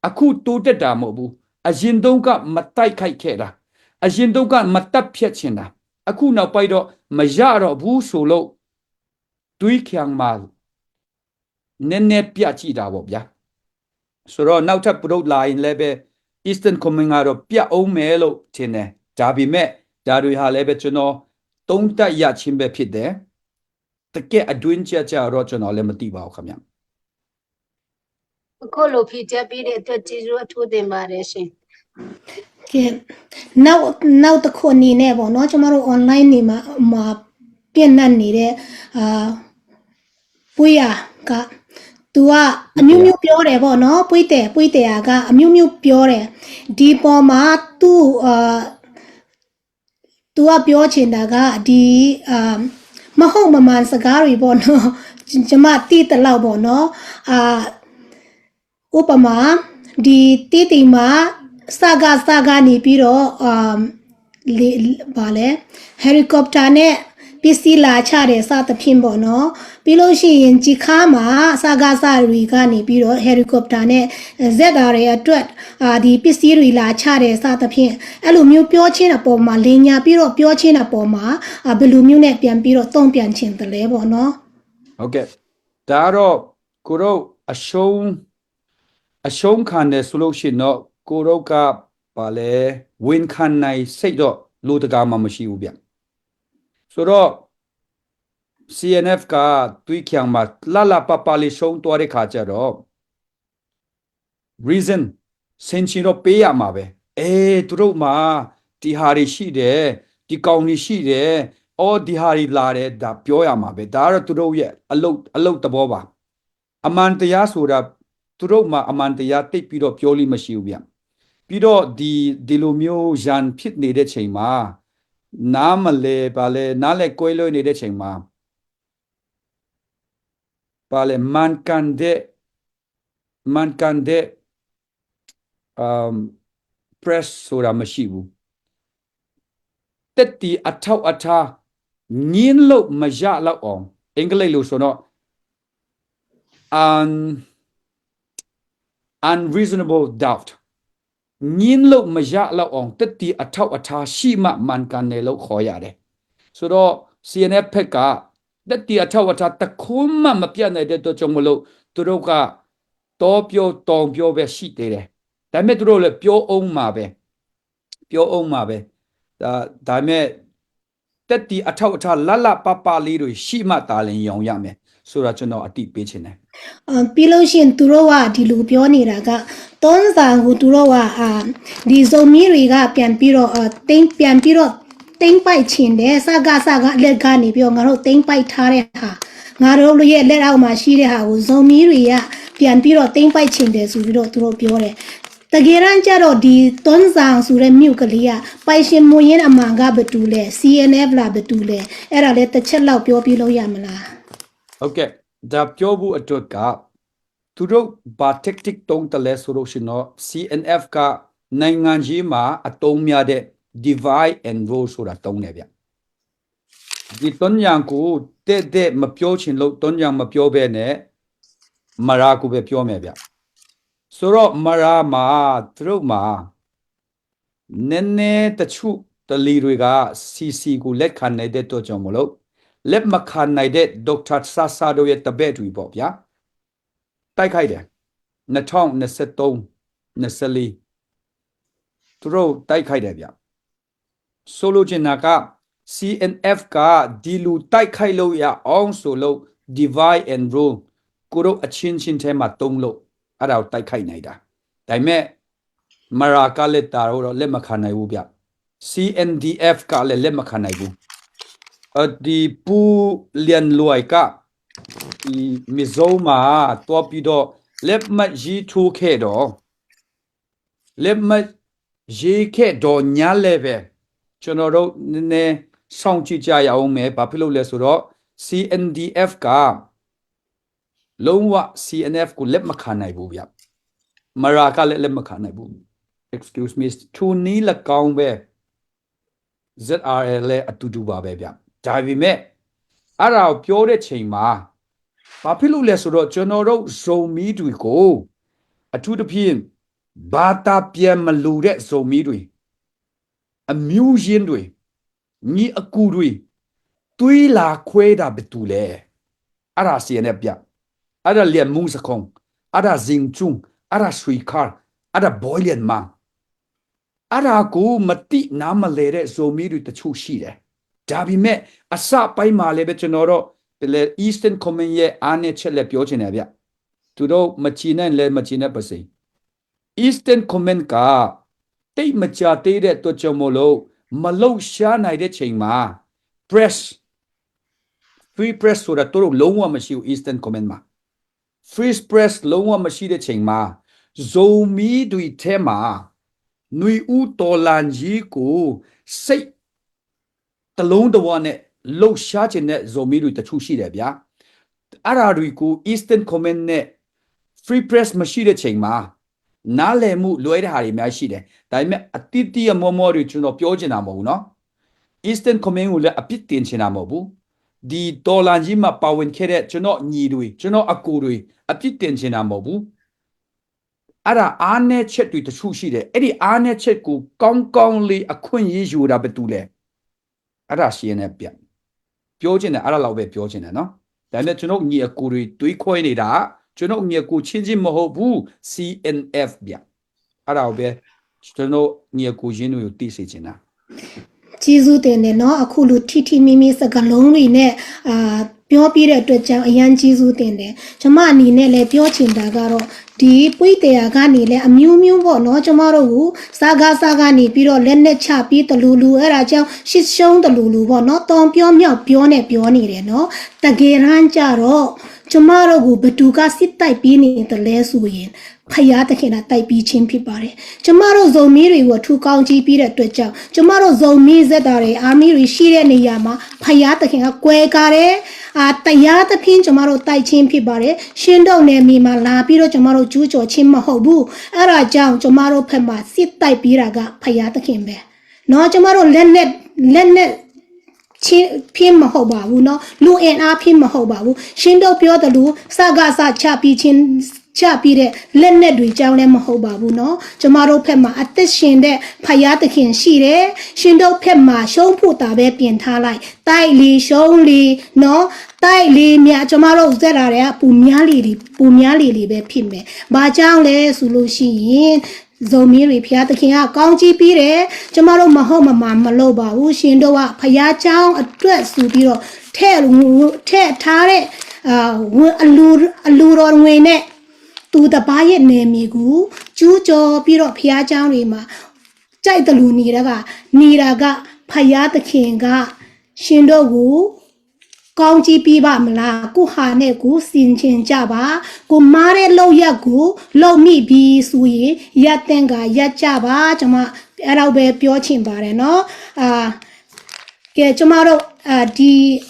အခုတိုးတက်တာမဟုတ်ဘူး။ အရင်တုန်းကမတိုက်ခိုက်ခဲ့တာ။ အရင်တုန်းကမတပ်ဖြတ်ချင်တာ။ အခုနောက်ပိုင်းတော့မရတော့ဘူးဆိုလို့သွေးချောင်းမှာနည်းနည်းပြကြည့်တာပေါ့ဗျာ။ ဆိုတော့နောက်ထပ်ပဒုတ်လာရင်လည်းပဲ Eastern Command ကတော့ပြအောင်မယ်လို့ထင်တယ်။ ဒါပေမဲ့ဒါတွေဟာလည်းပဲကျွန်တော်သုံးသပ်ရခြင်းပဲဖြစ်တယ်။ တကယ့်အတွင်းကျကျတော့ကျွန်တော်လည်းမသိပါဘူးခင်ဗျ။ အခုလိုဖြေကြားပေးတဲ့အတွက်ကျေးဇူးအထူးတင်ပါတယ်ရှင်။ ကဲ၊ နောက်နောက်တစ်ခုအနေနဲ့ပေါ့နော်၊ ကျွန်မတို့ online နေမှာမှာပြန့်နှံ့နေတဲ့အာပွေးရကသူကအမျိုးမျိုးပြောတယ်ပေါ့နော်။ ပွေးတယ်၊ ပွေးတယ်ရကအမျိုးမျိုးပြောတယ်။ ဒီပေါ်မှာသူအာသူကပြောချင်တာကဒီအာမဟုတ်မမှန်စကားတွေပေါ့နော်။ ကျွန်မသိသလောက်ပေါ့နော်။ အာဥပမာဒီတီတီမှာစကစကနေပြီးတော့အာလေဘာလဲ helicopter နဲ့ပစ္စည်းလာချတယ်စသဖြင့်ပေါ့နော်။ ပြီးလို့ရှိရင်ကြီးခါမှာစကစတွေကနေပြီးတော့ helicopter နဲ့ ZRA အတွက်အာဒီပစ္စည်းတွေလာချတယ်စသဖြင့်အဲ့လိုမျိုးပြောချင်းအပေါ်မှာလင်ညာပြီးတော့ပြောချင်းအပေါ်မှာအာဘယ်လိုမျိုးနဲ့ပြန်ပြီးတော့တုံ့ပြန်ချင်သလဲပေါ့နော်။ ဟုတ်ကဲ့ဒါကတော့ကိုတို့အရှုံးအရှုံးခံတယ်ဆိုလို့ရှိရင်တော့ကိုတို့ကဘာလဲဝန်ခံနိုင်စိတ်တော့လူတကာမှမရှိဘူးဗျဆိုတော့ C N F ကသွေးချောင်းမှာလှလှပပလေးရှုံးသွားတဲ့ခါကျတော့ reason ဆင်ခြင်တော့ပေးရမှာပဲအဲသူတို့မှာဒီဟာတွေရှိတယ်ဒီကောင်တွေရှိတယ်အော်ဒီဟာတွေလာတယ်ဒါပြောရမှာပဲဒါကတော့သူတို့ရဲ့အလုပ်အလုပ်သဘောပါအမှန်တရားဆိုတာသူတို့မှာအမှန်တရားသိပ်ပြီးတော့ပြောလို့မရှိဘူးဗျပြီးတော့ဒီဒီလိုမျိုးရန်ဖြစ်နေတဲ့ချိန်မှာနားမလဲပါလဲနားလဲကွဲလွဲနေတဲ့ချိန်မှာပါလဲမှန်ကန်တဲ့မှန်ကန်တဲ့ အမ် press ဆိုတာမရှိဘူးတက်တီအထောက်အထားငင်းလို့မရလောက်အောင်အင်္ဂလိပ်လိုဆိုတော့ un unreasonable doubt ငင်းလို့မရလောက်အောင်တက်တီအထောက်အထားရှိမှမှန်ကန်တယ်လို့ခေါ်ရတယ်ဆိုတော့ C N F ဘက်ကတက်တီအထောက်အထားတစ်ခုမှမပြနိုင်တဲ့အတွက်ကြောင့်မလို့သူတို့က တောပြောတောင်ပြောပဲရှိသေးတယ်ဒါပေမဲ့သူတို့လည်းပြောအောင်မှာပဲပြောအောင်မှာပဲဒါဒါပေမဲ့တက်တီအထောက်အထားလလပပလေးတွေရှိမှသာလျှင်ရောင်ရမယ်ဆိုတာကျွန်တော်အတိပေးချင်တယ် အာပြီးလို့ရှိရင်သူတို့ကဒီလိုပြောနေတာကတွန်းသံကိုသူတို့ကအာဒီဇုံမီးတွေကပြန်ပြီးတော့အာတင်းပြန်ပြီးတော့တင်းပိုက်ချင်တယ်စကစကလက်ကနေပြီးတော့ငါတို့တင်းပိုက်ထားတဲ့ဟာငါတို့ရဲ့လက်အောက်မှာရှိတဲ့ဟာကိုဇုံမီးတွေကပြန်ပြီးတော့တင်းပိုက်ချင်တယ်ဆိုပြီးတော့သူတို့ပြောတယ်တကယ်တမ်းကျတော့ဒီတွန်းသံဆိုတဲ့မြို့ကလေးကပိုင်ရှင်မူရင်းအမှန်ကဘယ်သူလဲ C N F လားဘယ်သူလဲအဲ့ဒါလည်းတစ်ချက်လောက်ပြောပြလို့ရမလား ဟုတ်ကဲ့ဒါပြောဖို့အတွက်ကသူတို့ဘာ tactic သုံးတလဲဆိုလို့ရှိရင်တော့ C N F ကနိုင်ငံရေးမှာအသုံးများတဲ့ divide and rule ဆိုတာသုံးတယ်ဗျဒီတွန်းရန်ကိုတဲ့တဲ့မပြောချင်လို့တွန်းရန်မပြောဘဲနဲ့မရာကိုပဲပြောမယ်ဗျဆိုတော့မရာမှာသူတို့မှာနည်းနည်းတချို့တလီတွေက C C ကိုလက်ခံနိုင်တဲ့တော့ကြောင့်မလို့လက်မခံနိုင်တဲ့ Doctor ဆဆတို့ရဲ့တပည့်တွေပေါ့ဗျာတိုက်ခိုက်တယ်2023 24သူတို့တိုက်ခိုက်တယ်ဗျဆိုလိုချင်တာက C N F ကဒီလူတိုက်ခိုက်လို့ရအောင်ဆိုလို့ divide and rule ကိုတို့အချင်းချင်းထဲမှာတုံးလို့အဲ့ဒါကိုတိုက်ခိုက်နေတာဒါပေမဲ့မရာကလည်းတာတော့လက်မခံနိုင်ဘူးဗျ C N D F ကလည်းလက်မခံနိုင်ဘူးအဒီပူလျန်လွိုင်ကဒီမီဇိုမှာတွားပြီးတော့လက်မှတ်ရေးထိုးခဲ့တော့လက်မှတ်ရေးခဲ့တော့ညလည်းပဲကျွန်တော်တို့နည်းနည်းစောင့်ကြည့်ကြရအောင်မယ်ဘာဖြစ်လို့လဲဆိုတော့ C N D F ကလုံးဝ C N F ကိုလက်မခံနိုင်ဘူးဗျမရာကလည်းလက်မခံနိုင်ဘူး excuse me ထူနီးလကောင်းပဲ Z R L လည်းအတူတူပါပဲဗျဒါပေမဲ့အဲ့ဒါကိုပြောတဲ့ချိန်မှာဘာဖြစ်လို့လဲဆိုတော့ကျွန်တော်တို့ဇုံမီးတွေကိုအထူးသဖြင့်ဘာသာပြန်မလို့တဲ့ဇုံမီးတွေအမျိုးရင်းတွေညီအကူတွေတွေးလာခွဲတာဘယ်သူလဲအဲ့ဒါ C N F ဗျအဲ့ဒါလျက်မုံစခုံအဲ့ဒါဇင်ကျုံအဲ့ဒါဆွေခါအဲ့ဒါဘွိုင်းလျက်မန်းအဲ့ဒါကိုမတိနားမလဲတဲ့ဇိုမီးတွေတချို့ရှိတယ်ဒါပေမဲ့အစပိုင်းမှာလည်းပဲကျွန်တော်တို့ပလဲ Eastern Command ရဲ့အားနည်းချက်လည်းပြောချင်တယ်ဗျသူတို့မချီနိုင်လည်းမချီနိုင်ပါစေ Eastern Command ကတိတ်မကြသေးတဲ့အတွက်ကြောင့်မို့လို့မလုံရှားနိုင်တဲ့ချိန်မှာ press free press ဆိုတာတို့လုံးဝမရှိဘူး Eastern Command မှာ free press လုံးဝမရှိတဲ့ချိန်မှာဇိုံမီးတွေထဲမှာຫນွေဦးတော်လှန်ရေးကိုစိတ်တလုံးတဝါနဲ့လှုပ်ရှားချင်တဲ့ဇိုမီးတွေတချို့ရှိတယ်ဗျာအဲ့ဒါတွေကို Eastern Command နဲ့ Free Press မရှိတဲ့ချိန်မှာနားလည်မှုလွဲတဲ့ဟာတွေအများကြီးရှိတယ်ဒါပေမဲ့အတိတ်တည်းအမောမောတွေကျွန်တော်ပြောချင်တာမဟုတ်ဘူးနော် Eastern Command ကိုလည်းအပြစ်တင်ချင်တာမဟုတ်ဘူးဒီတော်လှန်ရေးမှာပါဝင်ခဲ့တဲ့ကျွန်တော်ညီတွေကျွန်တော်အကိုတွေအပြစ်တင်ချင်တာမဟုတ်ဘူးအဲ့ဒါအားနည်းချက်တွေတချို့ရှိတယ်အဲ့ဒီအားနည်းချက်ကိုကောင်းကောင်းလေးအခွင့်အရေးယူတာဘယ်သူလဲအဲ့ဒါ C N F ဗျပြောချင်တယ်အဲ့ဒါလောက်ပဲပြောချင်တယ်နော် ဒါပေမဲ့ ကျွန်တော်ညီအကိုတွေ တွေးခွဲနေတာ ကျွန်တော်ညီအကိုချင်းချင်းမဟုတ်ဘူး စီအန်အက်ဖ်ဗျာ အဲ့ဒါကိုပဲ ကျွန်တော်ညီအကိုချင်းတွေကို သိစေချင်တာ ကျေးဇူးတင်တယ်နော်။ အခုလို ထိထိမိမိ စကားလုံးတွေနဲ့ အာ ပြောပြတဲ့အတွက်ကြောင့် အရမ်းကျေးဇူးတင်တယ်။ ကျွန်မအနေနဲ့လည်း ပြောချင်တာကတော့ ဒီပွေ့တရာကနေလည်း အမျိုးမျိုးပေါ့နော်။ ကျွန်မတို့ကို စကစကနေပြီးတော့ လက်နက်ချပေးသလိုလို၊ အဲ့ဒါကြောင့် ရှစ်ရှုံးသလိုလိုပေါ့နော်။ တောင်ပြောမြောက်ပြောနဲ့ ပြောနေတယ်နော်။ တကယ်တမ်းကျတော့ ကျွန်မတို့ကို ဘယ်သူက စစ်တိုက်ပေးနေသလဲဆိုရင် ဘုရားသခင်က တိုက်ပေးခြင်းဖြစ်ပါတယ်။ ကျွန်မတို့ ဇိုမီးတွေကို အထူးကောင်းကြီးပေးတဲ့အတွက်ကြောင့် ကျွန်မတို့ ဇိုမီးစစ်သားတွေ အာမီးတွေ ရှိတဲ့နေရာမှာ ဘုရားသခင်က ကွဲကားတယ်။ အာ တရားသဖြင့် ကျွန်မတို့ တိုက်ခြင်းဖြစ်ပါတယ်။ ရှင်းတုတ်နယ်မြေမှာ လာပြီးတော့ ကျွန်မတို့ ကျူးကျော်ခြင်းမဟုတ်ဘူး။ အဲ့ဒါကြောင့် ကျွန်မတို့ဘက်မှာ စစ်တိုက်ပေးတာက ဘုရားသခင်ပဲနော်။ ကျွန်မတို့ လက်နက်၊ လက်နက်ဖြင့် မဟုတ်ပါဘူးနော်။ လူအင်အားဖြင့် မဟုတ်ပါဘူး။ ရှင်းတုတ်ပြောသလို စကစချပေးခြင်း၊ ချပေးတဲ့ လက်နက်တွေကြောင့်လည်း မဟုတ်ပါဘူးနော်။ ကျွန်မတို့ဘက်မှာ အသက်ရှင်တဲ့ ဘုရားသခင်ရှိတယ်။ ရှင်းတုတ်ဘက်မှာ ရှုံးဖို့သာပဲ ပြင်ထားလိုက်။ တိုက်လေရှုံးလေနော်။ တိုက်လေများ ကျွန်မတို့ စစ်သားတွေက ပိုများလေလေ၊ ပိုများလေလေပဲ ဖြစ်မယ်။ ဘာကြောင့်လဲဆိုလို့ရှိရင် ဇိုမီးတွေ ဘုရားသခင်က ကောင်းကြီးပေးတယ်။ ကျွန်မတို့ မဟုတ်မမှန် မလုပ်ပါဘူး။ ရှင်းတုတ်က ဘုရားကျောင်းအတွက်ဆိုပြီးတော့ ထည့်၊ ထည့်ထားတဲ့၊ အာ၊ ငွေ၊ အလှူ၊ အလှူတော်ငွေနဲ့ သူတစ်ပါးရဲ့ နယ်မြေကို ကျူးကျော်ပြီးတော့ ဘုရားကျောင်းတွေမှာ ကြိုက်သလို နေတာက၊ နေတာက ဘုရားသခင်က ရှင်းတုတ်ကို ကောင်းကြီးပေးပါ့မလား။ ကိုယ့်ဟာနဲ့ကိုယ် ယှဉ်ပြိုင်ကြပါ။ ကိုယ်မှားတဲ့လုပ်ရပ်ကို လုပ်မိပြီဆိုရင် ရပ်သင့်ကရပ်ကြပါ။ ကျွန်မ အဲ့ဒါပဲ ပြောချင်ပါတယ်နော်။ အာ၊ ကဲ၊ ကျွန်မတို့၊ အာ၊ ဒီ၊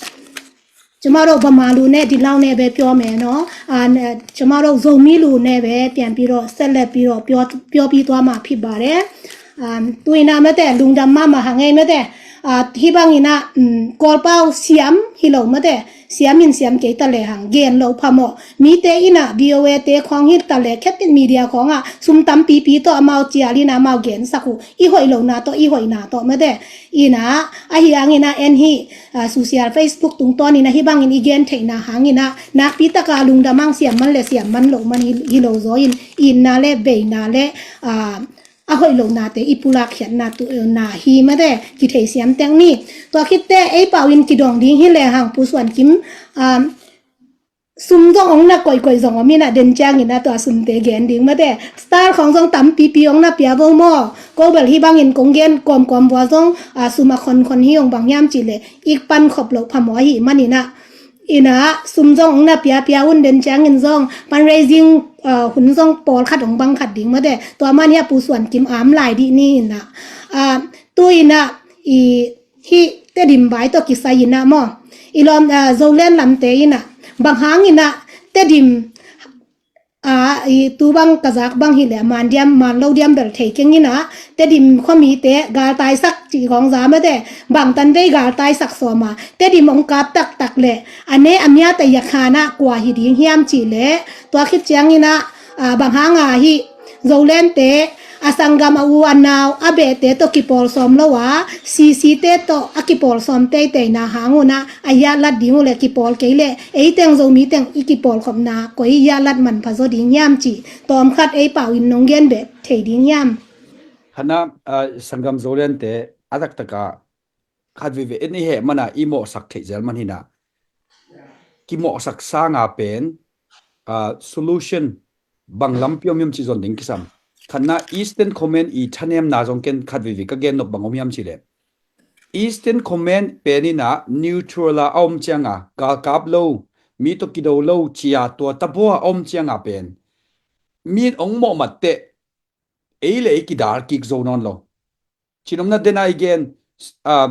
ကျွန်မတို့ ဗမာလိုနဲ့ ဒီလောက်နဲ့ပဲ ပြောမယ်နော်။ အာ၊ ကျွန်မတို့ ဇိုမီးလိုနဲ့ပဲ ပြန်ပြီးတော့ ဆက်လက်ပြီးတော့ ပြော၊ ပြောပြီးသွားမှာ ဖြစ်ပါတယ်။ အာ၊ သူ့အိမ်နာမတဲ့၊ လူင်တမမဟာငယ်မတဲ့၊ အာ၊ ဟိဘင်အိမ်နာ၊ อืม၊ ကော်ပေါက် စီအမ်၊ ဟီလိုမတဲ့၊ စီအမ်၊ အင်စီအမ်၊ ကဲတလဲဟန်၊ ဂဲန်လိုဖာမော့၊ မီးတဲအိမ်နာ၊ ဗီအိုအေ တဲခေါင်၊ ဟိတလဲ၊ ခက်ပစ်မီဒီယာခေါင်၊ အာ၊ စုမ်တမ်ပီပီတော့ အမောက်ကျာလီနာ၊ အမောက်ဂဲန်စခု၊ အီဟိုင်လိုနာတော့၊ အီဟိုင်နာတော့မတဲ့၊ အိမ်နာ၊ အဟိအင်အိမ်နာ၊ အန်ဟိ၊ အာ၊ ဆိုရှယ်၊ ဖေ့စ်ဘုတ်တုံးတော့၊ အိမ်နာ၊ ဟိဘင်အိမ်၊ အီဂဲန်ထိနာ၊ ဟင်အိမ်နာ၊ နာပီတကာ၊ လူင်တမန်၊ စီအမ်မန်လဲ၊ စီအမ်မန်လိုမန်၊ ဟီလိုဇိုအင်၊ အိမ်နာလဲ၊ ဘဲနာလဲ၊ အာ၊ အဟိုင်လိုနာတဲ့၊ အီပူလာခက်နာ၊ တူနာ၊ ဟီမတဲ့၊ ကီထဲစီအမ်တဲနီ၊ တွာခိတဲ၊ အီပဝိုင်၊ ကီဒိုင်ဒိုင်၊ ဟီလဲဟန်၊ ပူစွမ်ကိမ်၊ အာ၊ စုမ်ဇိုင်အိုင်နာ၊ ကွိုင်ကွိုင်ဇိုင်အိုင်မီးနာ၊ ဒဲန်ကျင်းအိမ်နာ၊ တွာစုမ်တဲဂဲန်ဒိုင်မတဲ့၊ စတၢႆခေါင်ဇိုင်၊ တမ်ပီပီအိုင်နာ၊ ပျာဝိုင်မော့၊ ကိုယ်ဘဲ၊ ဟိဘင်အိမ်၊ ကုံဂဲန်၊ ကွမ်ကွမ်ဝါဇိုင်၊ အာ၊ စုမ်အခွန်ခွန်၊ ဟီအိုင်ဘင်ယမ်ကျိုလဲ၊ အိမ်ပန်ခုပ်လိုဖာမော့၊ အဟိမန်အိမ်နာ၊ အိမ်နာ၊ စုမ်ဇိုင်အိုင်နာ၊ ပျာပျာဝိုင်၊ ဒဲန်ကျင်းအိမ်ဇိုင်၊ ပန်ရ့စင်၊ အာ၊ ဟုၼ်ဇိုင်၊ ပော်ခတ်အိုင်၊ ဘင်ခတ်ဒိုင်မတဲ့၊ တွာမန်ယမ်၊ ပူစွမ်ကိမ်၊ အမ်လိုင်ဒိုင်နီၢ်အိမ်နာ၊ အာ၊ တူၢ်အိမ်နာ၊ အီ ဟိ၊ တဲဒိမ်ဘိုင်တော့၊ ကီစၢ်အိမ်နာမော့၊ အီလိုမ်၊ အာ၊ ဇိုလၢၼ်လမ်တဲအိမ်နာ၊ ဘင်ဟင်အိမ်နာ၊ တဲဒိမ်၊ အာ၊ အီတူၢ်ဘင်၊ ကဇၢၢ်ဘင်၊ ဟီလဲ၊ မန်ဒိမ်၊ မန်လိုဒိမ်၊ ဘဲလ်ထဲကင်းအိမ်နာ၊ တဲဒိမ်၊ ခီမီးတဲ၊ ဂါလ်တၢႆးစက်၊ ကျီခေါင်ဇာမတဲ့၊ ဘင်တန်ဒိုင်၊ ဂါလ်တၢႆးစက်သွမ်မ၊ တဲဒိမ်၊ အိုင်ကပ်တၢၵ်ႇတၢၵ်ႇလဲ၊ အနဲအမြတ်တရားခါနာ၊ ကွာဟီဒိုင်ယမ်ကျိုလဲ၊ တွာခိတဲအိမ်နာ၊ အာ၊ ဘင်ဟင်အိမ်နာ၊ ဟိ၊ ဇိုလၢၼ်တဲ၊ အသင်ဂမ်၊ အအူ၊ အနၢဝ်၊ အဘဲတဲတော့၊ ကီပော်သွမ်လိုဝါ၊ စီစီတဲတော့၊ အကီပော်သွမ်တဲတဲနာ၊ ဟင်အိမ်နာ၊ အယလတ်ဒိုင်အိုင်လဲ၊ ကီပော်ကဲလဲ၊ အီတဲင်၊ ဇိုမီးတဲင်၊ အီကီပော်ခုပ်နာ၊ ကွိုင်ယလတ်မန်ဖာဇိုဒိုင်ယမ်ကျို၊ တွမ်ခတ်၊ အီပဝိုင်၊ နုင်ဂဲန်ဘဲထဲဒိုင်ယမ်၊ ခနာ၊ အာ၊ သင်ဂမ်၊ ဇိုလၢၼ်တဲ၊ အတၢၵ်ႇတၢၵ်ႇ ခတ်ဝေဝေ၊ အ့ၣ် နဟဲမနာ၊ အီမော့သၢၵ်ႇထဲဒိုင်မန်ဟိနာ၊ ကီမော့သၢၵ်ႇသၢင်၊ အာ၊ ပၢၼ်၊ အာ၊ ဆိုလူးရှင်း၊ ဘင်လမ်ပျိုမ်ယမ်ကျို ဇိုင်ဒိုင်ကီစၢ်။ ခနာ၊ အီစတၢၼ်ၶွမ်မၢၼ်ႇ၊ အီထၢၼ်ႈၼႅမ်ၼႃႇ၊ ဇိုင်ကၠၢၼ်၊ ခတ်ဝေဝေ၊ ကဂဲန်နုပ်၊ ဘင်အိုမ်ယမ်ကျိုလဲ၊ အီစတၢၼ်ၶွမ်မၢၼ်ႇ၊ ပၢၼ်အိမ်နာ၊ နျူထရယ်လ်၊ အာ၊ အိုမ်ကျိုင်၊ ဂါလ်ကပ်လို၊ မီးတော့၊ ကီဒိုလို၊ ကျီယာတွာ၊ တဘိုး၊ အာ၊ အိုမ်ကျိုင်၊ ပၢၼ်၊ မီးအိုင်မော့မတ်တဲ၊ အ့ၣ် လဵၵ်ႉ အီကီဒါလ်ကီၵ်ႉ ဇိုင်နွၼ်းလိုဝ် ကျိုင်နုမ်နာ၊ ဒဲနာ၊ အီဂဲန်၊ အာ၊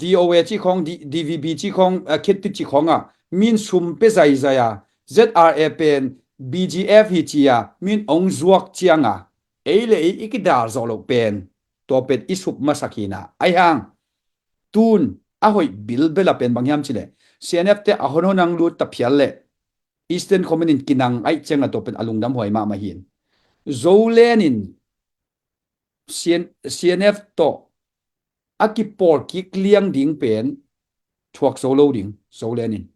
ဝီအိုအေ ကျိုင်၊ ဒီဝီဘီ ကျိုင်၊ အာ၊ ခတ်တုတ်ကျိုင်၊ အာ၊ မီးသုမ်ပႄႉၸႂ်ၸႂ်၊ အာ၊ ဇႅတ်ႉအာႇအေႇ ပၢၼ်၊ ဘီၸီဢႅပ်ႉၾ် ဟီကျိုင်၊ မီးအိုင်ၸွၵ်ႉကျိုင်၊ အ့ၣ် လဵၵ်ႉ အီကီဒါလ် ဇိုင်လိုဝ်၊ ပၢၼ်၊ တွာပႅတ်ႈ အီသုပ်ႇမႃးသၢၵ်ႇဟိနာ၊ အဟင်၊ တုၼ်ႇ၊ အဟိုၼ်ႈ၊ ဘိုင်ဘိုင်လႃႈ၊ ပၢၼ်၊ ဘင်ယမ်ကျိုလဲ၊ သီဢႅၼ်ဢႅပ်ၾ် တဲ အႁူၼ်ႁူၼ်ႈ ၼင်ႇလူတ်ႉတၽႅၼ်လႄႈ အီစတၢၼ်ၶွမ်မၢၼ်ႇ ၼႆႉ ၵိုင်ႇၼင်ႇဢၢႆႈၸႅင်ႈ ဢႃႈ၊ တေႃႇပဵၼ် ဢလူင်ႇတမ်ႁွႆႈမႃး မႃးႁိၼ်ႇ။ ၸူဝ်ႈလႅၼ်ႇၼႆႉ သီဢႅၼ်ႇ သီဢႅၼ်ႇဢႅပ်ႇ တေႃႇ ဢၵိပ်ႈပေႃႇ ၵိၵ်းလဵင်ႉတိင်ႇပဵၼ် ထွၵ်ႇၸူဝ်ႈလူဝ်ႇတိင်ႇ ၸူဝ်ႈလႅၼ်ႇၼႆႉ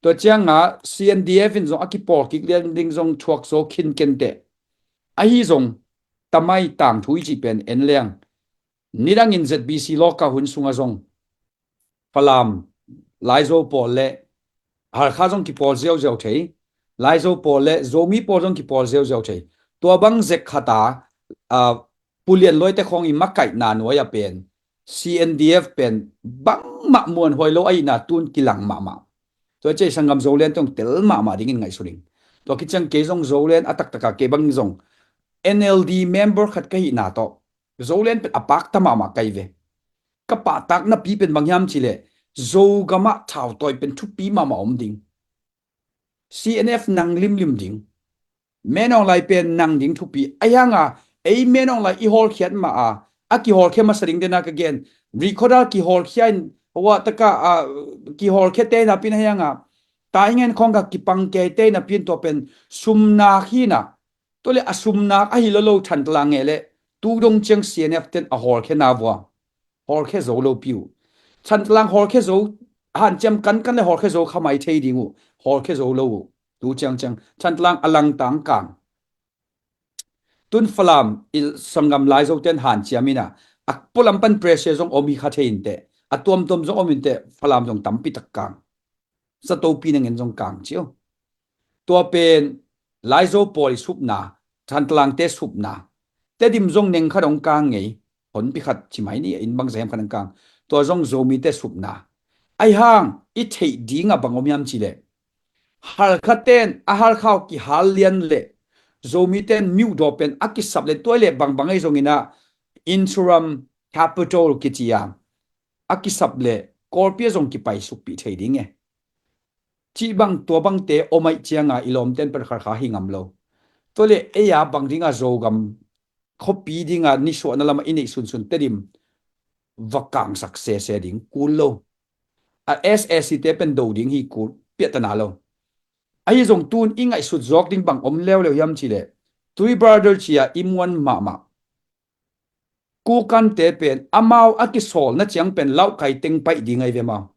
။ Tua cianga C N D F in zong a kipawl kik lian ding zong thuak zo khin kenteh. Ahi zong tamai tangthu i cih pen en leng. Nidangin Z B C lawka hun sunga zong Falam, Laizo pawl le Halkha zong kipawl ziauziau thei. Laizo pawl le Zomi pawl zong kipawl ziauziau thei. Tua bang zek khata, a, pulian luaite khawng i makaihna nuai a pen C N D F pen bangmah muanhuai lo ahihna tun kilang mahmah. Tua cei sanggam Zoland tong tel mahmah dingin ngaihsu ding. Tua kiciang kei zong Zoland a taktaka kei bang zong N L D member khat ka hihna tawh Zoland pen a pakta mahmah kai ve. Ka pahtak napi pen bang hiam cileh Zogamah thautawi pen thupi mahmah om ding. C N F nang limlim ding. Menawng lai pen nang ding thupi. Ahi hanga ei Menawng lai i hawlkhiat ma a, a kihawlkhia masa ding dena ka gen. Rikhoda kihawlkhia in, wa taka a, kihawlkhia te napi na hianga taingen khawng ka kipang kei te napi in tua pen sumnak hina. Tua le a sumnak ahi lo lo Thantlang nge le tu dong ciang C N F ten a hawlkhia na vua. Hawlkhia zo lo pi uh. Thantlang hawlkhia zo, hanciam kankan le hawlkhia zo khamai thei ding uh. Hawlkhia zo lo uh. Tu ciangciang Thantlang a langtang kang. Tun Falam i sanggam Laizo ten hanciam ina a pualam pan pressure zong om hi kha thei inteh. A tuamtuam zong om inteh Falam zong tampi tak kang. Satopi nangin zong kang cio. Tua pen Laizo pawl i supna, Thantlangte supna. Tedim zong neng khat hong kang ngei, honpi khat ci mai ni, inn bang zahem khat hong kang. Tua zong Zomite supna. Ahi hang i theih dinga bang om hiam cileh Halkha ten a Halkha uh kihal lian le Zomi ten miudaw pen a kisap le tuai le bangbang ei zongina Insuram capital kici a a kisap le Kawlpi a zong kipai sukpih thei ding e. Cih bang tua bangte om aih cianga i lawmten pen kharkha hi ngam lo. Tua le ei a bang dinga Zogam khuapi dinga nisuahna lama i neih sunsun Tedim va kangsak sese ding kul lo. A S A C te pen do ding hi kul piahtana lo. Ahi zong tun i ngaihsut zawk ding bang om leuleu hiam cileh Three Brother cia i muan mahmah. Kukante pen amau a kisawlna ciang pen Laukai teng paih ding ahi ve mau.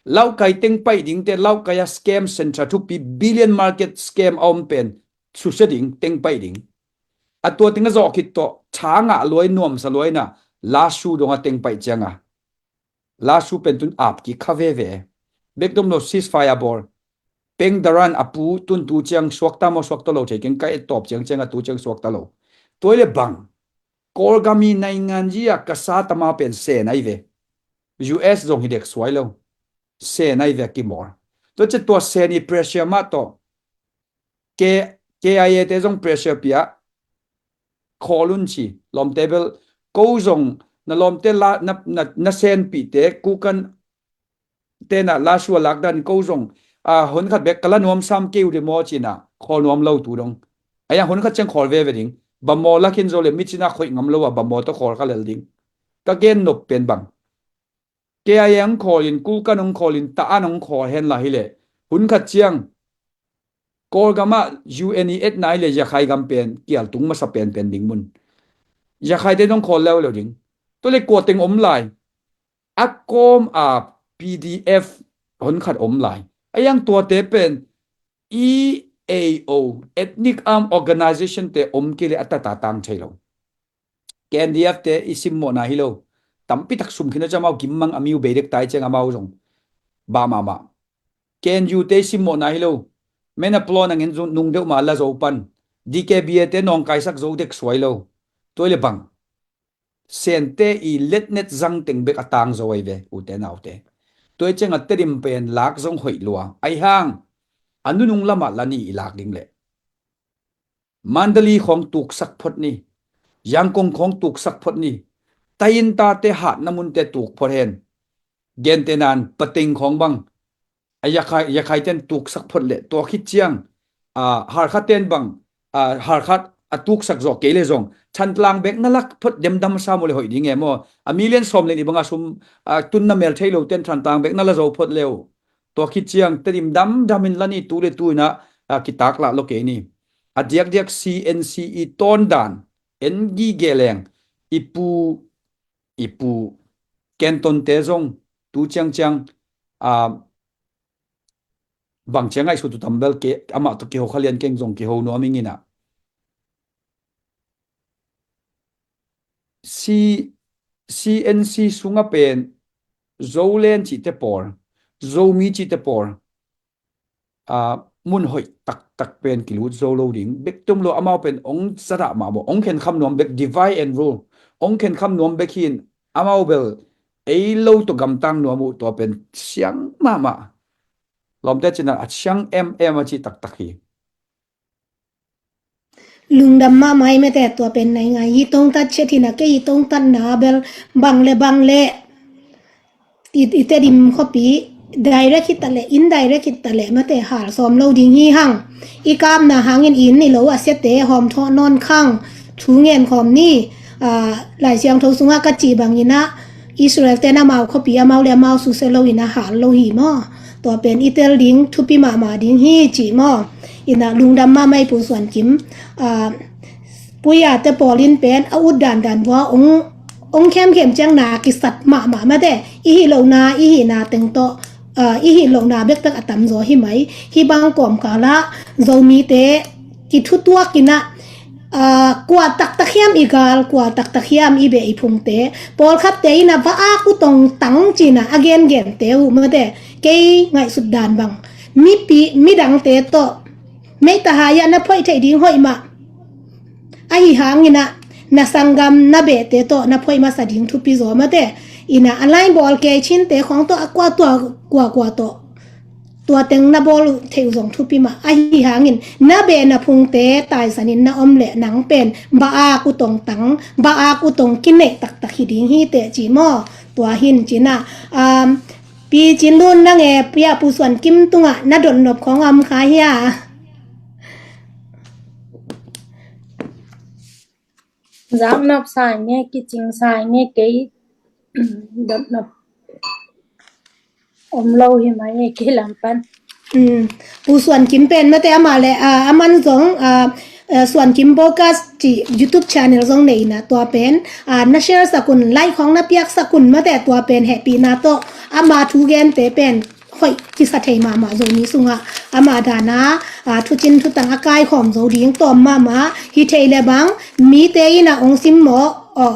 Laukai teng paih dingte Laukai a scam center thupi billion market scam a om pen susia ding teng paih ding. A tua ting a zawh khit tawh tha ngah luai nuamsa luaina Lasu dong a teng paih cianga Lasu pen tun ap kik kha veve. Bek dom lo ceasefire bawl. Peng Daran a pu tun tu ciang suakta maw suakta lo thei keng ka et tawp ciang ciang a tu ciang suakta lo. Tuai le bang Kawlgam i naingan zia ka sa tama pen sen ahi ve. U S zong hi dek suai lo. Sen ahi ve a kimawl. Tua ciah tua sen i pressure mah tawh K, K I A te zong pressure pia khawl un ci lawmte bel ko zong na lawmte la na, na, na senpihte kukan tena Lasu a lakdan ko zong a hun khat bek ka la nuam sam kei uh de maw cina khawl nuam lo tu dong. Aya hun khat ciang khawl veve ding. Bamaw lakin zo le mi cina khoih ngam lo a bamaw tawh khawl kha lel ding. Ka gen nop pen bang K I A hong khawlin, Kulkan hong khawlin, Taan hong khawl hen la hileh hun khat ciang Kawlgamah U N i etna hileh Yakhai gam pen kial tung masa penpen ding mun. Yakhaite hong khawl leuleu ding. Tua le kua teng om lai. A kawm a P D F hun khat om lai. A yang tuate pen E A O, Ethnic Arm Organization te om kei le a tata tang thei lo. K N D F te i simmawhna hi lo. Tampi tak sum khin a ciang amau gimmang a miu beidek tai ciang amau zong. Ba mahmah. K N U te i simmawhna hi lo. Mena plaw nangin zung nung deuh ma la zo pan. D K B A te nawngkaisak zo dek suai lo. Tuai le bang. Sente i letnet zang teng bek a tang zo ahi ve, ute naute. Tuai ciang a Tedim pen lak zong hoih lua. Ahi hang, a nunung lamah la ni i lak ding leh. Mandali khawng tuksak phot ni. Yangkong khawng tuksak phot ni. Taintate hatna munte tuk phot hen. Gentenan pateng khawng bang. A Yakhai, Yakhai ten tuksak phot le. Tua khit ciang. A, Harkha ten bang. A, Harkha a tuksak zawh kei le zong. Thantlang bek na lak phot demdam sa mu le hoih ding e maw. A million sawm le ni banga sum, a, tunna mel thei lo ten Thantlang bek na la zo phot le uh. Tua khit ciang Tedim damdamin la ni tu le tu ina, a, kitaklah lo kei ni. A diakdiak C N C i tawndan en gige leng i pu, i pu Kenton te zong tu ciangciang, a, bang ciang ngaihsut uh tam bel ke, amah tawh kiho kha lian keng zong kiho nuam ing inah. C, C N C sungah pen Zoland cihte pawl, Zomi cihte pawl, aa, mun hoih taktak pen kilut zo lo ding bek tum lo, amau pen ong zadah mahmah, ong khenkham nuam bek, divide and rule, ong khenkham nuam bek hin, amau bel ei lo tawh gamtang nuam uh, tua pen siang mahmah. Lawmte cinah a siang em em a cih taktak hi. Lungdam mahmah ei mate, tua pen nai ngai hi. Tongtat chet hina, kei hi tongtatna bel bang le bang le i, i Tedim khuapi direct hi ta le, indirect hi ta le mate, hal sawm lo ding hi hang. I kapna hangin i inn i lo a siate hawm thawh nawn khang, thu ngen khawm ni. Aa, Lai Siangtho sungah ka cih bangin ah Israel ten amau khuapi amau le amau susia lo inah hal lo hi maw? Tua pen i tel ding thupi mahmah ding hi ci maw? Inah lungdam mahmah ei Pu Suan Kim. Aa, Puya te pawl in pen a ut dandan vua ong, ong khemkhem ciang na kisat mahmah mate. I hih lohna, i hihna teng tawh, aa, i hih lohna bektak a tamzaw hi mai. Hih bang kawmkal ah Zomite kithutuak inah, aa, kua taktak hiam i gal, kua taktak hiam i beh i phungte, pawlkhatte inah va-ak uh tongtang cinah a gengente uh mate, kei ngaihsut dan bang mipi, midangte tawh meita hai ah na phoih theih ding hoih mah. Ahi hanginah na sanggam na behte tawh na phoih masa ding thupi zaw mate. Inah a lainbawl kei Chinte khawng tawh a kua tua, kua kua tawh tua teng na bawl uh theih uh zong thupi mah. Ahi hangin na beh na phungte taisanin na om leh nang pen ba-ak uh tongtang, ba-ak uh tong kineih taktak hi ding hi teh ci maw? Tua hin cinah, um, Pi Cin Lun, nang e, Puya Pu Suan Kim tungah na dotnop khawng a om kha hia? Zaknop sa nge, kicing sa nge, kei dotnop om lo hi mai e, kei lam pan. Hmm. Pu Suan Kim pen mate amah le, ah, aman zong, ah, eh, Suan Kim Podcast cih YouTube channel zong nei inah tua pen, ah, na share sak un, like khawng na piak sak un mate, tua pen hehpihna tawh ama thu gente pen hoih kisa thei mahmah Zomi sungah. Amah dana, aa, thucin thutang a kaikhawm zo ding tawm mahmah hi thei le bang, mite inah ong sim maw, aw,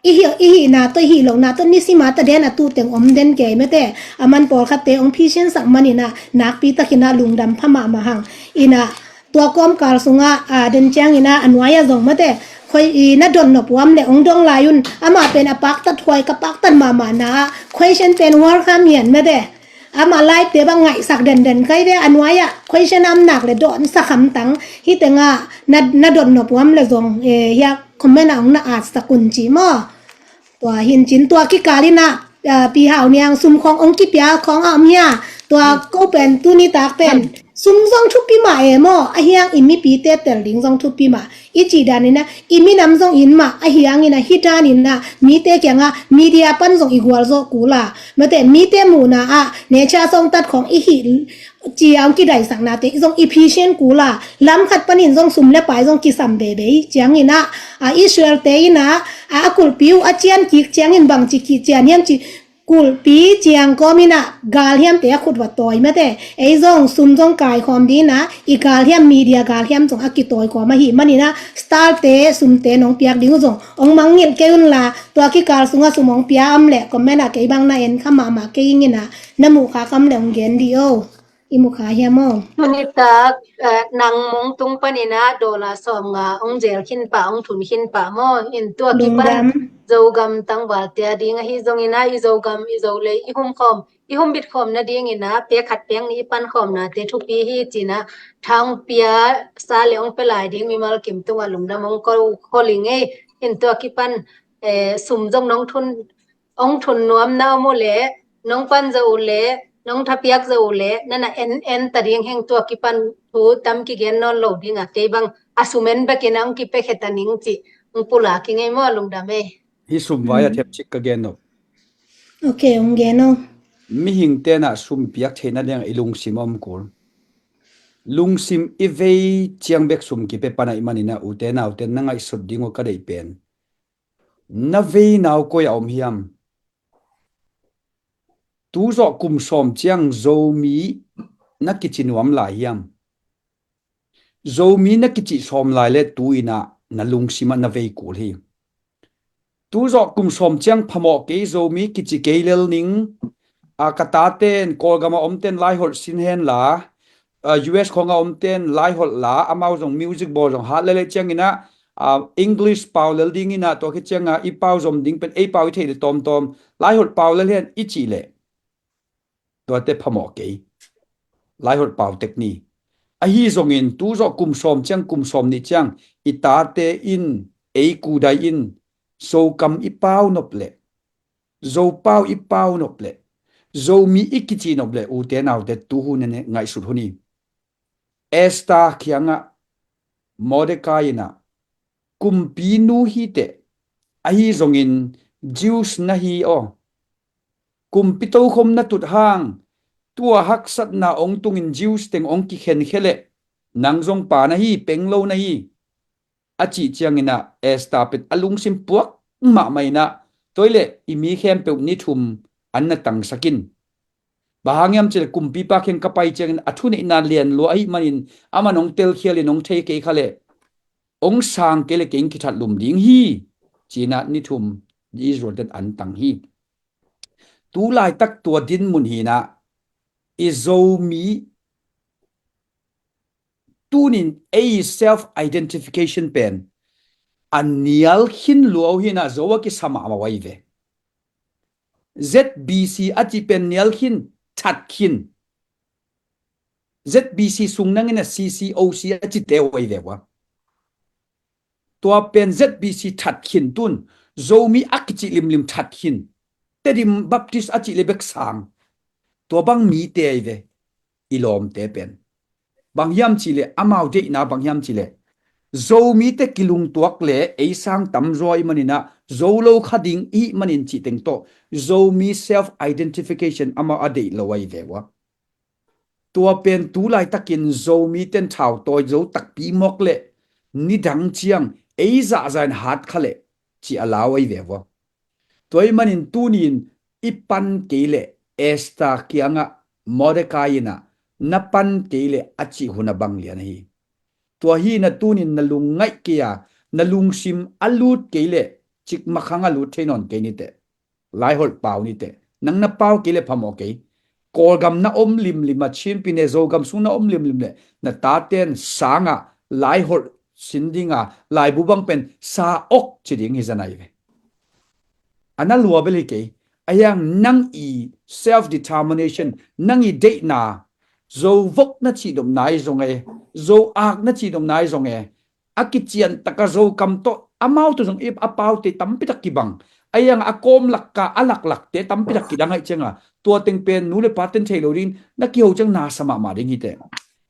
i hih, i hihna tawh, i hih lohna tawh nisima ta den a tuhteng om den kei mate. Aman pawlkhatte ong phisiansak maninah nakpi takinah lungdam pha mahmah hang. Inah tua kawmkal sungah, aa, den cianginah a nuai-ah zong mate, khoi i na dotnop uh a om le ong dong lai un. Amah pen a paktat huai, ka paktat mahmahna ah, question pen welcome hian mate. Amah live te bang ngaihsak denden kai ve, a nuai-ah question a om nak le dawnsak hamtang. Hih tengah na, na dotnop uh a om le zong, eh, hiah comment ah ong na atsak un ci maw? Tua hin cin, tua kikal inah, ah, Pi Hau Niang, sum khawng ong kipia khawng a om hia? Tua ko pen tuni tak pen sum zong thupi mah e maw? A hiang i mipite tel ding zong thupi mah. I cih daninah i minam zong in mah, ahi hanginah hih daninah mite kiangah media pan zong i gualzawh kul a, mate, mite muhna ah Necha Sawngtat khawng i hih ci-a ong kidaisaknate zong i phisian kul a, lam khat panin zong sum le pai zong kisam beibei cianginah, a, Israel-te inah, a, a kulhpi uh a cian kik ciangin bangci kician hiam ci, kulhpi ciang kawm inah galhiamte a khut va tawi mate. Ei zong sum zong kaikhawm dinah i galhiam, media galhiam zong a kitawi kawm ahih maninah star-te sumte nong piak ding uh zong ong mangngilh kei unla, tua kikal sungah sum ong pia om leh comment ah kei bang na en kha mahmah kei inginah, na muh khak om leh ong gen dih o. I mu kha hiam aw? Tunitak, eh, nang mong tung paninah dollar sawmnga ong zel khin pah, ong thun khin pah maw? In tua kipan Zogam tangvalte a ding ahi zonginah i Zogam, i Zolei i humkhawm, i humbit khawm nadinginah pek khat pek nih i pankhawmnate thupi hi cinah, thangpia sa le ong pia lai ding mimal kim tungah lungdam ong ko khol ing ei. In tua kipan, eh, sum zong nong thun ong thun nuam na om uh leh, nong pan zo uh leh, nong thapiak zo uh leh, nana en, en ta ding heng, tua kipan thu tam kigen nawn lo dingah kei bang a sum en bekin a ong kipiakhia ta ning cih ong pulak ing ei maw, lungdam ei. Hih sum vai a thep cik ka gen nop. Ok, ong gen o. Mihing tenah sum piak theihna dingah i lungsim a om kul. Lungsim i vei ciang bek sum kipia pan ahih maninah ute naute na ngaihsut ding uh ka deih pen, na vei nau koi a om hiam? Tuzawh kum sawm ciang Zomi na kici nuam lai hiam? Zomi na kici sawm lai le tu-in ah na lungsim ah na vei kul hi. Tu zawh kum sawm ciang phamawh kei, Zomi kici kei lel ning. A, ka taten, Kawlgam a omten laiholh sin hen la, a, U S khawng a omten laiholh la, amau zong music bawl zong hat lele ciangin ah, a, English pau lel dingin ah, tua khit ciangin ah i pau zom ding pen ei pau i theih le tawmtawm laiholh pau lel hen i cih leh tuate phamawh kei. Laiholh pau tek ni. Ahi zongin tu zawh kum sawm ciang, kum sawm nih ciang i tate in, ei kudai in Zokam i pau nop leh, Zopau i pau nop leh, Zomi i kici nop leh, ute naute, tu hun in ngaihsut hun hi. Esther kiangah Mordecai in ah, kumpi nu hi teh, ahi zongin Jews na hi aw. Kumpi tokhom na tut hang, tua haksatna ong tungin Jews teng ong kikhenkhia leh, nang zong pa na hi, peng lo na hi, a cih ciangin ah Esther pen a lungsim puak mahmah in ah, tua hi leh i mi khempeuh ni thum an na tangsak in. Bang hang hiam cih leh kumpipa kiang ka pai ciangin a thuneihna lian lua ahih manin, aman ong telkhial in ong thei kei kha leh, ong sang kei leh kei ong kithat lum ding hi, ci-in ah ni thum Israel ten an tang hi. Tu laitak tua dinmun hi-in ah, i Zomi tunin ei self identification pen a nial khin lua uh hi-in ah, Zo a kisa mahmah uh ahi ve. Z B C a cih pen nial khin, that khin. Z B C sung nangin ah C C O C a cihte uh ahi ve ua. Tua pen Z B C that khin, tun Zomi a kicih limlim that khin. Tedim Baptist a cih le bek sang. Tua bang mite ahi ve, i lawmte pen. Bang hiam cih leh, amau deihna bang hiam cih leh, Zomite kilungtuak leh ei sang tamzaw ahih manin ah, Zo lo kha ding i hih manin cih teng tawh, Zomi self identification amau a deih lo ahi ve ua. Tua pen tu laitakin Zomite'n thautawi zo takpi mawk leh, nidang ciang ei zahzah in hat kha leh, ci a lau ahi ve ua. Tua ahih manin tuni-in i pan kei leh, Esther kiangah, Mordecai in ah, na pan kei leh a cih hun a bang lian ahi. Tua hi-in ah tuni-in na lungngaih kei a, na lungsim a lut kei leh, cikmah hang a lut thei nawn kei ni teh. Laiholh pau ni teh. Nang na pau kei leh phamawh kei. Kawlgam na om limlim a, Chin pi ne Zogam sung na om limlim leh, na tate'n sang a, laiholh sin ding a, laibu bang pen sa ok ci ding hi zan ahi ve. A na lua bel hi kei. Ahi hang nang i self determination, nang i deihna, Zo vok na cihnopna ahi zong e, Zo ak na cihnopna ahi zong e, a kician taka Zokam tawh amau tawh zong i a paute tampi tak kibang. Ahi hang a kawm lak ka a laklakte tampi tak kidang ahih ciang a, tua teng pen nu le pate'n thei lo ding, na kiho ciang na sa mahmah ding hi teh.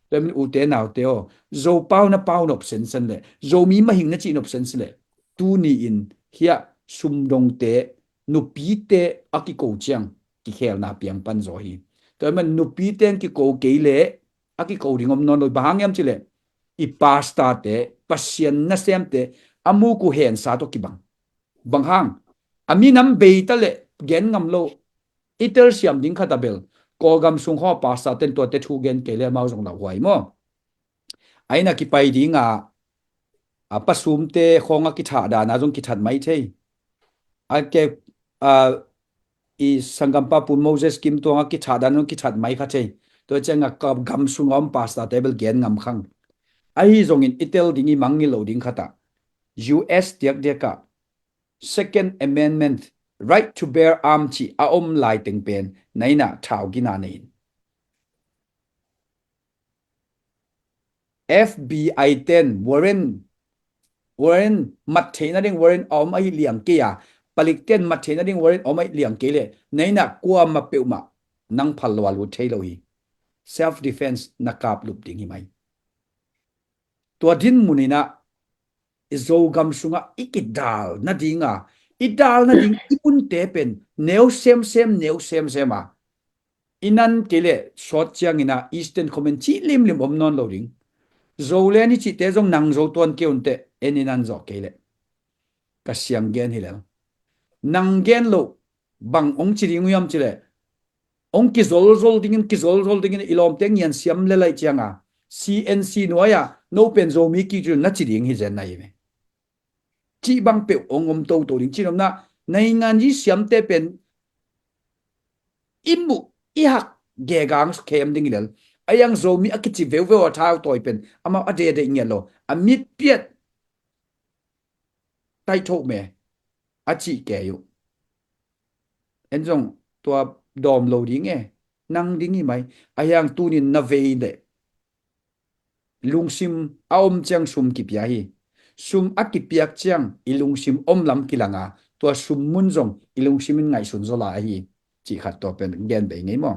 Tua ahih manin ute naute aw, Zopau na pau nop sensen leh, Zomi mahing na cihnop sensen leh, tuni-in hiah sumdongte, nupite a kiko ciang kikhelna piang pan zaw hi. Tua ahih manin nupite in kiko kei leh a kiko ding om nawn lo, bang hang hiam cih leh, i pastorte, Pasian nasemte a muk uh hensa tawh kibang. Bang hang, a minam bei ta leh gen ngam lo, i telsiam ding khat a bel, Kawlgam sung khawng a pastorte'n tuate thu gen kei leh amau zong lauhuai maw. A inn a kipai ding a, a pasumte khawng a kithah dan a zong kithat mai thei. A ke, a, i sanggampa Pu Moses Kim Tuang a kithah dan a zong kithat mai kha thei. Tua ciang a ka gam sung a om pastorte bel gen ngam khang. Ahi zongin i tel ding, i mangngilh loh ding khat ah, U S diakdiak ah Second Amendment, right to bear arm cih a om lai teng pen na inn ah thau gina nei in. F B I te'n warrant, warrant mat theihna ding warrant a om ahih liang kei a, palikte'n mat theihna ding warrant a om ahih liang kei leh, na inn ah kuamah peuhmah nang phal lo a lut thei lo hi. Self defense na kap lup ding hi mai. Tua dinmun in ah, i Zogam sungah i kidal nading a, i dal nading i munte pen neu semsem, neu semsem a, i nan kei leh sawt ciangin ah Eastern Command cih limlim om nawn lo ding. Zoland i cihte zong nang Zo tuan kei un teh, en i nan zawh kei leh. Ka siang gen hi lel. Nang gen loh bang hong ci ding uh hiam cih leh, Hong kizolzol dingin, kizolzol dingin i lawmte ngian siam le laih cianga C N C nuai-ah no pen Zomi kik cun na ci ding hi zen na hi ve. Cih bang peuh hong om toto ding. Cih nopna, naingan yi siamte pen i muh i hak gegang khem ding i lel. A yang Zomi a kici veuveu a thau tawi pen amau a dede ngiat lo. A mitpiat taitho me a cih kei uh. En zong tua dawm lo ding e, nang ding hi mai. A hiang tunin na vei deh lungsim a om ciang sum kipia hi. Sum a kipiak ciang i lungsim om lam kilanga, tua sum mun zong i lungsim in ngaihsun zaw lai ahi. Cih khat tua pen gen bei ngei maw?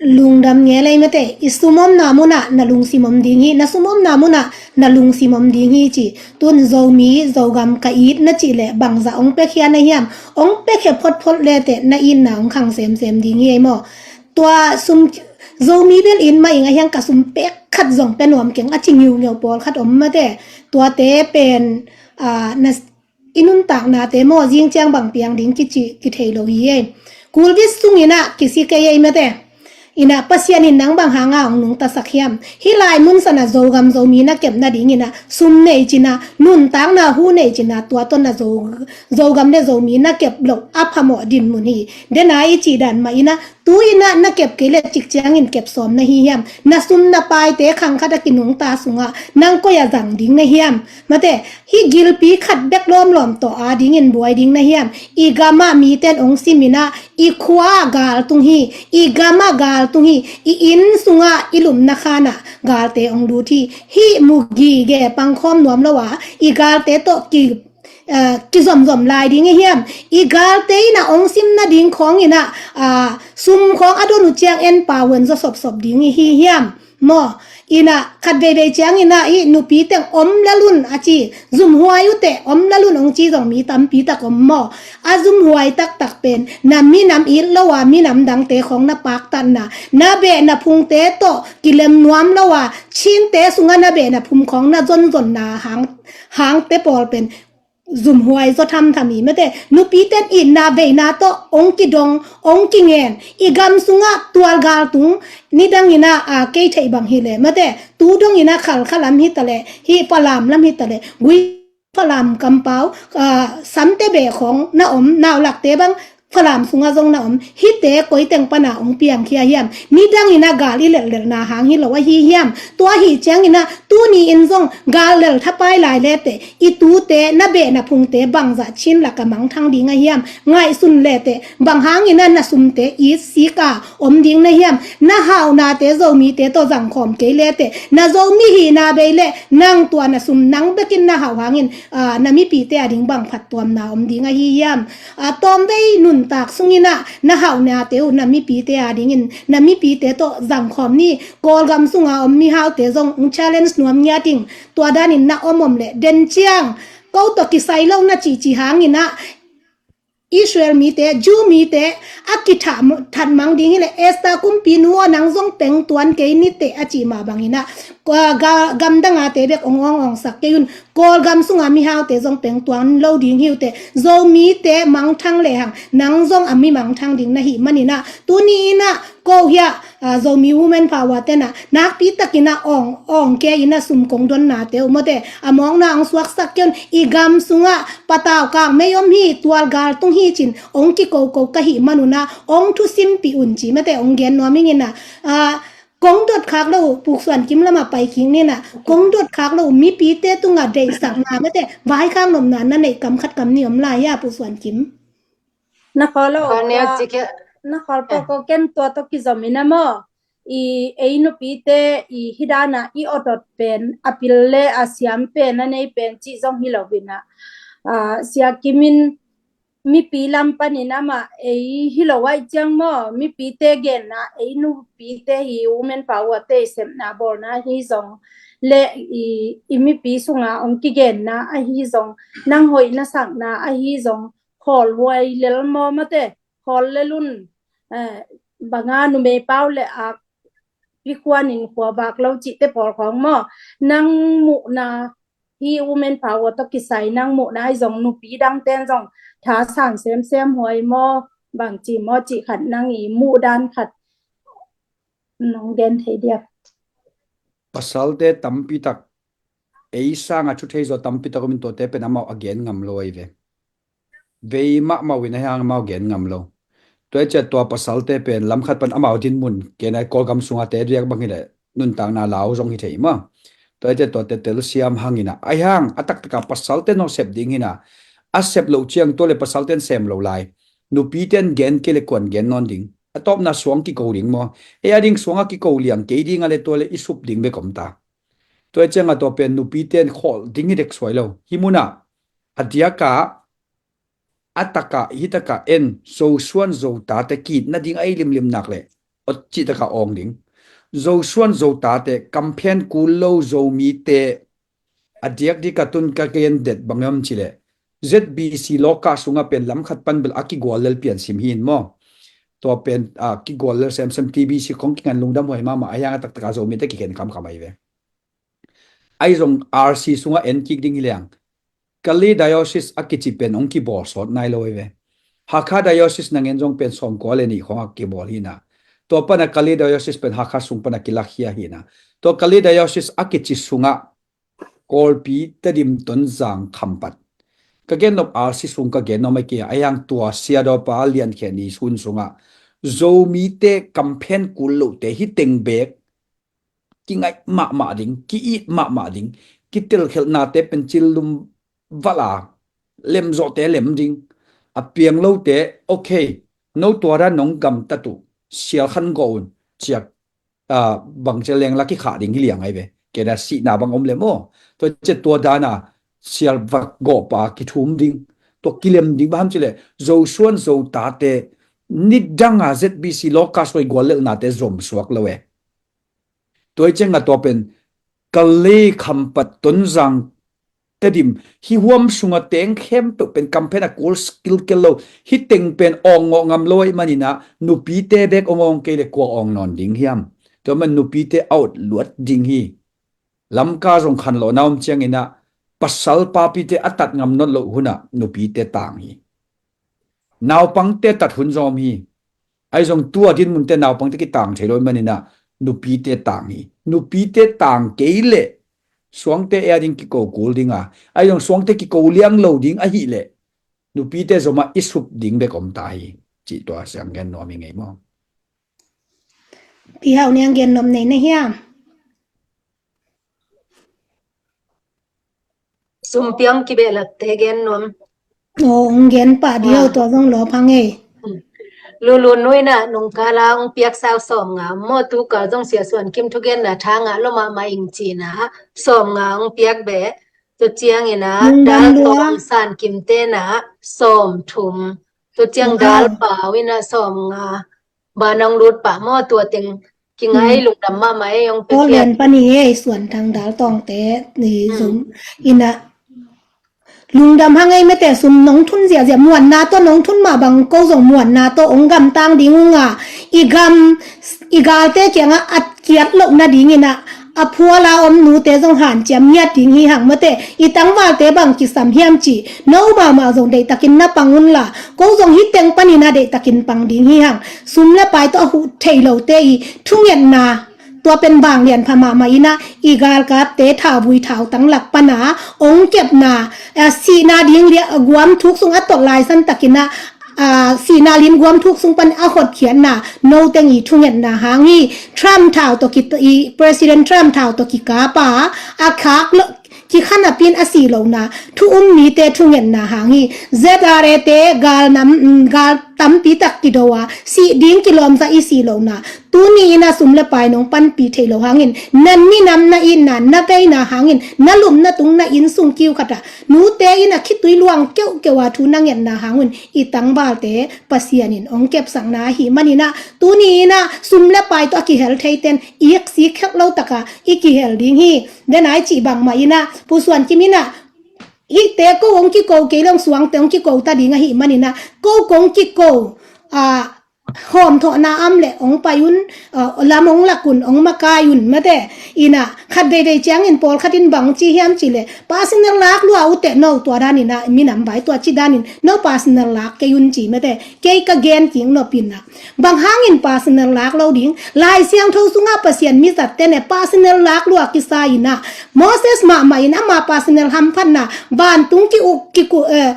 Lungdam nge lei mate, i sum omna munah na lungsim om ding hi, na sum omna munah na lungsim om ding hi ci. Tun Zomi, Zogam ka it na cih leh bangzah ong pekhian na hiam, ong pekhe photphot le teh na itna ong khang semsem ding hi ei maw? Tua sum Zomi bel in mah ing a hiang ka sum pek khat zong pe nuam keng a ci ngiungeu pawlkhat om mate. Tuate pen, ah, na, i nuntaknate maw zing ciang bang piang ding kici kithei lo hi ei. Kulvis sungin ah kisi kei ei mate. Inah Pasian in nang bang hanga ong nungtasak hiam? Hih lai mun sana Zogam Zomi na kep nadingin ah sum nei cina, nuntakna hu nei cina, tua tawh na Zo, Zogam le Zomi na kep loh a phamawh dinmun hi. Dena i cih dan mah inah tu inah na kep kei le cik ciangin kep sawm na hi hiam? Na sum na paite khang khat a kinungta sungah nang koi a zang ding na hiam? Mate, hih gilpi khat bek lawmlawm tawh a dingin buai ding na hiam? I gamah miten ong siminah i khua gal tung hi, i gamah gal tung hi, i inn sungah i lumna khanah galte ong lut hi. Hih mu gige pangkhawm nuam lo a i galte tawh ki, eh, kizomzom lai ding i hiam? I galte inah ong sim nading khawng inah, ah, sum khawng a don uh ciang en pawan zaw sopsop ding i hi hiam? Maw, inah khat veivei ciang inah i nupi teng om lalun a ci, zumhuai uh teh om lalun ong ci zong mi tampi tak om maw? A zumhuai taktak pen na minam it lo a minam dangte khawng na paktatna, na beh na phungte tawh kilem nuam lo a Chinte sungah na beh na phum khawng na zonzonna hang, hangte pawl pen zumhuai zaw thamtham hi mate. Nupiten itna veina tawh ong kidong, ong kingen, i gam sungah tualgal tung, nidang inah, a, kei theih bang hi le mate, tu dong inah Khalkha lam hi ta le, hih Falam lam hi ta le, Gui Falam kampau, a, Samte beh khawng na om, Naulakte bang Falam sungah zong na om, hihte koiteng pana ong piangkhia hiam? Nidang inah gal i lelhlelhna hang hi lo ahi hiam? Tua hi ciang inah tuni in zong gal lel thapai lai leteh i tute na beh na phungte bangzah chin laka mangthang ding a hiam? Ngaihsun leteh bang hang inah na sumte it sika om ding na hiam? Na haunate Zomite tawh zangkhawm kei leteh na Zomi hihna bei le nang tua na sum nang bekin na hauh hangin, ah, na mipite a ding bang phattuamna om ding ahi hiam? A, tawmvei nuntak sung inah na hauhnate uh na mipite a dingin na mipite tawh zangkhawm ni. Kawlgam sunga om mihaute zong ong challenge nuam ngiat ing. Tua danin na om om le den ciang ko tawh kisai lo na cihcih hang inah Israel mite, Jew mite a kithat mang ding hi le Esther kumpinu aw nang zong pengtuan kei niteh a cih mah bang inah, ah, ga, gamdangate bek ong awngawngsak kei un. Kawlgam sunga mihaute zong pengtuan lo ding hi uh teh, Zomite mangthang lehang nang zong a mi mangthang ding na hih man inah tuni inah ko hiah, ah, Zomi Women Power tenah nakpi takin ah awng, awng kei inah sum kong donnate uh mawte a mawkna ong suaksak kei un. I gam sungah patau kang mei om hi, tualgal tung hi cin ong kikoko ka hih man unah ong thusimpih un ci mate ong gen nuam ing inah, ah, kong dot khak lo uh, Puksuan Kim lamah pai kik ninah, kong dot khak lo uh mipite tungah deihsakna mate vaikhak nopna na neih kam khat kam nih om lai a, Puksuan Kim? Na khawl lo, na khawl pawh ko ken tua tawh kizom inah maw, i ei nupite i hih dana i otot pen a pil le a siam pen a nei pen cih zong hi lo inah, ah, Sia Kim in mipi lam panin amah ei hi lo aih ciang maw, mipite genna, ei nupite hi Women Power te i sepna bawlna ahi zong le i, i mipi sunga ong kigenna ahi zong, nang hoih na sakna ahi zong, khawl huai lel maw mate, khawl lel un, eh, banga numei pau le ak pikhuanin khua vak lo cihte pawl khawng maw, nang muhna hi Women Power tawh kisai nang muhna ahi zong nupi dangten zong tha san semsem huai maw, bangci maw cih khat nang i muh dan khat nong gen thei diam? Pasalte tampi tak, ei sanga thu thei zaw tampi tak om in, tuate pen amau a gen ngam lo ahi ve. Vei mahmah uh in a hiang amau gen ngam lo. Tua i ciah tua pasalte pen lamkhat pan amau dinmun, kei nai Kawlgam sunga te riak bang hileh nuntakna lau zong hi thei maw. Tua i ciah tuate telsiam hang ina, a hiang a taktaka pasalte nawh sep ding hina, a sep loh ciang tua le pasalten sem lo lai. Nupiten gen kei le kuan gen nawn ding? A tawpna suang kiko ding maw? Ei a ding suanga kiko liang kei dinga le tua le i sup ding bek om ta. Tua i cianga tua pen nupiten khawl ding hi dek suai lo. Hi muna a diaka a taka hi taka en Zosuan Zotate kitna ding a i limlim nak le ot cih taka awng ding. Zosuan Zotate kamphen kul lo Zomite a diak dika tun ka gen det bang om cile, Z B C lawka sunga pen lamkhat pan bel a kigual lel pian sim hin maw. Tua pen a kigual lel semsem, T B C kong kingan lungdam huai mahmah a hiang a taktaka Zomite kikhen kamkam ahi ve. Ahi zong R C sunga en kik ding hi leng Kalay Diocese a kici pen hong kibawl sawt nai lo hi ve. Hakha Diocese nang en zong pen sawmkua le nih khawng a kibawl hina. Tua pana Kalay Diocese pen Hakha sung pana kilakhia hina. Tua Kalay Diocese a kici sunga Kawlpi, Tedim, Tonzang, Khampat. Ka gen nop R C sung ka gen nop mai kia a hiang tua siadawpa liankhe ni sun sunga Zomite kamphen kul lote hi teng bek kingaih mahmah ding, ki-it mahmah ding, kitelkhelhnate pen cillum valh a, lemzawhte lem ding, a piang lote, okay, no tua dan nong gamtat uh, sial khan gawh un, ciak, ah, bang cia leng la kikhah ding hi liang ai ve. Kei na sihna bang om le maw. Tua cia tua dana sial vak gawhpa kithum ding, tua kilem ding bang ham cile, Zosuan Zotate nidanga Z B C lawka suai guallelhnate zom suak lo e. Tua i cianga tua pen Kalay, Khampat, Tonzang, Tedim, hi huam sunga teng khempeuh pen kamphen a kul kilkel lo. Hi teng pen awng ngawh ngam lo ahih manina nupite bek awng awng kei le kua awng nawn ding hiam? Tua man nupite a ot luat ding hi. Lamka zong khanlawhna om ciangina pasal papite a tat ngam nawn loh huna nupite tang hi. Naupangte tat hun zong om hi. Ahi zong tua dinmunte naupangte kitang thei lo ahih manina nupite tang hi. Nupite tang kei leh suangte ei a ding kiko kul dinga, ahi zong suangte kiko liang lo ding ahih leh nupite zomah i sup ding bek om ta hi. Cih tua siang gen nuam hi ngei maw? Pi Hau Niang gen nuam nei na hiam? Sumpiang kibehlapte gen nuam. Aw, hong gen pah dih o, tua zong lawp hang ei. Lulu nuina nungkala hong piak sau sawmnga maw, tukal zong Sia Suan Kim thugenna tha ngah lua mahmah ing cina sawmnga hong piak beh. Tua ciangina dal tawng San Kim tena sawmthum. Tua ciang dal pau ina sawmnga. Ba nong lut pah maw, tua teng kingai lungdam mahmah ei hong pia. Aw, lian pani ei, Suan Thang dal tawngte ni zum ina lungdam hang ei mete, sum nong thun ziahziah, muanna tawh nong thun mah bang ko zong muanna tawh hong gamtang ding unga, i gam i galte kiangah at kiat loh nadingina a phuala om nute zong hanciam ngiat ding hi hang mate. I tangvalte bang kisam hiam ci, no mahmah zong deihtakin na pang unla, ko zong hi teng panina deihtakin pang ding hi hang. Sum le pai tawh a huh thei lote i thungetna, tua pen vanglian pha mahmah ina i galkapte thauvui thautang lak pana hong kepna, a, sihna ding lia, a, guam thuk sung a tot laisan takina, a, sihna lim guam thuk sung pan a hotkhiatna, no teng i thungetna hang hi. Trump thau tawh ki, i President Trump thau tawh kikapa a khak lo, kikhanapin a sih lohna, thu um mite thungetna hang hi. Z R A te gal nam, mm, gal tampi tak kido a, sih ding kilawmsa i sih lohna, tuni ina sum le pai nong panpih theih loh hangin, na minam na itna, na veina hangin, na lupna tung na inn sung kiu khata nute ina khitui luang keuhkeuh a thu na ngetna hangun, i tangvalte Pasian in hong kepsakna ahih manina, tuni ina sum le pai tawh a kihel theiten i iksik khek lo taka i kihel ding hi. Denai cih bangmah ina, Pu Suan Kim ina, hihte ko hong kiko kei long suangte hong kiko ta ding ahih manina, ko kong kiko, a, hawmthawhna am le ong pai un, lam ong lak un, ong makai un mate. Ina khat veivei ciangin pawlkhat in bang ci hiam ci le, personal lak lua uh teh no, tua dan ina minam vai tua ci danin no personal lak kei un ci mate. Kei ka gen kik nop ina, bang hangin personal lak lo ding? Lai Siangtho sungah Pasian mi zatte ne personal lak lua kisa ina, Moses mahmah in ama personal hamphatna vantung ki uk ki ku, eh,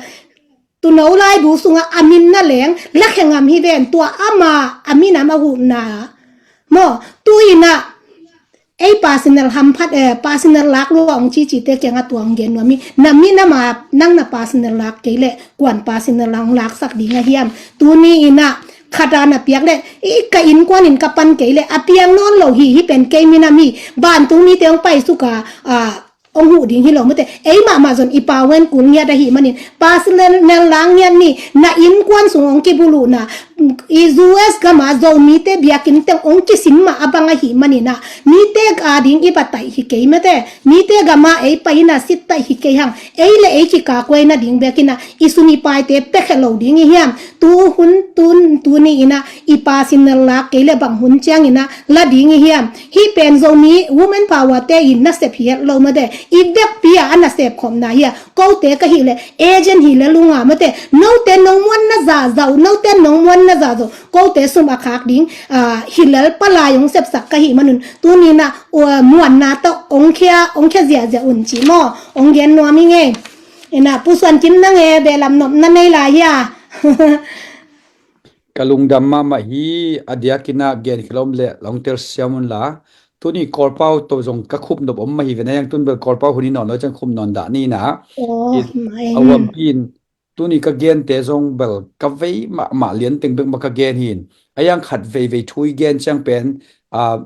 tuno laibu sungah a min na leng lakhe ngam hi ven, tua ama a minam a huhna maw? Tu ina ei personal hamphat, eh, personal lak lua ong ci cite kiangah tua ong gen nuam hi. Na minam a nang na personal lak kei le kuan personal lak ong laksak ding a hiam? Tuni ina khat a na piak le, i ka innkuan in ka pan kei le a piang nawn lo hi, hi pen kei minam hi, vantung mite ong pai suka, ah, ong huh ding hi lo mate. Ei mahmah zon i pau ven kul ngiat ahih manin personal lak ngiat ni. Na innkuan sung ong kibuluhna, i U S gama Zomite biakinn teng ong kisim mah a bang ahih manin ah, mite a ding i va taih hi kei mate. Mite gama ei pai ina sit taih hi kei hang, ei le ei kikakua ina ding bek ina i sun i paite pekhe lo ding i hiam? Tu hun tun tuni ina i personal lak kei le bang hun ciang ina la ding i hiam? Hi pen Zomi women power te in nasep hi het lo mate. I vekpi a a nasep khopna hi a, kote ka hi le agent hi le lunga mate. Note nong muan na zahzah uh, note nong muan na zahzah uh, kote sum a khak ding, ah, hi lel palai ong sepsak ka hih manun tuni ina, uh, muanna tawh ong khia, ong khia ziahziah un ci maw? Ong gen nuam i ngei. Ina Pu Suan Kim nang e, belam nopna nei lai hia? Ka lungdam mahmah hi, a diakin a gen khilom le long tel siam un la. Tuni Kawlpau to zong ka khup nop om mah hi ve na, yang tun bel Kawlpau hun hi nawn lo ciang khup nawn dah ni na. Oh, i, mai a huampi in tuni ka gente zong bel ka vei mahmah lian teng bek mah ka gen hin. A yang khat veivei thu i gen ciang pen, ah,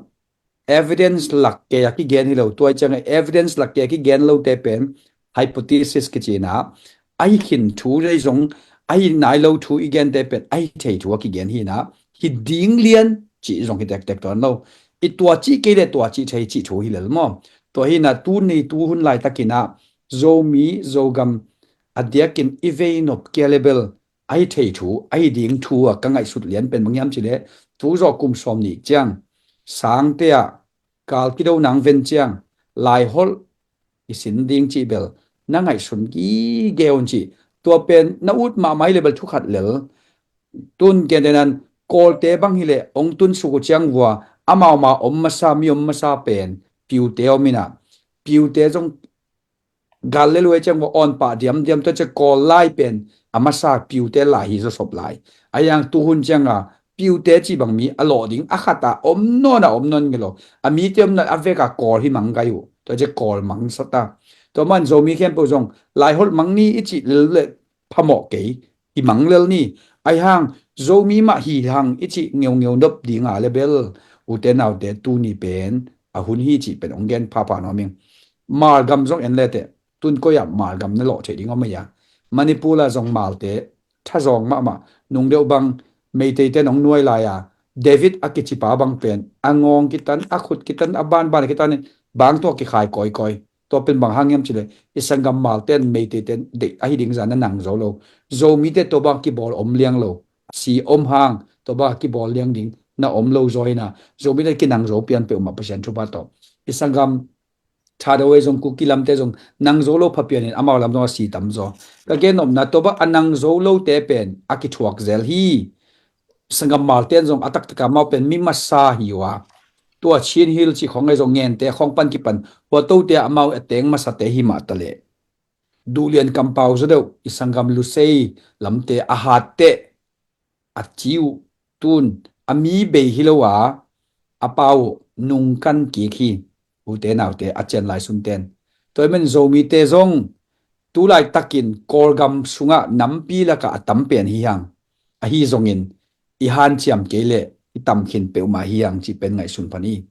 evidence lak kei a kigen hi lo, tua i ciang evidence lak kei a kigen lote pen hypothesis kici ina, a hi khin thu le zong a hi nai lo thu i gente pen a hi thei thu a kigen hi ina, hi ding lian cih zong hi tektek tawn lo. I tua cih kei le tua cih thei cih thu hi lel maw? Tua hi ina tuni tu hun laitakin ah Zomi Zogam a diakin i vei nop kia le bel a hi thei thu, a hi ding thu a ka ngaihsut lian pen bang hiam ci le, tu zawh kum sawm nih ciang Sangte ah kal kido nang ven ciang Laiholh i sin ding cih bel na ngaihsun gige un cih. Tua pen na ut mahmah hi le bel thu khat lel. Tun gentehnan Kawlte bang hi le ong tun suk uh ciang vua amau ma om masa, mi om masa pen Piute om ina, Piute zong gal le luai ciang va awn pah diamdiam, tua ciang Kawl lai pen a masa Piute lai hi zawsop lai. A yang tu hun ciang a Piute cih bang mi a lawh ding a khat a om nawn a om nawn nge lo. A mite om nawn a vek a Kawl hi mang gai uh. Tua ciang Kawl mang sa ta. Tua man Zomi khempeuh zong Laiholh mang ni i cih lel le phamawh kei, i mang lel ni. Ahi hang Zomi mah hi hang i cih ngeungeu nop ding a le bel, ute naute, tuni pen a hun hi cih pen ong gen phapha nuam ing. Malgam zong en le teh, tun koi ah Malgam na lawh theih ding om a hia? Manipur ah zong Malte thazawng mahmah, nung deuh bang Meitei ten ong nuai lai a, David a kicipa bang pen a ngawng kitan, a khut kitan, a banban kitan in bang tua kikhai kawikawi. Tua pen bang hang hiam ci le, i sanggam Malte in Meitei ten deih ahi ding zah na nang zo lo. Zomite tua bang kibawl om liang lo. A si om hang tua bang kibawl liang ding na om lo zaw ina, Zomite kinang zo pian peuhmah Pasian thupha tawh. I sanggam Thadou ei zong, Kuki lamte zong nang zo lo pha pian in amau lam zong a si tam zaw. Ka gen nopna tua bang a nang zo lote pen a kithuak zel hi. Sanggam Malte in zong a taktak a amau pen mi masa hi uh a, tua Chin Hill cih khawng ei zong Ngente khawng pan kipan, hua tote amau a teng masate hi mah ta leh, Duhlian kampau zaw deuh i sanggam Lusei lamte a hat teh a ci uh, tun a mi bei hi lo a, a pau uh nungkan kik hi. Ute naute, a cian lai sunten, tua i men Zomite zong tu laitakin Kawlgam sungah nampi lakah a tam pen hi hang. Ahi zongin i hanciam kei leh i tam khin peuhmah hi hang cih pen ngaihsun pan hi.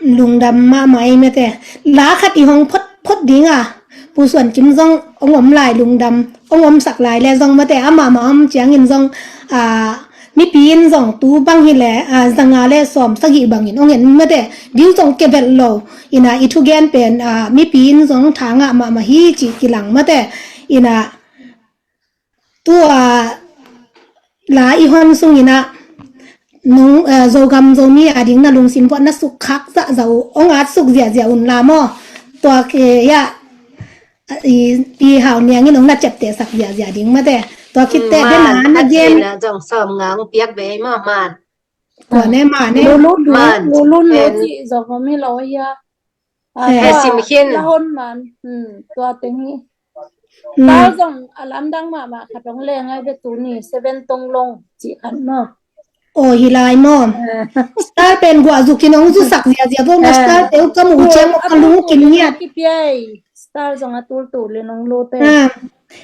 Lungdam mahmah ei mate. La khat i hong phot phot ding a, Pu Suan Kim zong ong om lai, lungdam ong omsak lai le zong mate, amah mah om ciangin zong, a, mipi in zong tu bang hi le, a, zanga le sawm sagih bangin ong en mate. Diu zong kebel lo ina, i thugen pen, a, mipi in zong thangah mahmah hi cih kilang mate. Ina tua la i hon sungin ah nung, eh, Zogam Zomi a ding na lungsim puah na suk khak zahzah uh, hong at suk ziahziah un la maw. Tua, eh, ya, i, i Hau Niang in hong na ciaptehsak ziahziah ding mate. Tua khit teh, mm, den a na gen. Zong sawm nga hong piak ve maw, man. Kua ne, man ne. Lulun, lulun lo ci zong om hi lo ya. Ah, eh, tua sim khin. La hon man. Hmm, tua teng hi. Hmm. Star zong a lamdang mahmah khat hong leng ai ve tuni, Seven Tong Long ci khat maw. Oh, hi lai maw. Eh. Star pen guah zukin hong zusak ziahziah vo na, eh, star te uh ka muh ciang ka lung uh kim ngiat. Kipiai. Star zong a tultul in hong lute. Ah,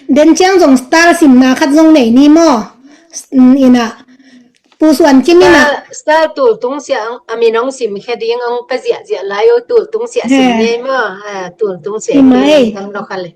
den ciang zong star simna khat zong nei ni maw. Ina, Pu Suan Kim ina. Star, star tultung sia a min hong sim khe ding hong pe ziahziah lai o, tultung sia sim ngei maw. Ah, tultung sia sim ngei. Tam lo kha le.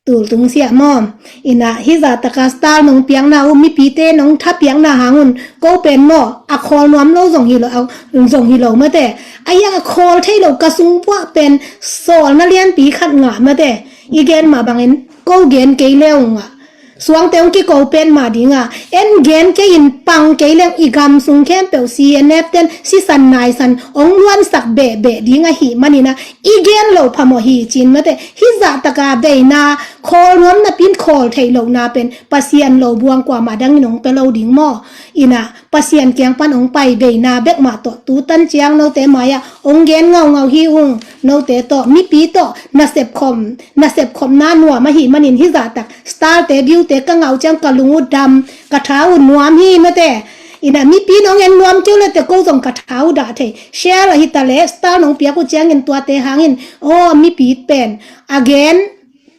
Tultung sia maw. Ina, hi zah taka star nong piakna uh, mipite nong tha piakna hang un, ko pen maw, a khawl nuam lo zong hi lo, a, zong hi lo mate. A ya a khawl thei lo ka sung puah pen sawlna lianpi khat ngah mate. I gen mah bangin ko gen kei le ung ah, suangte hong kiko pen mah ding ah, en gen kei in pang kei leng i gam sung khempeuh C N F ten sisan naisan hong luansak behbeh ding ahih manin ah, i gen lo phamawh hi cin mate. Hi zah taka veina khawl nuam napi in khawl theih lohna pen Pasian lo buang kuamah dangin hong pia lo ding maw. Ina, Pasian kiang pan hong pai veina bek mah tawh tu tan ciang note mai-ah hong gen ngaungau hi ung. Note tawh, mipi tawh nasep khom, nasep khopna nuam ahih manin hi zah tak star te, view te ka ngah uh ciang ka lung uh dam, ka tha uh nuam hi mate. Ina, mipi in hong en nuam kei uh le te ko zong ka tha uh dah thei. Share ahi ta le, star nong piak uh ciangin tuate hangin, aw, mipi pen a gen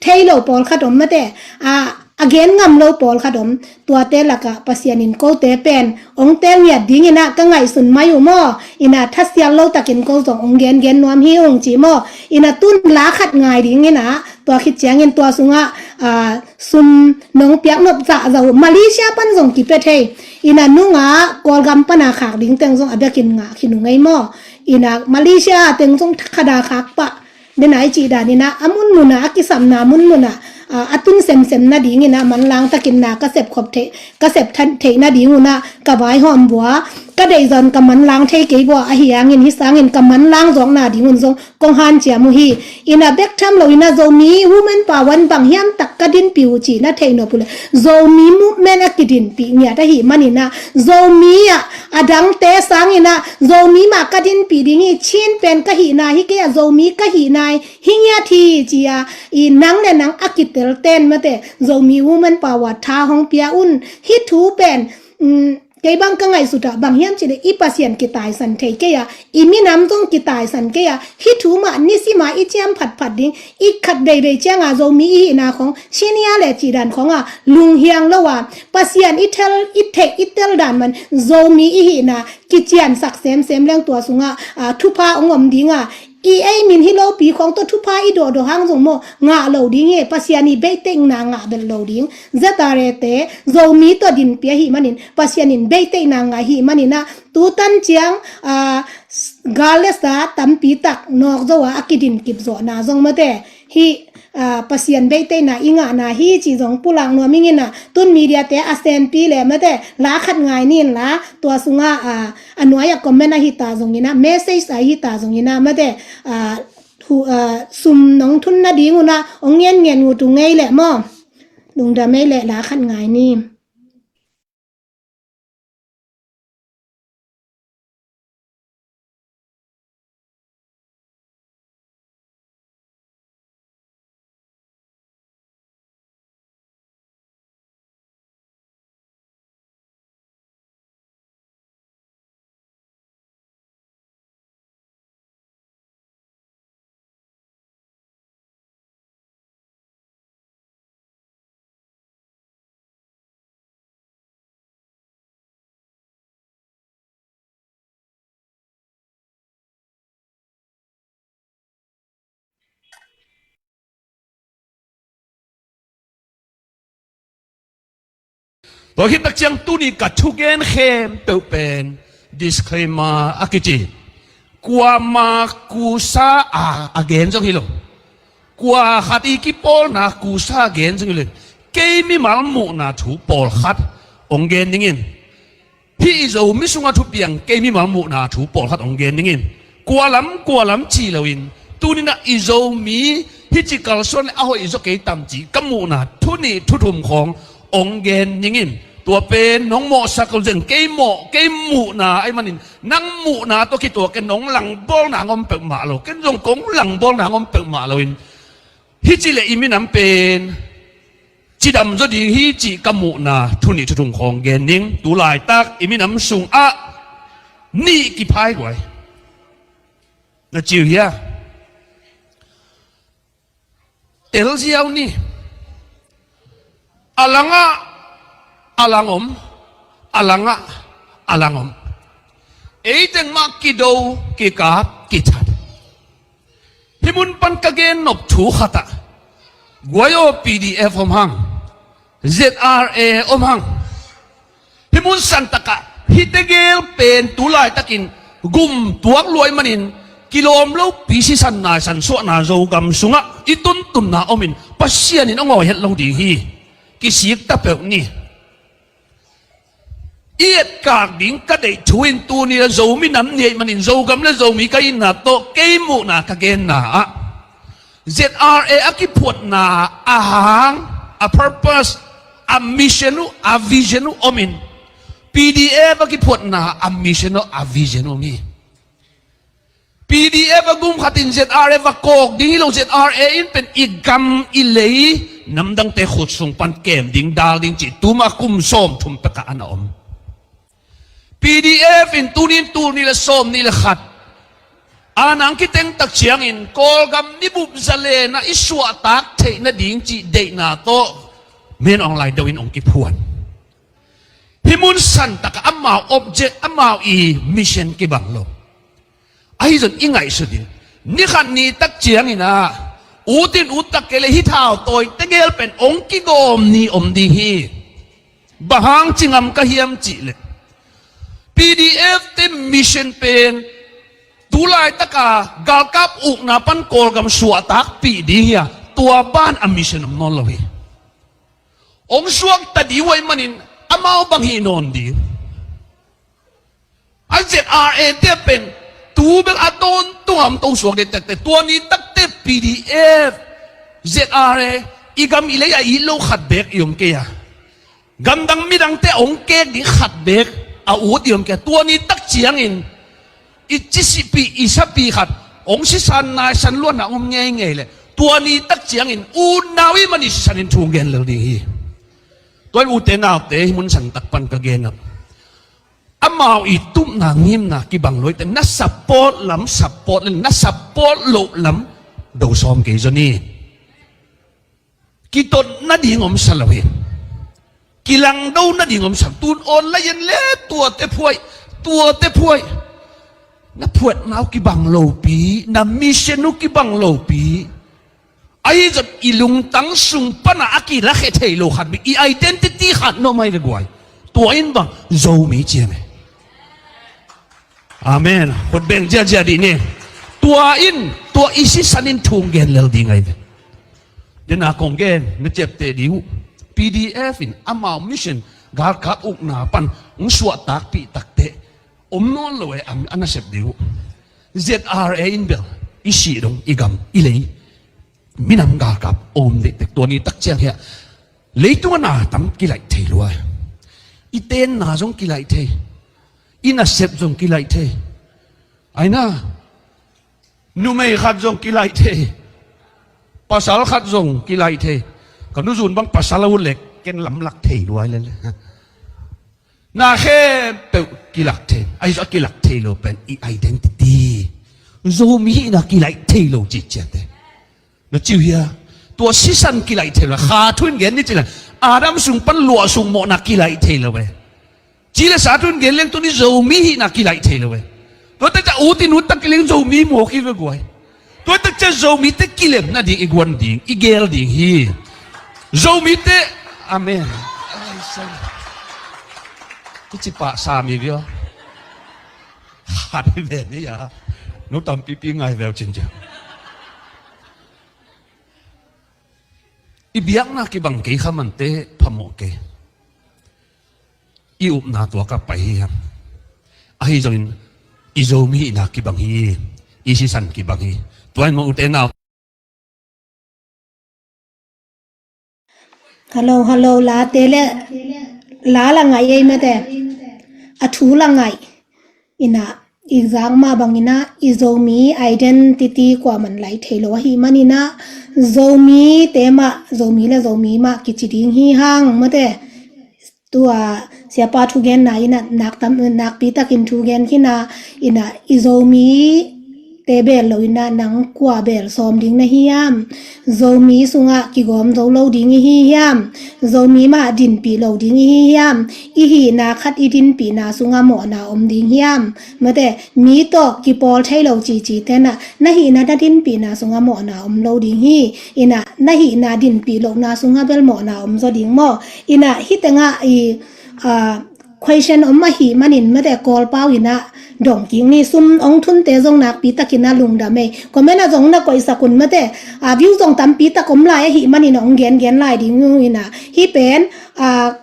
thei lo pawlkhat om mate, a, a gen ngam lo pawlkhat om, tuate lakah Pasian in kote pen hong teel ngiat dingin ah ka ngaihsun mai uh maw. Ina, thasial lo takin ko zong hong gengen nuam hi ung ci maw. Ina, tun la khat ngai dingin ah, tua khit ciangin tua sungah, a, sum nong piak nop zahzah uh, Malaysia pan zong kipia thei. Ina, nungah Kawlgam pana khak ding teng zong a biakin ngah khin uh ngei maw. Ina, Malaysia teng zong khada khak pah. Den a i cih danin ah, a munmun ah, a kisapna munmun ah, a, a tun semsem nadingin ah, manlang takin na ka sepkhop theih, ka sep theih nading un ah ka vaihawm bua, ka deihzawh ka manlang thei kei bua, ahi hangin hi sangin ka manlang zawkna ding un zong kong hanciam uh hi. Ina, bek tham lo ina, Zomi Women Power in bang hiam tak ka dinpih uh cih na theih nop uh le, Zomi movement a kidinpih ngiat ahih manin ah, Zomi ah, a dangte sangin ah, Zomi mah ka dinpih ding hi, Chin pen ka hihna hi kei a, Zomi ka hihna hi ngiat hi ci a, i nang le nang a kitel ten mate, Zomi Women Power tha hong pia un. Hih thu pen, um, kei bang ka ngaihsut ah bang hiam cih le, i Pasian kitaisan thei kei a, i minam zong kitaisan kei a, hih thu mah nisim a i ciam phatphat ding, i khat veivei ciang a Zomi i hihna khong, Chin a le cih dan khong a, lunghiang lo a, Pasian i tel, i theih, i tel dan man, Zomi i hihna kiciansak semsem leng tua sungah, a, thupha hong om ding a, i ei min hi lopi khong tawh thupha i dawhdawh hang zong maw, ngah lo ding hi, Pasian i beihtheihna ngah bel lo ding. Z R A te, Zomi tawh dinpih ahih manin, Pasian in beihtheihna ngah ahih manin ah, tu tan ciang, a, s-, gal le sa tampi tak nawk zo a, a kidin kip zawhna zong mate. Hih, a, Pasian beihtheihna i ngahna hi cih zong pulak nuam ing ina, tun media te a senpi le mate, la khat ngai ni in la, tua sungah, a, a nuai-ah comment ahi ta zong ina, message ahi ta zong ina mate, a, thu, a, sum nong thun nading un ah, hong ngenngen uh tu ngei leh maw. Lungdam ei leh, la khat ngai ni. Tua khit tak ciang tuni ka thugen khempeuh pen disclaimer a kici. Kuama kusa a, a gen zong hi lo. Kua khat i kipawlna kusa a gen zong hi lo. Kei mimal muhna thu pawlkhat hong gen ning in. Hih i Zomi sungah thupiang kei mimal muhna thu pawlkhat hong gen ning in. Kua lam, kua lam ci loin, tuninah i Zomi hih ci kalsuan le a hoih zaw kei tam ci ka muhna thu nih thu thum khawng hong gen ning in. Tua pen nong mawhsak lo zen, kei mawh, kei muhna ahih manin, nang muhna tawh kituak in nong langbawlna hong om peuhmah lo, ken zong kong langbawlna hong om peuhmah loin, hih ci le i minam pen cidam zaw ding hi cih ka muhna thu nih thu thum khawng gen ning. Tu laitak i minam sungah nih kiphai guai. Na ci uh hia? Telziau ni. A langah a lang om, a langah a lang om. Eiteng mah kido, kikap, kithat. Hih mun pan ka gen nop thu khatah, guai aw, P D F om hang, Z R A om hang. Hih mun santakah hih tegel pen tu laitakin gum tuak luai manin, kilawm lopi sisan naisan suahna Zogam sungah i tuntunna omin, Pasian in hong awi het lo ding hi. Kisik ta peuh ni. I etkak ding ka deih thu in, tuni a Zomi nam ni ahih manin, Zogam le Zomi ka itna tawh kei muhna ka genna ah, Z R A a kiphuatna a hang, a purpose, a mission uh, a vision uh omin, P D F a kiphuatna a mission uh, a vision uh om hi. P D F a gum khatin Z R A va kawk ding hi lo, Z R A in pen i gam i lei namdangte khut sung pan kem ding, dal ding cih tuma kum sawmthum pekah a na om. P D F in tunin tul nih le sawmnih le khat a nang kiteng tak ciangin Kawlgam nibup zalen ah i suahtak theih nading cih deihna tawh Min Aung Hlaing do in hong kiphuan. Hih mun santak ah amau object, amau i mission kibang lo. Ahi zong i ngaihsut in, ni khat ni tak ciangin ah, ut in ut tak kei le hih thau tawi tegel pen hong kigawm ni om ding hi. Bang hang ci ngam ka hiam cih leh, P D F te mission pen tu laitaka galkap ukna pan Kawlgam suahtakpih ding hi a, tua ban a mission om nawn lo hi. Hong suakta ding uh ahih manin amau bang hih nawn ding. A Z R A te pen tu bek a tawntung a om to suak ding tektek, tua ni takte P D F, Z R A, i gam i lei a it lo khat bek i om kei a, gamdang midangte hong kek ding khat bek a ut i om kei a, tua ni tak ciangin i cisipi, i sapi khat hong sisan naisan luatna hong om ngeingei leh, tua ni tak ciangin unau i man i sisan in thu gen lel ding hi. Tua in ute naute, hih mun santak pan ka gen ah, amau i tupna ngimna kibang lo hi teh, na support lam support le na support loh lam do sawm kei zaw ni. Kitot nading om sa lo hi. Kilangdo nading om sa lo. Tun online en le tuate phuai, tuate phuai. Na phuatna uh kibang lopi, na mission uh kibang lopi. Ahi zong i lungtang sung pana a kilakhia thei lo khat bek, i identity khat na om hi ve guai. Tua in bang Zomi ci hi ve. Amen. Khut beng ziahziah dih ni. Tua in, tua i sisan in thu gen lel ding ahi ve. Dena kong gen na ciapteh ding uh, P D F in amau mission galkap ukna pan hong suahtakpih takteh om nawn lo e, a nasep ding uh. Z R A in bel i sih dong, i gam i lei, minam galkap om dikdek. Tua ni tak ciang hiah leitung a na tam kilaih thei lua, i tenna zong kilaih thei, i nasep zong kilaih thei. Aina, numei khat zong kilaih thei, pasal khat zong kilaih thei. Ka nuzun bang pasal a ut leh ken lamlak thei lua lel. Na khempeuh kilak thei. Ahi zong a kilak thei lo pen i identity, Zomi hihna kilaih thei lo cih ciate. Na ci uh hia? Tua sisan kilaih thei lo. Kha thu in gen ni ci leng, Adam sung pan luah sung mawhna kilaih thei lo e. Ci le sa thu in gen leng tuni Zomi hihna kilaih thei lo e. Tua tak ciang ut in ut tak kei leng Zomi mawk hi ve guai. Tua tak ciang Zomite kilem nading i guan ding, i gel ding hi. Zomite, amen. Ai, sa. I ci pah sa mi via. Khat hi ve ni a. No tampipi ngai veu cin ciang. I biakna kibang kei kha mante phamawh kei. i upna tua ka pai hi hang. Ahi zongin i Zomi hihna kibang hi, i sisan kibang hi. Tua in mah ute nau. Hello, hello, late le la la ngai ei mate. A thu la ngai. Ina, i zak mah bangina i Zomi identity kuaman lai thei lo ahi manina Zomi te mah, Zomi le Zomi mah kici ding hi hang mate. Tua siapa thugenna ina nakpi takin thugen khina ina i Zomi te bel lo ina nang kua bel sawm ding na hiam? Zomi sungah kigawm zo lo ding i hi hiam? Zomi mah dinpih lo ding i hi hiam? I hihna khat i dinpihna sungah mawhna om ding hiam? Mate, mi tawh kipawl thei lo cici tena na hihna na dinpihna sungah mawhna om lo ding hi. Ina na hihna dinpih lohna sungah bel mawhna om zaw ding maw? Ina hih tengah i question om ahih manin mate Kawlpau ina dong kik ni. Sum ong thunte zong nakpi takin a lungdam ei. Comment ah zong na koihsak un mate. A view zong tampi tak om lai ahih manin ong gengen lai ding uh ina hih pen a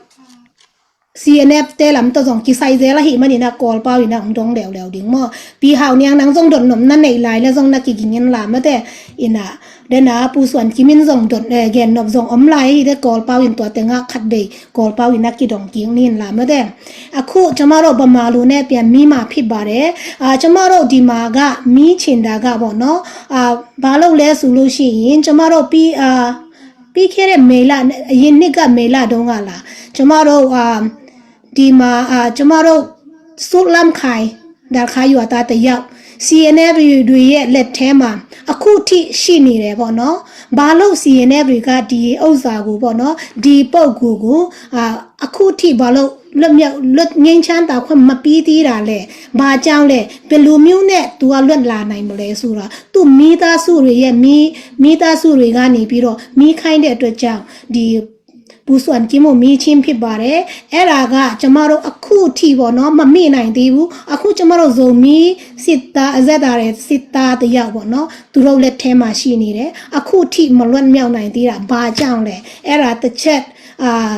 C N F te lam tawh zong kisai zel ahih manin a Kawlpau ina ong dong leuleu ding maw? Pi Hau Niang nang zong dotnop na neih lai le zong na kiging in la mate. Ina dena Pu Suan Kim in zong dot eh, gennop zong om lai ahi te Kawlpau in tua tengah khat dei Kawlpau ina kidong kik ni in la mate. အခုကျမတို့ဗမာလူနဲ့ပြန်မိမှာဖြစ်ပါတယ်။ အာကျမတို့ဒီမှာကမီးချင်တာကပေါ့နော်။ အာဘာလို့လဲဆိုလို့ရှိရင်ကျမတို့ပြီးအာပြီးခဲ့တဲ့မေလအရင်နှစ်ကမေလတုန်းကလားကျမတို့အာဒီမှာအာကျမတို့စုလမ်းခိုင်ဒါခါယူအသားတယောက် C N F တွေရဲ့လက်ထဲမှာအခုထိရှိနေတယ်ပေါ့နော်။ ဘာလို့ C N F တွေကဒီဥစ္စာကိုပေါ့နော်ဒီပုံကူကိုအာအခုထိဘာလို့လွတ်မြောက်လွတ်ငြိမ်းချမ်းသာခွင့်မပေးသေးတာလဲဘာကြောင့်လဲဘယ်လိုမျိုးနဲ့သူကလွတ်လာနိုင်မလဲဆိုတော့သူမိသားစုတွေရဲ့မိမိသားစုတွေကနေပြီးတော့မိခိုင်းတဲ့အတွက်ကြောင့်ဒီပူစွန်ကင်းမှုမိချင်းဖြစ်ပါတယ်အဲ့ဒါကကျမတို့အခုထိပေါ့နော်မမိနိုင်သေးဘူးအခုကျမတို့ဇုံမီစစ်သားအသက်တာတဲ့စစ်သားတယောက်ပေါ့နော်သူတို့လက်ထဲမှာရှိနေတယ်အခုထိမလွတ်မြောက်နိုင်သေးတာဘာကြောင့်လဲအဲ့ဒါတစ်ချက်အာ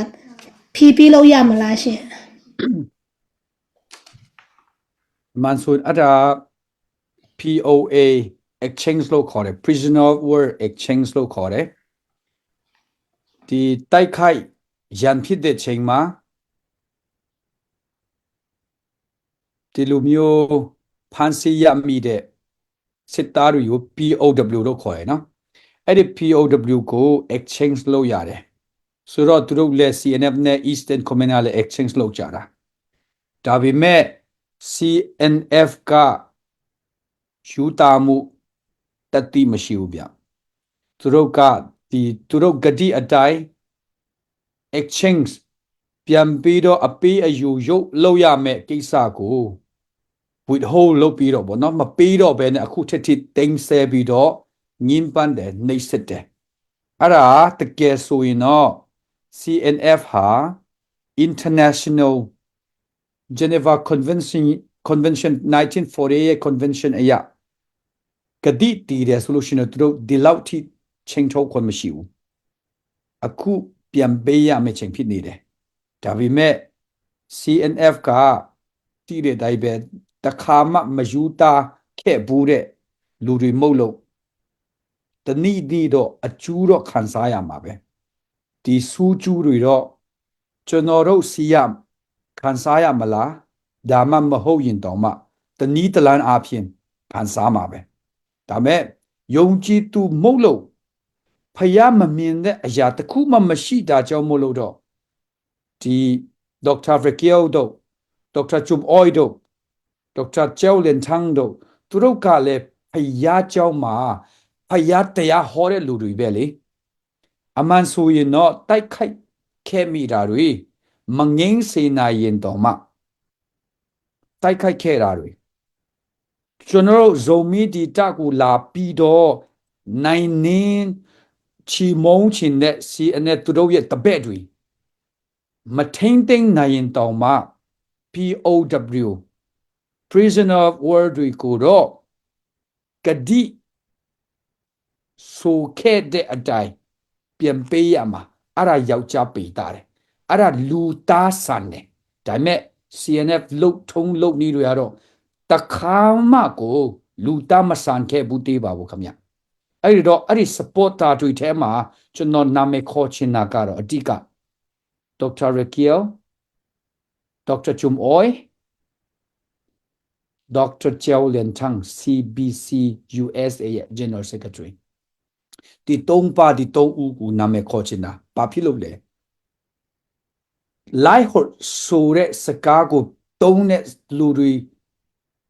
ဖြေပေးလို့ရမလားရှင်။ မန်ဆူန်အဲ့ဒါ P O A exchange လို့ခေါ်တယ် prisoner of war exchange လို့ခေါ်တယ်ဒီတိုက်ခိုက်ရန်ဖြစ်တဲ့ချိန်မှာဒီလူမျိုးဖမ်းဆီးရမိတဲ့စစ်သားတွေကို P O W လို့ခေါ်တယ်နော်အဲ့ဒီ P O W ကို exchange လုပ်ရတယ်ဆိုတော့သူတို့လည်း C N F နဲ့ Eastern Command ကလည်း exchange လုပ်ကြတာဒါပေမဲ့ C N F ကယူတာမှုတတိမရှိဘူးဗျသူတို့ကဒီသူတို့ဂတိအတိုင်း exchange ပြန်ပြီးတော့အပေးအယူရုပ်လုပ်ရမယ့်ကိစ္စကို withhold လုပ်ပြီးတော့ပေါ့နော်မပေးတော့ဘဲနဲ့အခုထက်ထိတင်းဆဲပြီးတော့ငင်းပန်းတယ်နှိပ်စက်တယ်အဲ့ဒါတကယ်ဆိုရင်တော့ C N F ဟာ international Geneva Convention Convention nineteen forty-eight Convention အရကတိတည်တယ်ဆိုလို့ရှိရင်တော့သူတို့ဒီလောက်ထိချိန်ထုတ်ခွင့်မရှိဘူးအခုပြန်ပေးရမယ့်ချိန်ဖြစ်နေတယ်ဒါပေမဲ့ C N F ကတည်တဲ့အတိုင်းပဲတခါမှမယူသားခဲ့ဘူးတဲ့လူတွေမဟုတ်လို့တနည်းနည်းတော့အကျူတော့ခံစားရမှာပဲဒီဆူကျူတွေတော့ကျွန်တော်တို့ဆီကခံစားရမလားဒါမှမဟုတ်ရင်တောင်မှတနည်းတလမ်းအားဖြင့်ခံစားမှာပဲဒါပေမဲ့ယုံကြည်သူမဟုတ်လို့ဖယားမမြင်တဲ့အရာတစ်ခုမှမရှိတာကြောင့်မို့လို့တော့ဒီ Doctor Frekio တို့ Doctor Chum Oi တို့ Doctor Cheo Lin Thang တို့သူတို့ကလည်းဖယားကျောင်းမှာဖယားတရားဟောတဲ့လူတွေပဲလေအမှန်ဆိုရင်တော့တိုက်ခိုက်ခဲ့မိတာတွေမငင်းစေနိုင်ရင်တောင်မှတိုက်ခိုက်ခဲ့တာတွေကျွန်တော်တို့ဇုံမီဒီတကူလာပြီးတော့နိုင်နင်းချီမုန်းချင်တဲ့ C N F သူတို့ရဲ့တပည့်တွေမထိမ့်သိမ်းနိုင်ရင်တောင်မှ P O W Prisoner of War တွေကိုတော့ကတိဆိုခဲ့တဲ့အတိုင်းပြန်ပေးရမှာအဲ့ဒါယောက်ျားပေတာတယ်အဲ့ဒါလူသားဆန်တယ် ဒါပေမဲ့ စီအန်အက်ဖ် လုပ်ထုံးလုပ်နည်းတွေကတော့ တစ်ခါမှကို လူသားမဆန်ခဲ့ဘူးသေးပါဘူးခင်ဗျ။ အဲ့ဒီတော့ အဲ့ဒီ supporter တွေထဲမှာ ကျွန်တော်နာမည်ခေါ်ချင်တာကတော့ အဓိက Doctor Rakiel, Doctor Chum Oy, Doctor Cheo Lian Thang, C B C U S A ရဲ့ General Secretary. ဒီသုံးပါး၊ ဒီသုံးဦးကို နာမည်ခေါ်ချင်တာ ဘာဖြစ်လို့လဲ။ Livelihood ဆိုတဲ့စကားကို သုံးတဲ့လူတွေ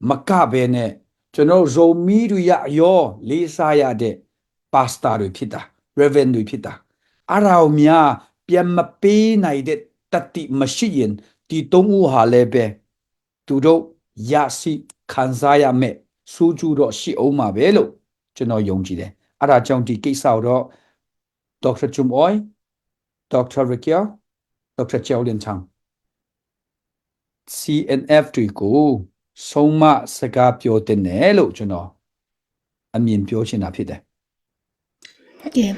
မကဘဲနဲ့ ကျွန်တော်တို့ ဇိုမီးတွေရရော လေးစားရတဲ့ pastor တွေဖြစ်တာ၊ reverend တွေဖြစ်တာ၊ အဲ့ဒါကိုများ ပြန်မပေးနိုင်တဲ့ သတ္တိမရှိရင် ဒီသုံးဦးဟာလည်းပဲ သူတို့ရရှိခံစားရမယ့် ဆိုးကျိုးတော့ ရှိဦးမှာပဲလို့ ကျွန်တော်ယုံကြည်တယ်။ အဲ့ဒါကြောင့် ဒီကိစ္စကိုတော့ Doctor Chum Oy, Doctor Rakiel, Doctor Cheo Lian Thang, C N F တွေကို ဆုံးမစကားပြောသင့်တယ်လို့ ကျွန်တော်အမြင်ပြောချင်တာဖြစ်တယ်။ ကဲ၊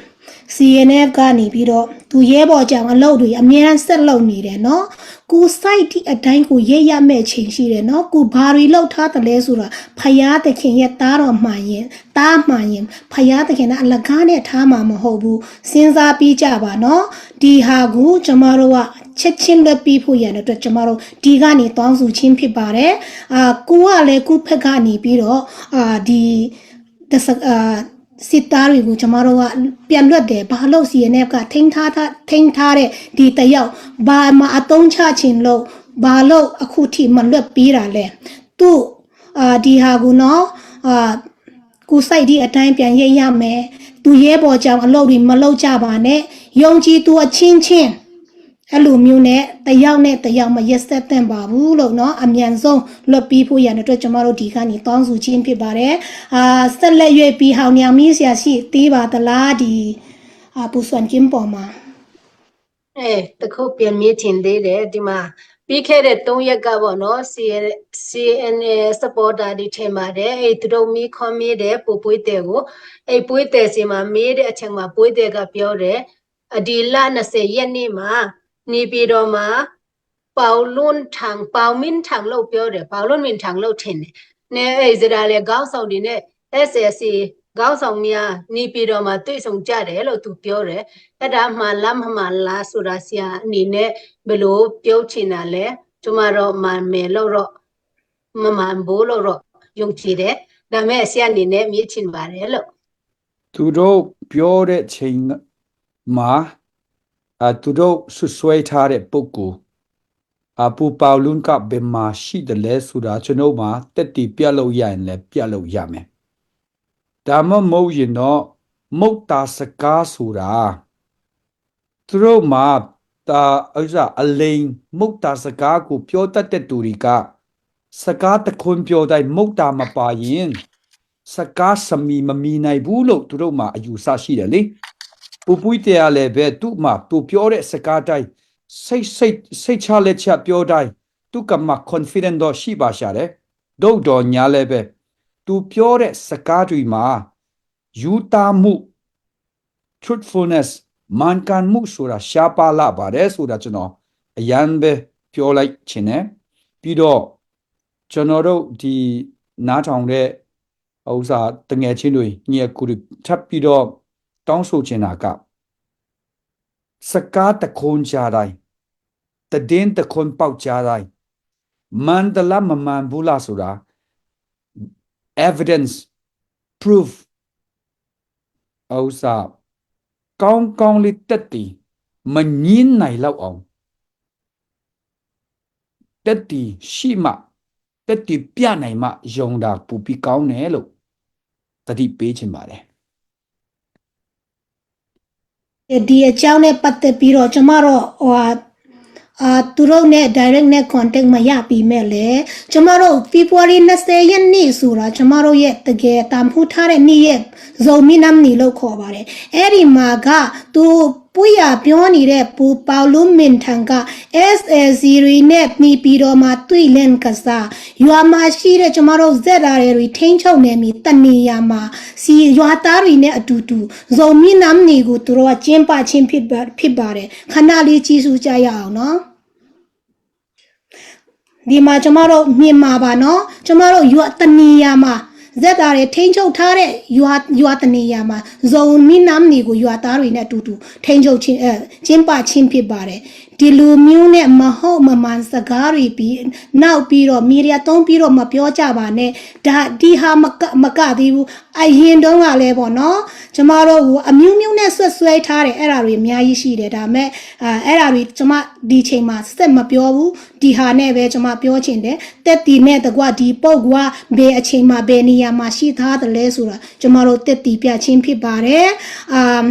C N F ကနေပြီးတော့ သူရဲဘော်ကြောင်အလုပ်တွေ အမြဲတမ်းဆက်လုပ်နေတယ်နော်။ ကိုယ်စိုက်သည့်အတိုင်း ကိုယ်ရိတ်ရမယ့်အချိန်ရှိတယ်နော်။ ကိုယ်ဘာတွေလုပ်ထားသလဲဆိုတာ ဘုရားသခင်ရဲ့သားတော်မှန်ရင်၊ သားမှန်ရင် ဘုရားသခင်ကအလကားနဲ့ထားမှာမဟုတ်ဘူး။ စဉ်းစားပြီးကြပါနော်။ ဒီဟာကို ကျွန်မတို့က ချက်ချင်းလွှတ်ပေးဖို့ရန်အတွက် ကျွန်မတို့ဒီကနေတောင်းဆိုခြင်းဖြစ်ပါတယ်။ အာ၊ ကိုယ်ကလည်း ကိုယ့်ဘက်ကနေပြီးတော့၊ အာ၊ ဒီ တစ- အာ၊ စစ်သားတွေကို ကျွန်မတို့က ပြန်လွှတ်တယ်။ ဘာလို့ C N F က ထိန်းထား- ထိန်းထားတဲ့ ဒီတယောက် ဘာမှအသုံးချခြင်းလို့ ဘာလို့အခုထိမလွှတ်ပေးတာလဲ။ သူ့- အာ၊ ဒီဟာကိုနော်၊ အာ၊ ကိုယ်စိုက်သည့်အတိုင်း ပြန်ရိတ်ရမယ်။ သူရဲဘော်ကြောင်အလုပ်တွေ မလုပ်ကြပါနဲ့။ ယုံကြည်သူအချင်းချင်း အဲ့လိုမျိုးနဲ့ တယောက်နဲ့တယောက် မရက်စက်သင့်ပါဘူးလို့နော်။ အမြန်ဆုံးလွှတ်ပေးဖို့ရန်အတွက် ကျွန်မတို့ဒီကနေတောင်းဆိုခြင်းဖြစ်ပါတယ်။ အာ၊ ဆက်လက်၍ ပြည်ဟောင်နေအောင် မေးစရာရှိသေးပါသလား၊ ဒီ၊ အာ၊ ပူစွမ်ကင်းပေါ်မှာ။ အဲ၊ တစ်ခုပြန်မေးချင်သေးတယ်။ ဒီမှာ ပြီးခဲ့တဲ့သုံးရက်ကပေါ့နော်၊ C N- C N A supporter တွေထင်ပါတယ်။ အဲ၊ သူတို့မေးခွန်းမေးတယ်၊ ပူပွေးတယ်ကို။ အဲ၊ ပူပွေးတယ်ဆီမှာမေးတဲ့အချိန်မှာ ပူပွေးတယ်ကပြောတယ်၊ အ၊ ဒီလနှစ်ဆယ်ရက်နေ့မှာ နေပြည်တော်မှာ ပေါင်လွင်ထန်- ပေါင်မင်းထန်လို့ပြောတယ်။ ပေါင်လွင်မင်းထန်လို့ထင်တယ်။ နဲ့၊ အဲ၊ အစ္စရေးခေါင်းဆောင်တွေနဲ့ S A C ခေါင်းဆောင်များ နေပြည်တော်မှာ တွေ့ဆုံကြတယ်လို့သူပြောတယ်။ အဲ့ဒါမှန်လားမမှန်လားဆိုတာ ဆရာအနေနဲ့ဘယ်လိုပြောချင်တာလဲ။ ကျွန်မတော့မှန်မယ်လို့တော့၊ မမှန်ဘူးလို့တော့ယုံကြည်တယ်။ ဒါပေမဲ့ ဆရာအနေနဲ့မေးချင်ပါတယ်လို့။ သူတို့ပြောတဲ့ချိန်မှာ၊ အာ၊ သူတို့စွပ်စွဲထားတဲ့ပုဂ္ဂိုလ်၊ အာ၊ ပူပေါင်လွင်က ဘယ်မှာရှိသလဲဆိုတာ ကျွန်တော်မှာ သက်သေပြလို့ရရင်လည်း ပြလို့ရမယ်။ ဒါမှမဟုတ်ရင်တော့ မုတ်တာစကားဆိုတာ၊ သူတို့မှာ၊ အာ၊ ဥစ္စာ၊ အလိမ်မုတ်တာစကားကို ပြောတတ်တဲ့သူတွေက စကားတစ်ခွန်းပြောတိုင်း မုတ်တာမပါရင် စကားစမီမမီနိုင်ဘူးလို့ သူတို့မှာအယူဆရှိတယ်လေ။ ပူပွေးတယ်ကလည်းပဲ သူ့မှာ၊ သူပြောတဲ့စကားတိုင်း စိတ်- စိတ်- စိတ်ချလက်ချပြောတိုင်း သူ့ကမှာ confident တော့ရှိပါရှာတယ်။ သို့သော်ငြားလည်းပဲ သူပြောတဲ့စကားတွေမှာ ရိုးသားမှု၊ truthfulness၊ မှန်ကန်မှုဆိုတာ ရှားပါးလှပါတယ်ဆိုတာ ကျွန်တော်အရမ်းပဲပြောလိုက်ချင်တယ်။ ပြီးတော့ ကျွန်တော်တို့ ဒီနားထောင်တဲ့ဥစ္စာ၊ သူငယ်ချင်းတွေ၊ ညီအစ်ကိုတွေ ထပ်ပြီးတော့တောင်းဆိုချင်တာက၊ စကားတစ်ခွန်းကြားတိုင်း၊ သတင်းတစ်ခွန်းပေါက်ကြားတိုင်း မှန်သလားမမှန်ဘူးလားဆိုတာ evidence, proof ဥစ္စာကောင်းကောင်းလေး သက်သေ၊ မငြင်းနိုင်လောက်အောင် သက်သေရှိမှ၊ သက်သေပြနိုင်မှ ယုံတာပိုပြီးကောင်းတယ်လို့ သတိပေးချင်ပါတယ်။ ဒီအကြောင်းနဲ့ပတ်သက်ပြီးတော့ ကျွန်မတို့၊ ဟိုဟာ၊ အာ၊ သူတို့နဲ့ direct နဲ့ contact မရပေမဲ့လည်း ကျွန်မတို့ February နှစ်ဆယ်ရက်နေ့ဆိုတာ ကျွန်မတို့ရဲ့တကယ်တန်ဖိုးထားတဲ့နေ့ရက် ဇိုမီနမ်နီလို့ခေါ်ပါတယ်။ အဲ့ဒီမှာက သူပွေးရပြောနေတဲ့ ပူပေါင်လွင်မင်းထန်က S A C တွေနဲ့ နေပြည်တော်မှာ တွေ့လင့်ကစား၊ ရွာမှာရှိတဲ့ ကျွန်မတို့ ZRA တွေထိန်းချုပ်နယ်မြေ တစ်နေရာမှာ စီ- ရွာသားတွေနဲ့အတူတူ ဇိုမီနမ်နီကို သူတို့က ကျင်းပခြင်းဖြစ်ပါ- ဖြစ်ပါတယ်။ ခဏလေး ကြည့်ရှုကြရအောင်နော်။ ဒီမှာကျမတို့မြန်မာပါနော်။ ကျမတို့ရွာတစ်နေရာမှာ၊ ဇက်သားတွေထိန်းချုပ်ထားတဲ့ရွာ၊ ရွာတစ်နေရာမှာ၊ ဇုံမီးနမ်နီကိုရွာသားတွေနဲ့အတူတူထိန်းချုပ်ခြင်း၊ အဲ၊ ကျင်းပခြင်းဖြစ်ပါတယ်။ ဒီလိုမျိုးနဲ့မဟုတ်မမှန်စကားတွေပြီး၊ နောက်ပြီးတော့မီဒီယာသုံးပြီးတော့မပြောကြပါနဲ့။ ဒါ၊ ဒီဟာမက၊ မကသေးဘူး။ အရင်တုန်းကလည်းပေါ့နော်၊ ကျမတို့ကိုအမျိုးမျိုးနဲ့စွပ်စွဲထားတယ်။ အဲ့ဒါတွေအများကြီးရှိတယ်။ ဒါပေမဲ့၊ အာ၊ အဲ့ဒါတွေကျမဒီချိန်မှာဆက်မပြောဘူး။ ဒီဟာနဲ့ပဲကျမပြောချင်တယ်။ သက်သေနဲ့တကွဒီပုဂ္ဂိုလ်ကဘယ်အချိန်မှာဘယ်နေရာမှာရှိထားသလဲဆိုတာကျမတို့သက်သေပြခြင်းဖြစ်ပါတယ်။ အာ၊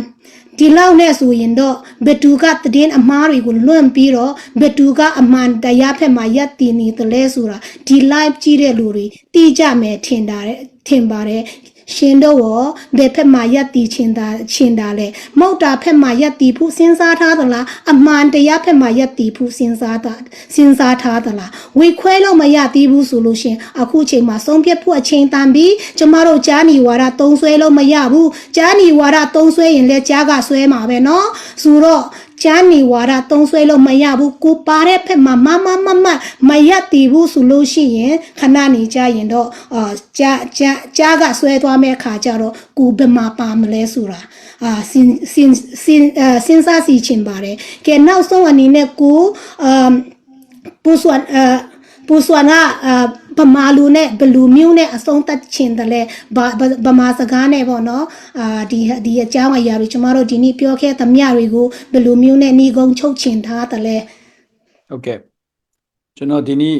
ဒီလောက်နဲ့ဆိုရင်တော့၊ ဘယ်သူကသတင်းအမှားတွေကိုလွှင့်ပြီးတော့၊ ဘယ်သူကအမှန်တရားဘက်မှာရပ်တည်နေသလဲဆိုတာ၊ ဒီ live ကြည့်တဲ့လူတွေသိကြမယ်ထင်တာ၊ ထင်ပါတယ်။ ရှင်တို့ရော၊ ဘယ်ဘက်မှာရပ်တည်ချင်တာ၊ ချင်တာလဲ။ မုတ်တာဘက်မှာရပ်တည်ဖို့စဉ်းစားထားသလား။ အမှန်တရားဘက်မှာရပ်တည်ဖို့စဉ်းစားတာ၊ စဉ်းစားထားသလား။ ဝေခွဲလို့မရသေးဘူးဆိုလို့ရှိရင်၊ အခုချိန်မှာဆုံးဖြတ်ဖို့အချိန်တန်ပြီ။ ကျမတို့ကြားနေဝါဒသုံးစွဲလို့မရဘူး။ ကြားနေဝါဒသုံးစွဲရင်လည်းကြားကစွဲမှာပဲနော်။ ဆိုတော့၊ ကြားနေဝါဒသုံးစွဲလို့မရဘူး။ ကိုယ်ပါတဲ့ဘက်မှာမမမမမရပ်တည်ဘူးဆိုလို့ရှိရင်၊ ခဏနေကြရင်တော့၊ အာ၊ ကြား၊ ကြား၊ ကြားကစွဲသွားမဲ့အခါကျတော့၊ ကိုယ်ဘယ်မှာပါမလဲဆိုတာ၊ အာ၊ စဉ်၊ စဉ်၊ စဉ်၊ အာ၊ စဉ်းစားစီချင်ပါတယ်။ ကဲ၊ နောက်ဆုံးအနေနဲ့ကို၊ အာ၊ ပူစွာ၊ အာ၊ ပူစွာက၊ အာ၊ ဗမာလူနဲ့ဘယ်လိုမျိုးနဲ့အဆုံးသတ်ချင်တယ်လဲ။ ဗ၊ ဗ၊ ဗမာစကားနဲ့ပေါ့နော်။ အာ၊ ဒီ၊ ဒီအကြောင်းအရာတွေ၊ ကျမတို့ဒီနေ့ပြောခဲ့သမျှတွေကိုဘယ်လိုမျိုးနဲ့နိဂုံးချုပ်ချင်ထားတယ်လဲ။ Okay. ကျွန်တော်ဒီနေ့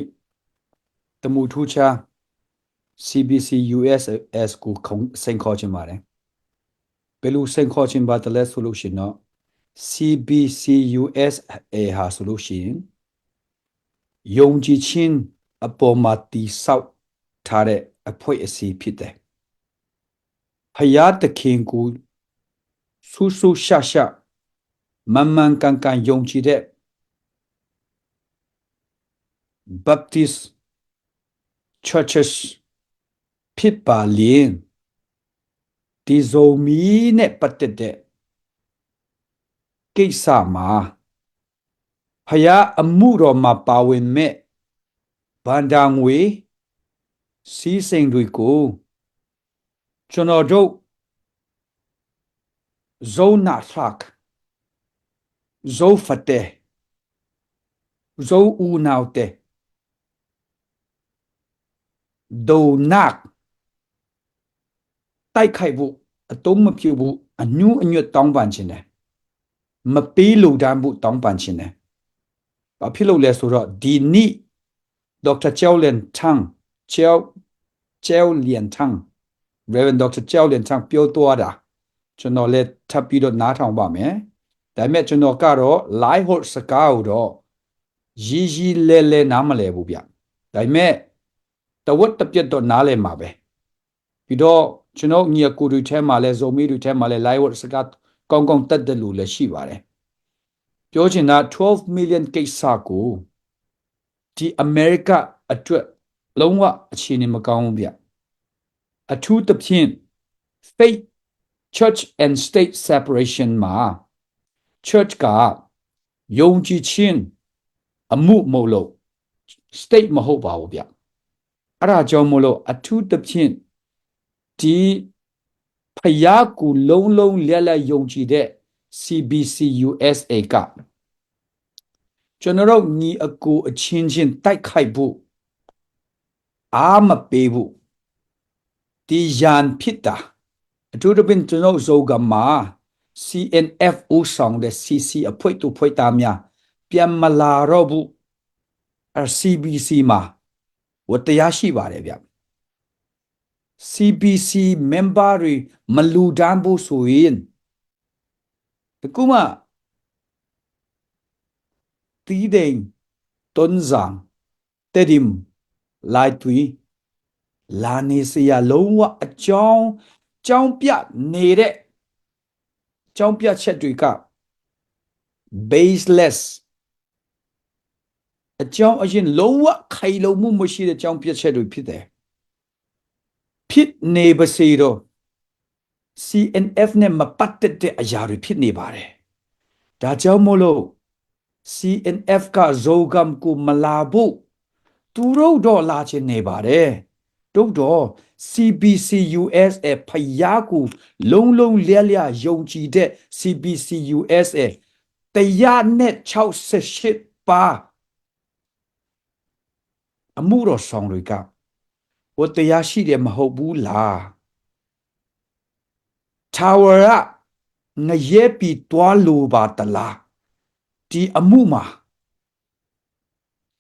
တမူထူးခြား CBC USS ကိုခုံ၊ စိန်ခေါ်ချင်ပါတယ်။ ဘယ်လိုစိန်ခေါ်ချင်ပါသလဲဆိုလို့ရှိရင်တော့၊ CBC USA ဟာဆိုလို့ရှိရင်၊ ယုံကြည်ခြင်းအပေါ်မှာတည်ဆောက်ထားတဲ့အဖွဲ့အစည်းဖြစ်တယ်။ ဘုရားသခင်ကို စူးစူးရှရှ၊ မှန်မှန်ကန်ကန်ယုံကြည်တဲ့ Baptist Churches ဖြစ်ပါလျှင်၊ ဒီဇိုမီးနဲ့ပတ်သက်တဲ့ကိစ္စမှာ၊ ဘုရားအမှုတော်မှာပါဝင်မဲ့ဘဏ္ဍာငွေ၊ စည်းစိမ်တွေကို ကျွန်တော်တို့ ဇုံနာသျှက်၊ ဇုံဖတဲ၊ ဇုံဦးနောက်တဲ၊ ဒုံနက်၊ တိုက်ခိုက်ဖို့အသုံးမပြုဖို့ အနူအညွတ်တောင်းပန်ချင်တယ်။ မပေးလှူဒါန်းဖို့တောင်းပန်ချင်တယ်။ ဘာဖြစ်လို့လဲဆိုတော့၊ ဒီနေ့ ဒေါက်တာကျော်လင်းထန်း၊ ကျော်၊ ကျော်လင်းထန်း၊ Reverend Doctor ကျော်လင်းထန်းပြောသွားတာ၊ ကျွန်တော်လည်းထပ်ပြီးတော့နားထောင်ပါမယ်။ ဒါပေမဲ့ကျွန်တော်ကတော့ Lai Hot စကားကိုတော့ ယီယီလဲလဲနားမလည်ဘူးဗျ။ ဒါပေမဲ့ တဝက်တစ်ပြက်တော့နားလည်မှာပဲ။ ပြီးတော့ ကျွန်တော်ညီအကိုတွေထဲမှာလည်း၊ ဇိုမီးတွေထဲမှာလည်း Lai Hot စကားကောင်းကောင်းတတ်တဲ့လူလည်းရှိပါတယ်။ ပြောချင်တာ twelve million ကိစ္စကို ဒီအမေရိကအတွက် လုံးဝအခြေအနေမကောင်းဘူးဗျ။ အထူးသဖြင့် faith, church and state separation မှာ church က ယုံကြည်ခြင်းအမှုမို့လို့ state မဟုတ်ပါဘူးဗျ။ အဲ့ဒါကြောင့်မို့လို့ အထူးသဖြင့် ဒီဘုရားကိုလုံးလုံးလျက်လျက်ယုံကြည်တဲ့ CBC USA က ကျွန်တော်တို့ညီအကိုအချင်းချင်းတိုက်ခိုက်ဖို့ အားမပေးဖို့ ဒီရန်ဖြစ်တာ၊ အထူးသဖြင့် ကျွန်တော်တို့ ဇိုင်ဂမ်မှာ CNF ဦးဆောင်တဲ့ CC အဖွဲ့သူအဖွဲ့သားများ ပြန်မလာတော့ဘူး။ အဲ၊ CBC မှာ ဝတ်တရားရှိပါတယ်ဗျ။ CBC member တွေ မလှူဒါန်းဘူးဆိုရင် တကူမှ တီးတိန်၊ တွန်းဇံ၊ တဲဒိမ်၊ လိုင်တွီ လာနေစရာ လုံးဝအကြောင်း၊ အကြောင်းပြနေတဲ့ အကြောင်းပြချက်တွေက baseless၊ အကြောင်းအရင်း လုံးဝခိုင်လုံမှုမရှိတဲ့ အကြောင်းပြချက်တွေဖြစ်တယ်။ ဖြစ်နေပါစေတော့ CNF နဲ့မပတ်သက်တဲ့အရာတွေဖြစ်နေပါတယ်။ ဒါကြောင့်မို့လို့ CNF က ဇိုင်ဂမ်ကိုမလာဖို့ သူတို့တော့လာချင်နေပါတယ်။ သို့တော့ CBC USA ဘုရားကိုလုံးလုံးလျားလျားယုံကြည်တဲ့ CBC USA တစ်ရာနဲ့ခြောက်ဆယ့်ရှစ်ပါး အမှုတော်ဆောင်တွေက ဟိုတရားရှိတယ်မဟုတ်ဘူးလား။ ထာဝရငရဲပြည်သွားလိုပါသလား။ ဒီအမှုမှာ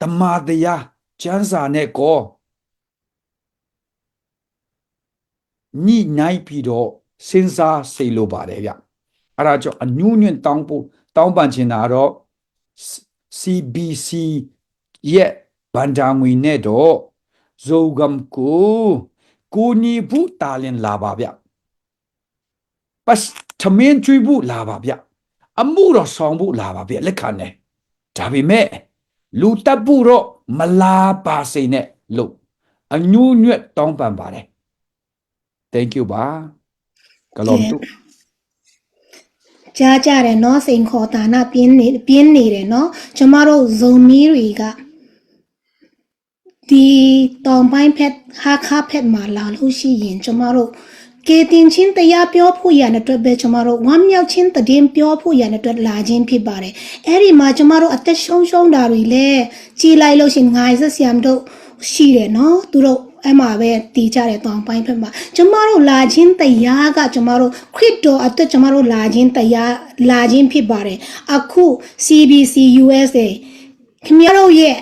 တမန်တရားကျမ်းစာနဲ့ကော ညှိနှိုင်းပြီးတော့ စဉ်းစားစေလိုပါတယ်ဗျ။ အဲ့ဒါကြောင့် အနူးညွတ်တောင်းဖို့ တောင်းပန်ချင်တာတော့ CBC ရဲ့ဘဏ္ဍာငွေနဲ့တော့ ဇိုဂမ်ကို ကူညီဖို့တာလင်လာပါဗျ။ ပထမင်းကျွေးဖို့လာပါဗျ။ အမှုတော်ဆောင်ဖို့လာပါဗျ။ လက်ခံတယ်။ ဒါပေမဲ့ လူသတ်ဖို့တော့မလာပါစေနဲ့လို့ အနူးညွတ်တောင်းပန်ပါတယ်။ Thank you ပါ။ ကလောင်တူ။ ကြားကြတယ်နော်။ စိန်ခေါ်တာနာပြင်းနေပြင်းနေတယ်နော်။ ကျမတို့ဇိုမီတွေက ဒီတောင်ပိုင်းဘက် ဟားခါးဘက်မှာလာလို့ရှိရင် ကျမတို့ကယ်တင်ခြင်းတရားပြောဖို့ရန်အတွက်ပဲ ကျမတို့ဝမ်းမြောက်ခြင်းသတင်းပြောဖို့ရန်အတွက်လာခြင်းဖြစ်ပါတယ်။ အဲ့ဒီမှာကျမတို့အသက်ဆုံးရှုံးတာတွေလည်းကြည်လိုက်လို့ရှိရင် ငါစက်ဆရာမတို့ရှိတယ်နော်။ သူတို့အဲ့မှာပဲတည်ကြတယ် တောင်ပိုင်းဘက်မှာ။ ကျမတို့လာခြင်းတရားက ကျမတို့ခရစ်တော်အတွက် ကျမတို့လာခြင်းတရားလာခြင်းဖြစ်ပါတယ်။ အခု CBC USA ခင်ဗျားတို့ရဲ့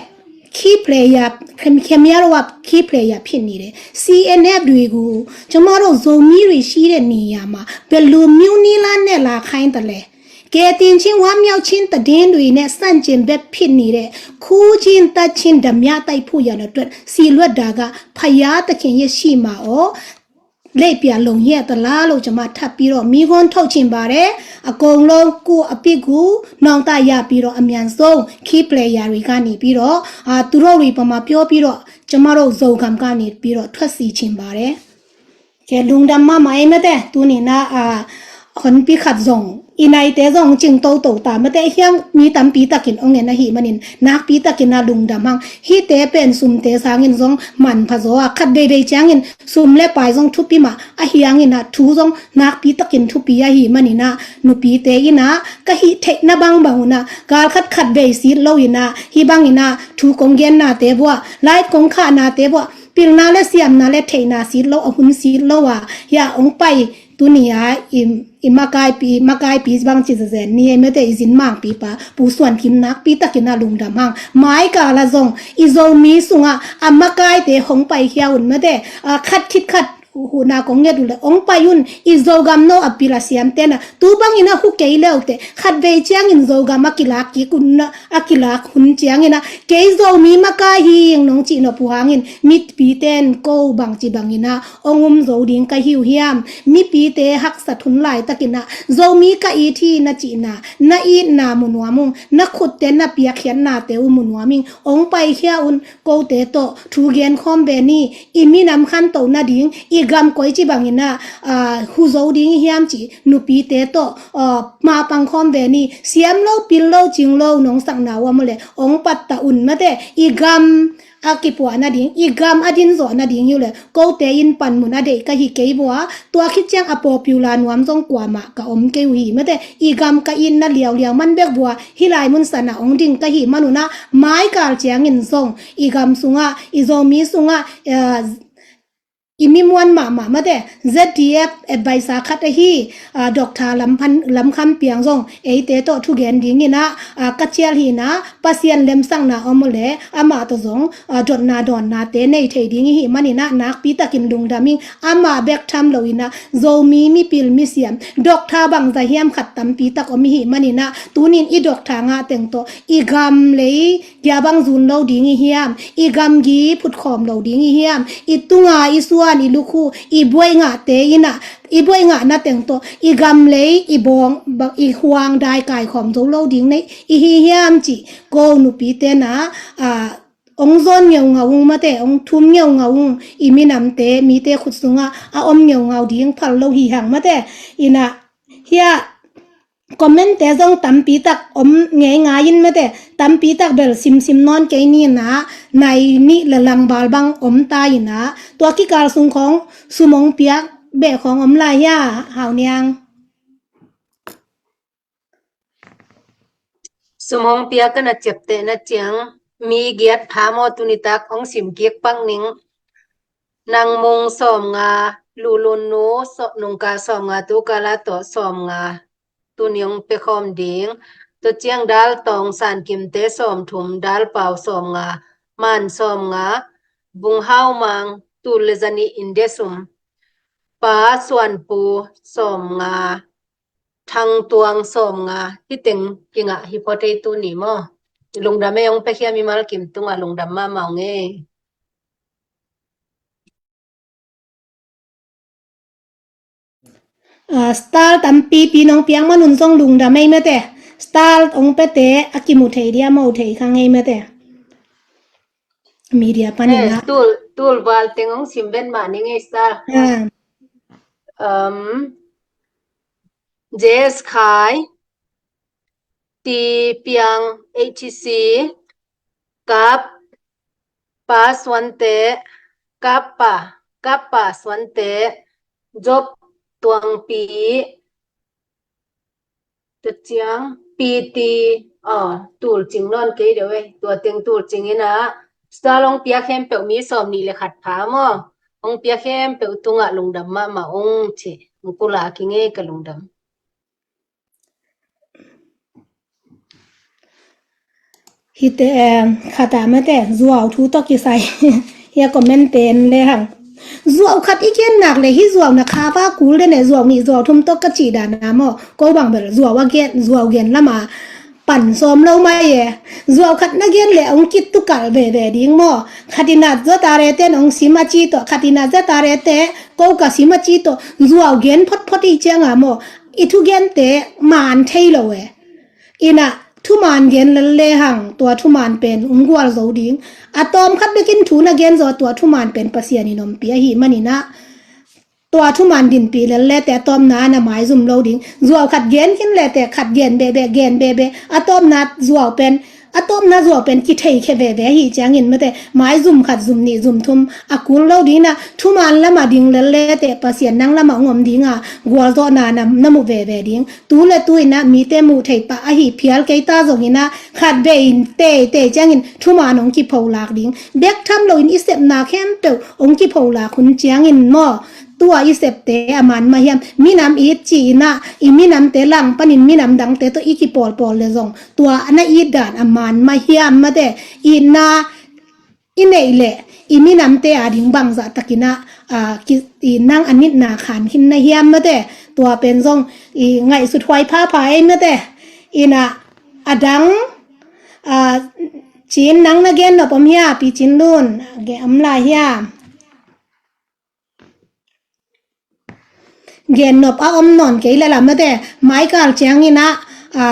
key player ခင်ဗျားတို့က key player ဖြစ်နေတယ်။ CNF တွေကို ကျမတို့ဇိုမီတွေရှိတဲ့နေရာမှာ ဘယ်လိုမျိုးနည်းလမ်းနဲ့လာခိုင်းသလဲ။ ကယ်တင်ခြင်းဝမ်းမြောက်ခြင်းသတင်းတွေနဲ့ဆန့်ကျင်ဘက်ဖြစ်နေတဲ့ ခူးခြင်းသတ်ခြင်းဓမြတိုက်ဖို့ရန်အတွက် စီလွတ်တာက ဖယားသခင်ရဲ့ရှေ့မှာရော လက်ပြလုံရဲ့သလားလို့ ကျမထပ်ပြီးတော့မေးခွန်းထုတ်ချင်ပါတယ်။ အကုန်လုံးကိုယ့်အပြစ်ကိုနောင်တရပြီးတော့ အမြန်ဆုံး key player တွေကနေပြီးတော့ အာ၊ သူတို့တွေပေါ်မှာပြောပြီးတော့ ကျမတို့ဇိုဂမ်ကနေပြီးတော့ ထွက်စေချင်ပါတယ်။ ကဲ၊ လုံဒံးမးမး မ့ၢ်တဲ၊ တုၤန့ၣ်နၤ အာ၊ ဟိုး ပီခတ် zong, အံၤနၤ အံၤတဲ zong ကၠိင်တိူဝ်တိူဝ်တၢ် မ့ၢ်တဲ ဟံၣ်မီးတမ်းပီတက့ၢ် အိၣ်ငဲၢ်နဟံၣ်မးန့ၣ် နၢ်ပီတက့ၢ်နၤ လုံဒံးဟါ။ ဟံၣ်တဲပၢၢ် စူမ်တဲဆၢ ငိၼ်း zong မၢၼ်ၽႃႇ zong အခတ်းဘ့ၣ်ဘ့ၣ်ကၠၢင်ၼိၼ်း စူမ်လဲပၢႆ zong ထူပီမး အဟံၣ်ငိၼ်းနၤ ထူ zong နၢ်ပီတက့ၢ် ထူပီအဟံၣ်မးန့ၣ်နၤ နူပီတဲအံၤနၤ ကဟံၣ် ထိၣ် နဘၣ်ဘၣ်အူနၤ ကၢ် အခတ်း အခတ်းဘ့ၣ်စံးလိာ်အံၤနၤ ဟံၣ်ဘၣ်အံၤနၤ ထူ ကိုင်ၣ်ကၠၢၣ်နၤတဲဘၣ် live ကိုင်ၣ်ခၣ်နၤတဲဘၣ် ပျီၢ်နၤလၢ စံၣ်နၤလၢ ထိၣ်နၤစံးလိာ် အဟုၣ်စံးလိာ်ဝဲ ယအိၣ်ပၢႆ တုၤနံၤယါ အံၤ အံၤမကၢ်ပီ မကၢ်ပီ ဘၣ်စံးစဲးစဲး နံၤ မ့ၢ်တဲ အံၤစံၣ်မၢ်ပီပၢ် ပူၤသွၣ်ထံးနၢ်ပီတက့ၢ်နၤ လုံဒံးဟါ မၤကၢ်လၢ zong အံၤ ဇိုမီး စူၣ် အမကၢ်တဲ အိၣ်ပၢၢ် ဟံၣ်အူၣ် မ့ၢ်တဲ အခတ်း ခံတ်း အခတ်း ဟူးနၢ်ကိုင်ၣ်ကၠၢၣ်ဒူၣ်လဲၣ် အိၣ်ပၢၢ်အူၣ် အံၤ ဇိုဂမ်နီၢ်အပျီၢ် အစံၣ်တဲနၤ တုၤဘၣ်အံၤနၤ ဟူးကၠၢၣ်လဲၣ်တဲ အခတ်းဘ့ၣ်ကၠၢင်ၼိၼ်း ဇိုဂမ် အကလၢ်ကၠၢၣ် အကလၢ်ဟုၣ်ကၠၢင်ၼိၼ်း ကဲ အံၤ ဇိုမီး မကၢ်ဟံၣ် နုၢ်ကၠံၣ်နီၢ်ပူၤဟါငိၼ်း မီးပျီၢ်တဲၣ် ကိုင်ၣ်ဘၣ်စံးဘၣ်အံၤနၤ အိၣ်ငုမ်ၸူးဒံး ကဟံၣ်ဟံၣ် မီးပျီၢ်တဲ ဟၢၣ်သးထုၣ်လၢ်တက့ၢ်နၤ ဇိုမီး ကအံးထံၣ်နကၠံၣ်နၤ နအံးနၤ မုၢ်နွမ်မုၢ် နခူၣ်တဲ နပျၢ်ၶႅၣ်နၤတဲအူၣ် မုၢ်နွမ်မုၢ် အိၣ်ပၢၢ် ဟံၣ်အူၣ် ကိုင်ၣ်တဲတိၣ် ထူးကၠၢၣ် ခီၣ်ဘ့ၣ်နံၣ် အံၤ မံၣ်နမ်ၣ် ခၢၼ်းတိူဝ်ၣ်နၤဒံး အံၤ ဂမ်ၣ် ကိုင်ၣ်စံးဘၣ်အံၤနၤ ဟူးစူၣ်ဒံး ဟံၣ်ဟံၣ် နူပျီၢ်တဲတိၣ် မၤပၢင်ၶီၣ်ဘ့ၣ်နံၣ် စံၣ်လိာ် ပျီၢ်လိာ် ကၠိင်ၣ်လိာ် နုၢ်သၢၣ်နၤဝဲမူၢ်လဲၣ် အိၣ်ပၢၢ်တၢ်အူၣ် မ့ၢ်တဲ အံၤ ဂမ်ၣ် အကံၢ်ပှၤနၤဒံး အံၤ ဂမ်ၣ် အဒိၣ်စိနၤဒံး ယူၢ်လဲၣ် ကိုင်ၣ်တဲ အံၤ ပၢၼ်မုၢ်နၤဒံး ကဟံၣ်ကၠၢၣ်ဘၣ် တွၢ် ခံတ်းကၠၢင် အ popular နွမ် zong ကွၢ်မး ကအိၣ်ကၠၢၣ်ဟံၣ် မ့ၢ်တဲ အံၤ ဂမ်ၣ် ကအံးနၤ လၢလၢ မၢ်ဘၣ်ဘၣ် ဟံၣ်လၢမုၢ်သၢၣ်နၤ အိၣ်ဒံး ကဟံၣ်မးနုၢ်နၤ မၤကၢ်ကၠၢင်ၼိၼ်း zong အံၤ ဂမ်ၣ် စူၣ် အံၤ ဇိုမီး စူၣ် အံၤ မံၣ်မွၼ်းမးမး မ့ၢ်တဲ ZDF advisor အခတ်းအဟံၣ် Doctor လမ်ၶမ်းပၠၣ် zong အံၤတဲတိၣ် ထူးကၠၢၣ်ဒံးအံၤနၤ ကၠၢၣ်ဟံၣ်နၤ ပၢၢ်စံၣ်လၢမုၢ်သၢၣ်နၤ အိၣ်မူၢ်လဲၣ် အမၤတၢ် zong ဒိၣ်နၤဒိၣ်နၤတဲ နံၣ်ထဲဒံးအံၤ မးန့ၣ်နၤ နၢ်ပီတက့ၢ် လုံဒံးမုၢ် အမၤဘၣ်ထၢမ်လိာ်အံၤနၤ ဇိုမီး မီးပျီၢ် မီးစံၣ် Doctor ဘၣ်စၢ်ဟံၣ် အခတ်းတမ်းပီတက့ၢ် အိၣ်မူၢ်အံၤ မးန့ၣ်နၤ တုၤနံၤ အံၤ Doctor ငါတဲတိၣ် အံၤ ဂမ်ၣ် လၢ ယၤဘၣ်စူၣ်လိာ်ဒံးအံၤ အံၤ ဂမ်ၣ် ဂံၢ်ဖုၣ်ခီၣ်လိာ်ဒံးအံၤ အံၤ တုၤငါ အံၤ သွၣ် အံၤ လူၢ်ခူၣ် အံၤ ဘွဲၣ်ငါတဲအံၤနၤ အံၤ ဘွဲၣ်ငါနၤတဲတိၣ် အံၤ ဂမ်ၣ် လၢ အံၤ ဘီ အံၤ ဟွမ် ဒၢၣ် ကၢၣ် ခီၣ် စူၣ်လိာ်ဒံးန့ၣ် အံၤ ဟံၣ်ဟံၣ် စံး ကိုင်ၣ် နူပျီၢ်တဲနၤ အိၣ် zone ငိုင်ငိုင် မ့ၢ်တဲ အိၣ် ထူမ် ငိုင်ငိုင် အံၤ မံၣ်နမ်ၣ်တဲ မံၣ်တဲ ခူၣ် စူၣ် အအိၣ် ငိုင်ငိုင်ဒံး ဖးလိာ်ဟံၣ်ဟါ မ့ၢ်တဲ အံၤနၤ ဟံၣ် comment-te zong tampi tak om ngeingai in mate, tampi tak bel simsim nawn kei ni in ah, nai nih le lang bal bang om ta in ah, tua kikal sung khawng sum hong piak beh khawng om lai hia, Hau Niang? Sum hong piak ka na ciaptehna ciang, mi giat pha maw, tuni tak hong sim kik pak ning. Nang Mung sawmnga, Lulun Nu, Nungka sawmnga, Tu Kala tawh sawmnga, tuni hong pia khawm ding. Tua ciang Dal Tawng San Kimte sawmthum, Dal Pau sawmnga, Man sawmnga, Bung Hau Mang, tul le zanih in dia sum, Pa Suan Pu sawmnga, Thang Tuang sawmnga, hi teng kingah hi phot ei tuni maw. Lungdam ei, hong piakhia mimal kim tungah lungdam mahmah ung ei. Ah, star tampipi nong piak man un zong lungdam ei mate. Star hong piate a kimu thei dia, mu thei kha ngei mate. Media panin ah. Tul, tul val teng hong sim ven mah ning ei, star. Ah. Um, J S Khai, Ti Piang, H C, Kap, Pa Suante, Kap Pa, Kap Pa Suante, Job Tuangpi, Tua ciang P T, aw, tul cing nawn kei deuh ei. Tua teng tul cing in ah, star hong piak khempeuh mi sawm nih le khat pha maw. Hong piak khempeuh tungah lungdam mahmah ung ci. Hong pulak ing ei, ka lungdam. Hite, eh, khata mate, zuau thu tawh kisai. Hia comment pen le hang. Zuau khat i gen nak le, hih zuau na kha va kul de ne, zuau nih zuau thum tawh ka cih dan a maw. Ko bang bel zuau a gen, zuau gen lama pan sawm lo mai e. Zuau khat na gen le, hong kit tu kal veve ding maw. Khat in a za ta re te hong sim a ci tawh, khat in a za ta re te, ko ka sim a ci tawh, zuau gen photphot i ciang a maw. I thu gen te man thei lo e. Ina, thuman gen lel le hang, tua thuman pen hong gual zo ding. A tawm khat bekin thu na gen zaw, tua thuman pen Pasian in ompih ahih manin ah, tua thuman dinpih lel le te a tawmna na maizum lo ding. Zuau khat gen khin le te khat gen behbeh, gen behbeh. A tawmna zuau pen, a tawmna zuau pen kithei khe veve ahih ciangin mate, maizum khat, zum nih, zum thum a kul lo ding ina, thuman lama ding lel le te Pasian nang lama hong om ding a, gualzawhna na, na mu veve ding. Tu le tu ina mite muh thei pah ahi phial kei ta zong ina, khat vei in teitei ciangin thuman hong kipholak ding. Bek tham loin i sepna khempeuh hong kipholak hun ciangin maw, tua i septe a man mah hiam? Minam it ci ina, i minamte lang panin minam dangte tawh i kipawlpawl le zong, tua na it dan a man mah hiam mate? Itna i neih leh i minamte a ding bangzah takin ah, a, ki, i nang a nitna khan khin na hiam mate? Tua pen zong i ngaihsut huai phapha ei mate. Ina a dang, a, Cin, nang na gen nop om hia? Pi Cin Lun, gen om lai hia? Gen nop a om nawn kei le lam mate, maikal ciangin ah, a,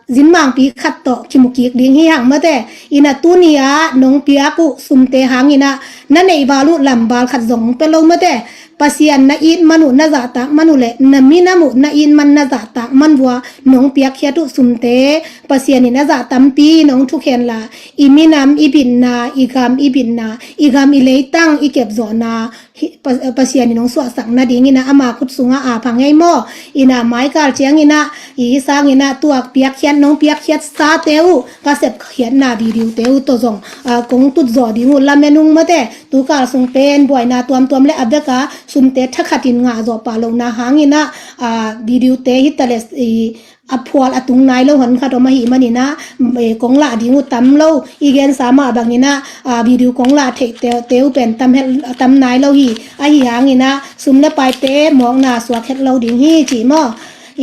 zinmangpi khat tawh kimu kik ding hi hang mate. Ina tuni a nong piak uh sumte hangin ah, na neih val uh lam val khat zong hong pia lo mate. Pasian na it man uh, na zahtak man uh le na minam uh na it man, na zahtak man vua nong piakkhiat uh sumte Pasian in a zah tampi nong thukhen la, i minam i bitna, i gam i bitna, i gam i leitang i kepzawhna, hi, Pa-, Pasian in hong suahsak nadingin ah ama khut sungah a pha ngei maw? Ina maikal ciangin ah, i sangin ah tuak piakkhiat, nong piakkhiat sate uh, ka sepkhiatna video te uh tawh zong, a, kong tutzawh ding uh lamen ung mate. Tukal sung pen buaina tuamtuam le a bek a sumte thakhatin ngahzawh pah lohna hangin ah, a, video te hi ta le, i, a phual a tung nai lo hon khat om ahih manin ah, eh, kong lah ding uh tam lo, i gensa mah bangin ah, a, video kong lah theih te, te uh pen tam het, tam nai lo hi. Ahi hangin ah sum le paite mawkna suak het lo ding hi ci maw?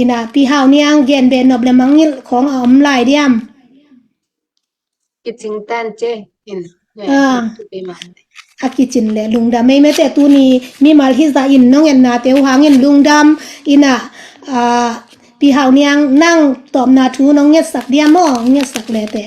Ina Pi Hau Niang, gen beh nop le mangngilh khawng a om lai diam? Kicing tan ce in. Ah. A kicin le lungdam ei mate, tuni mimal hizah in nong etnate uh hangin lungdam. Ina, ah, Pi Hau Niang, nang tawpna thu nong ngetsak dia maw? Ngetsak le te.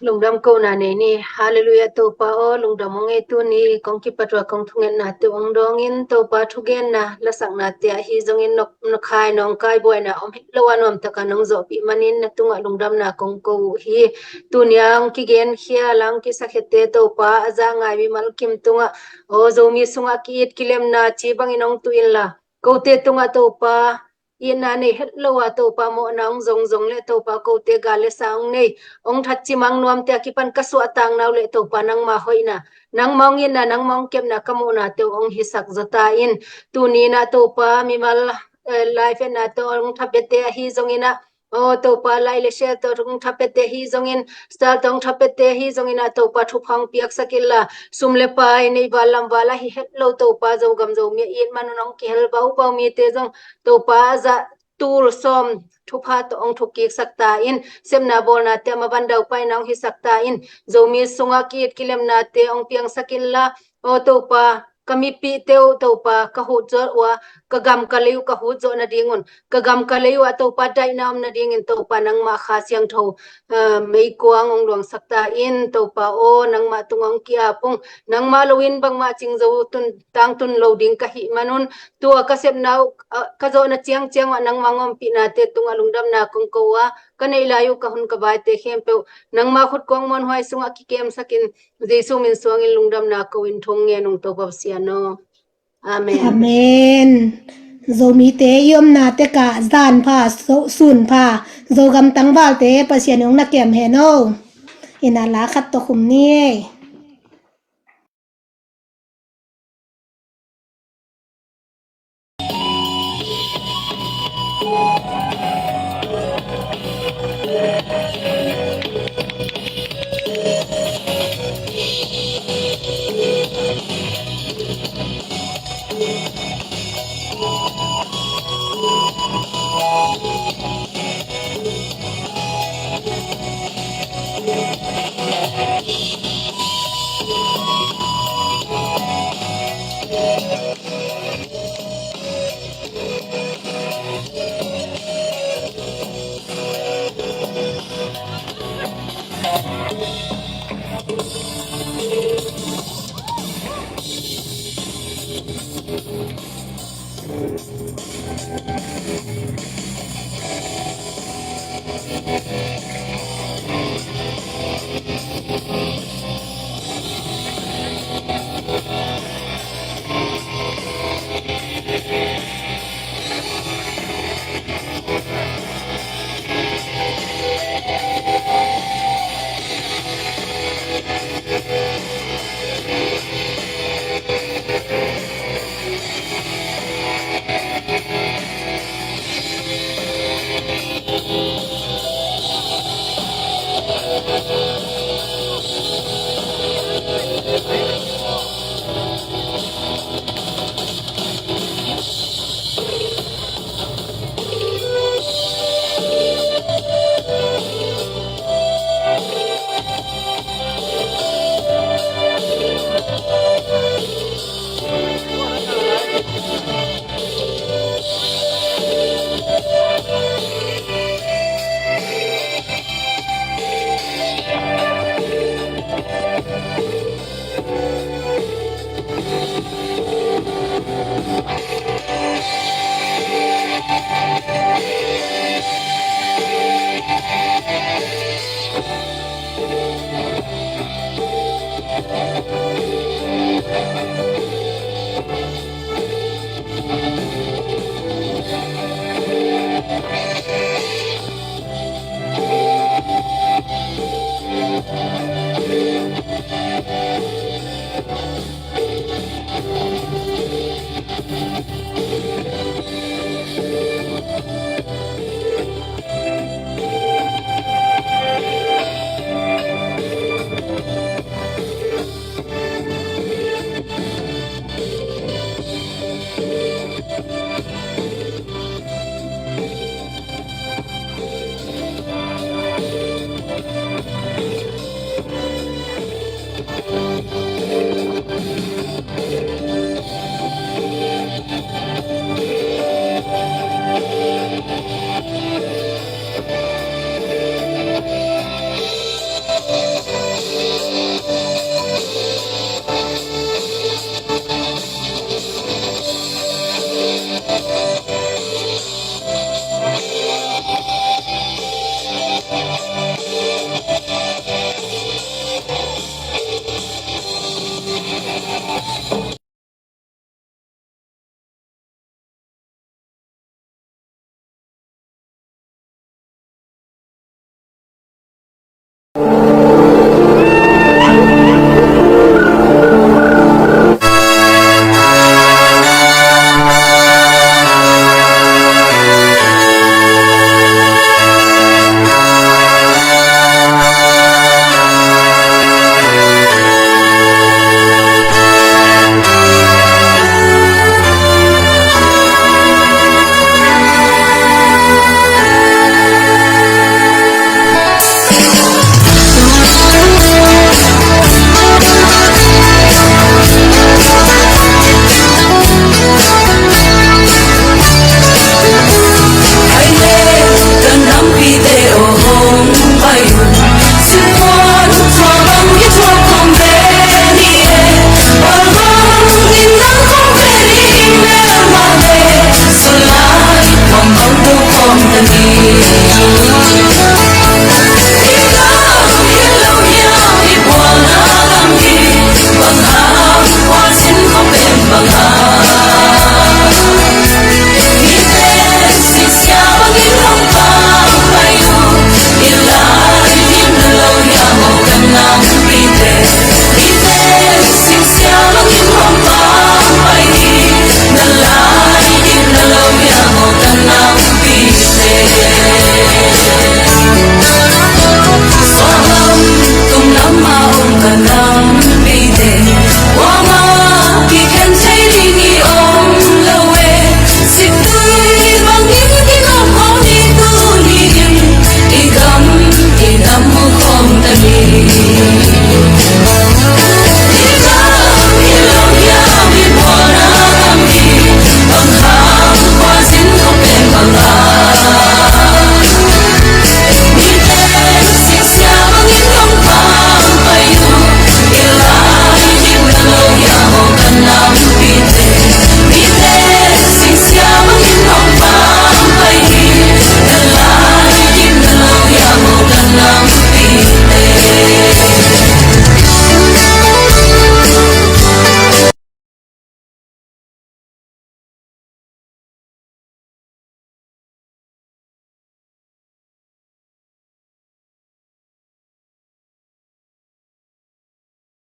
Lungdam kohna nei ni. Halleluiah, Topa aw, lungdam hong ei. Tuni kong kipat ua kong thungetnate hong dawngin, Topa, thugenna lasaknate ahi zongin, nok, nokhai nawngkai buaina om het lo a nuamtaka nong zawhpih manin na tungah lungdamna kong ko uh hi. Tuni a hong kigenkhia, la hong kisakhete, Topa, a za ngai mimal kim tungah, aw, Zomi sungah ki-it kilemna ci bangin hong tuh inla, kote tungah, Topa, itna nei het lo a, Topa, mawhna hong zongzong le, Topa, kote gal le sa hong nei, hong that cimang nuamte a kipan ka suahtakna uh le, Topa, nangma hoihna, nangma hong itna, nangma hong kepna ka muhnate uh hong hisak zaw ta in. Tuni-in ah, Topa, mimal, eh, live-etna tawh hong thapiate ahi zongin ah, aw, Topa, like le share tawh hong thapiate ahi zongin, star tawh hong thapiate ahi zongin ah, Topa, thupha hong piaksak inla, sum le pai nei val lam val ahi het lo, Topa, Zogam Zomi a it man un hong kihel baubau mite zong, Topa, a zah tul sawm thupha tawh hong thukiksak ta in, sepna bawlnate a maban daupaina hong hisak ta in, Zomi sungah ki-it kilemnate hong piangsak inla, aw, Topa, ka mipihte uh, Topa, ka hutzawh uh a, ka gam ka lei uh ka hutzawh nadingun, ka gam ka lei uh ah, Topa, daihna om nadingin, Topa, nangmah Kha Siangtho, eh, meikuang hong luangsak ta in, Topa aw, nangmah tungah hong ki-ap ung. Nangmah loin bangmah cing zo tun, tangtun lo ding ka hih man un, tua ka sepna uh, ah, ka zawhna ciangciang uh ah nangmah hong ompihnate tungah lungdamna kong ko a, ka neih lai uh ka hun ka baite khempeuh nangmah khut kuang muanhuai sungah kikemsak in, Jesu min suangin lungdamna ko in, thu hong ngen ung, Topa Pasian aw. Amen. Amen. Zomite i omna tekah zan pha, so-, sun pha, Zogam tangvalte Pasian in hong na kem hen aw. Inn ah la khat tawh khum ni.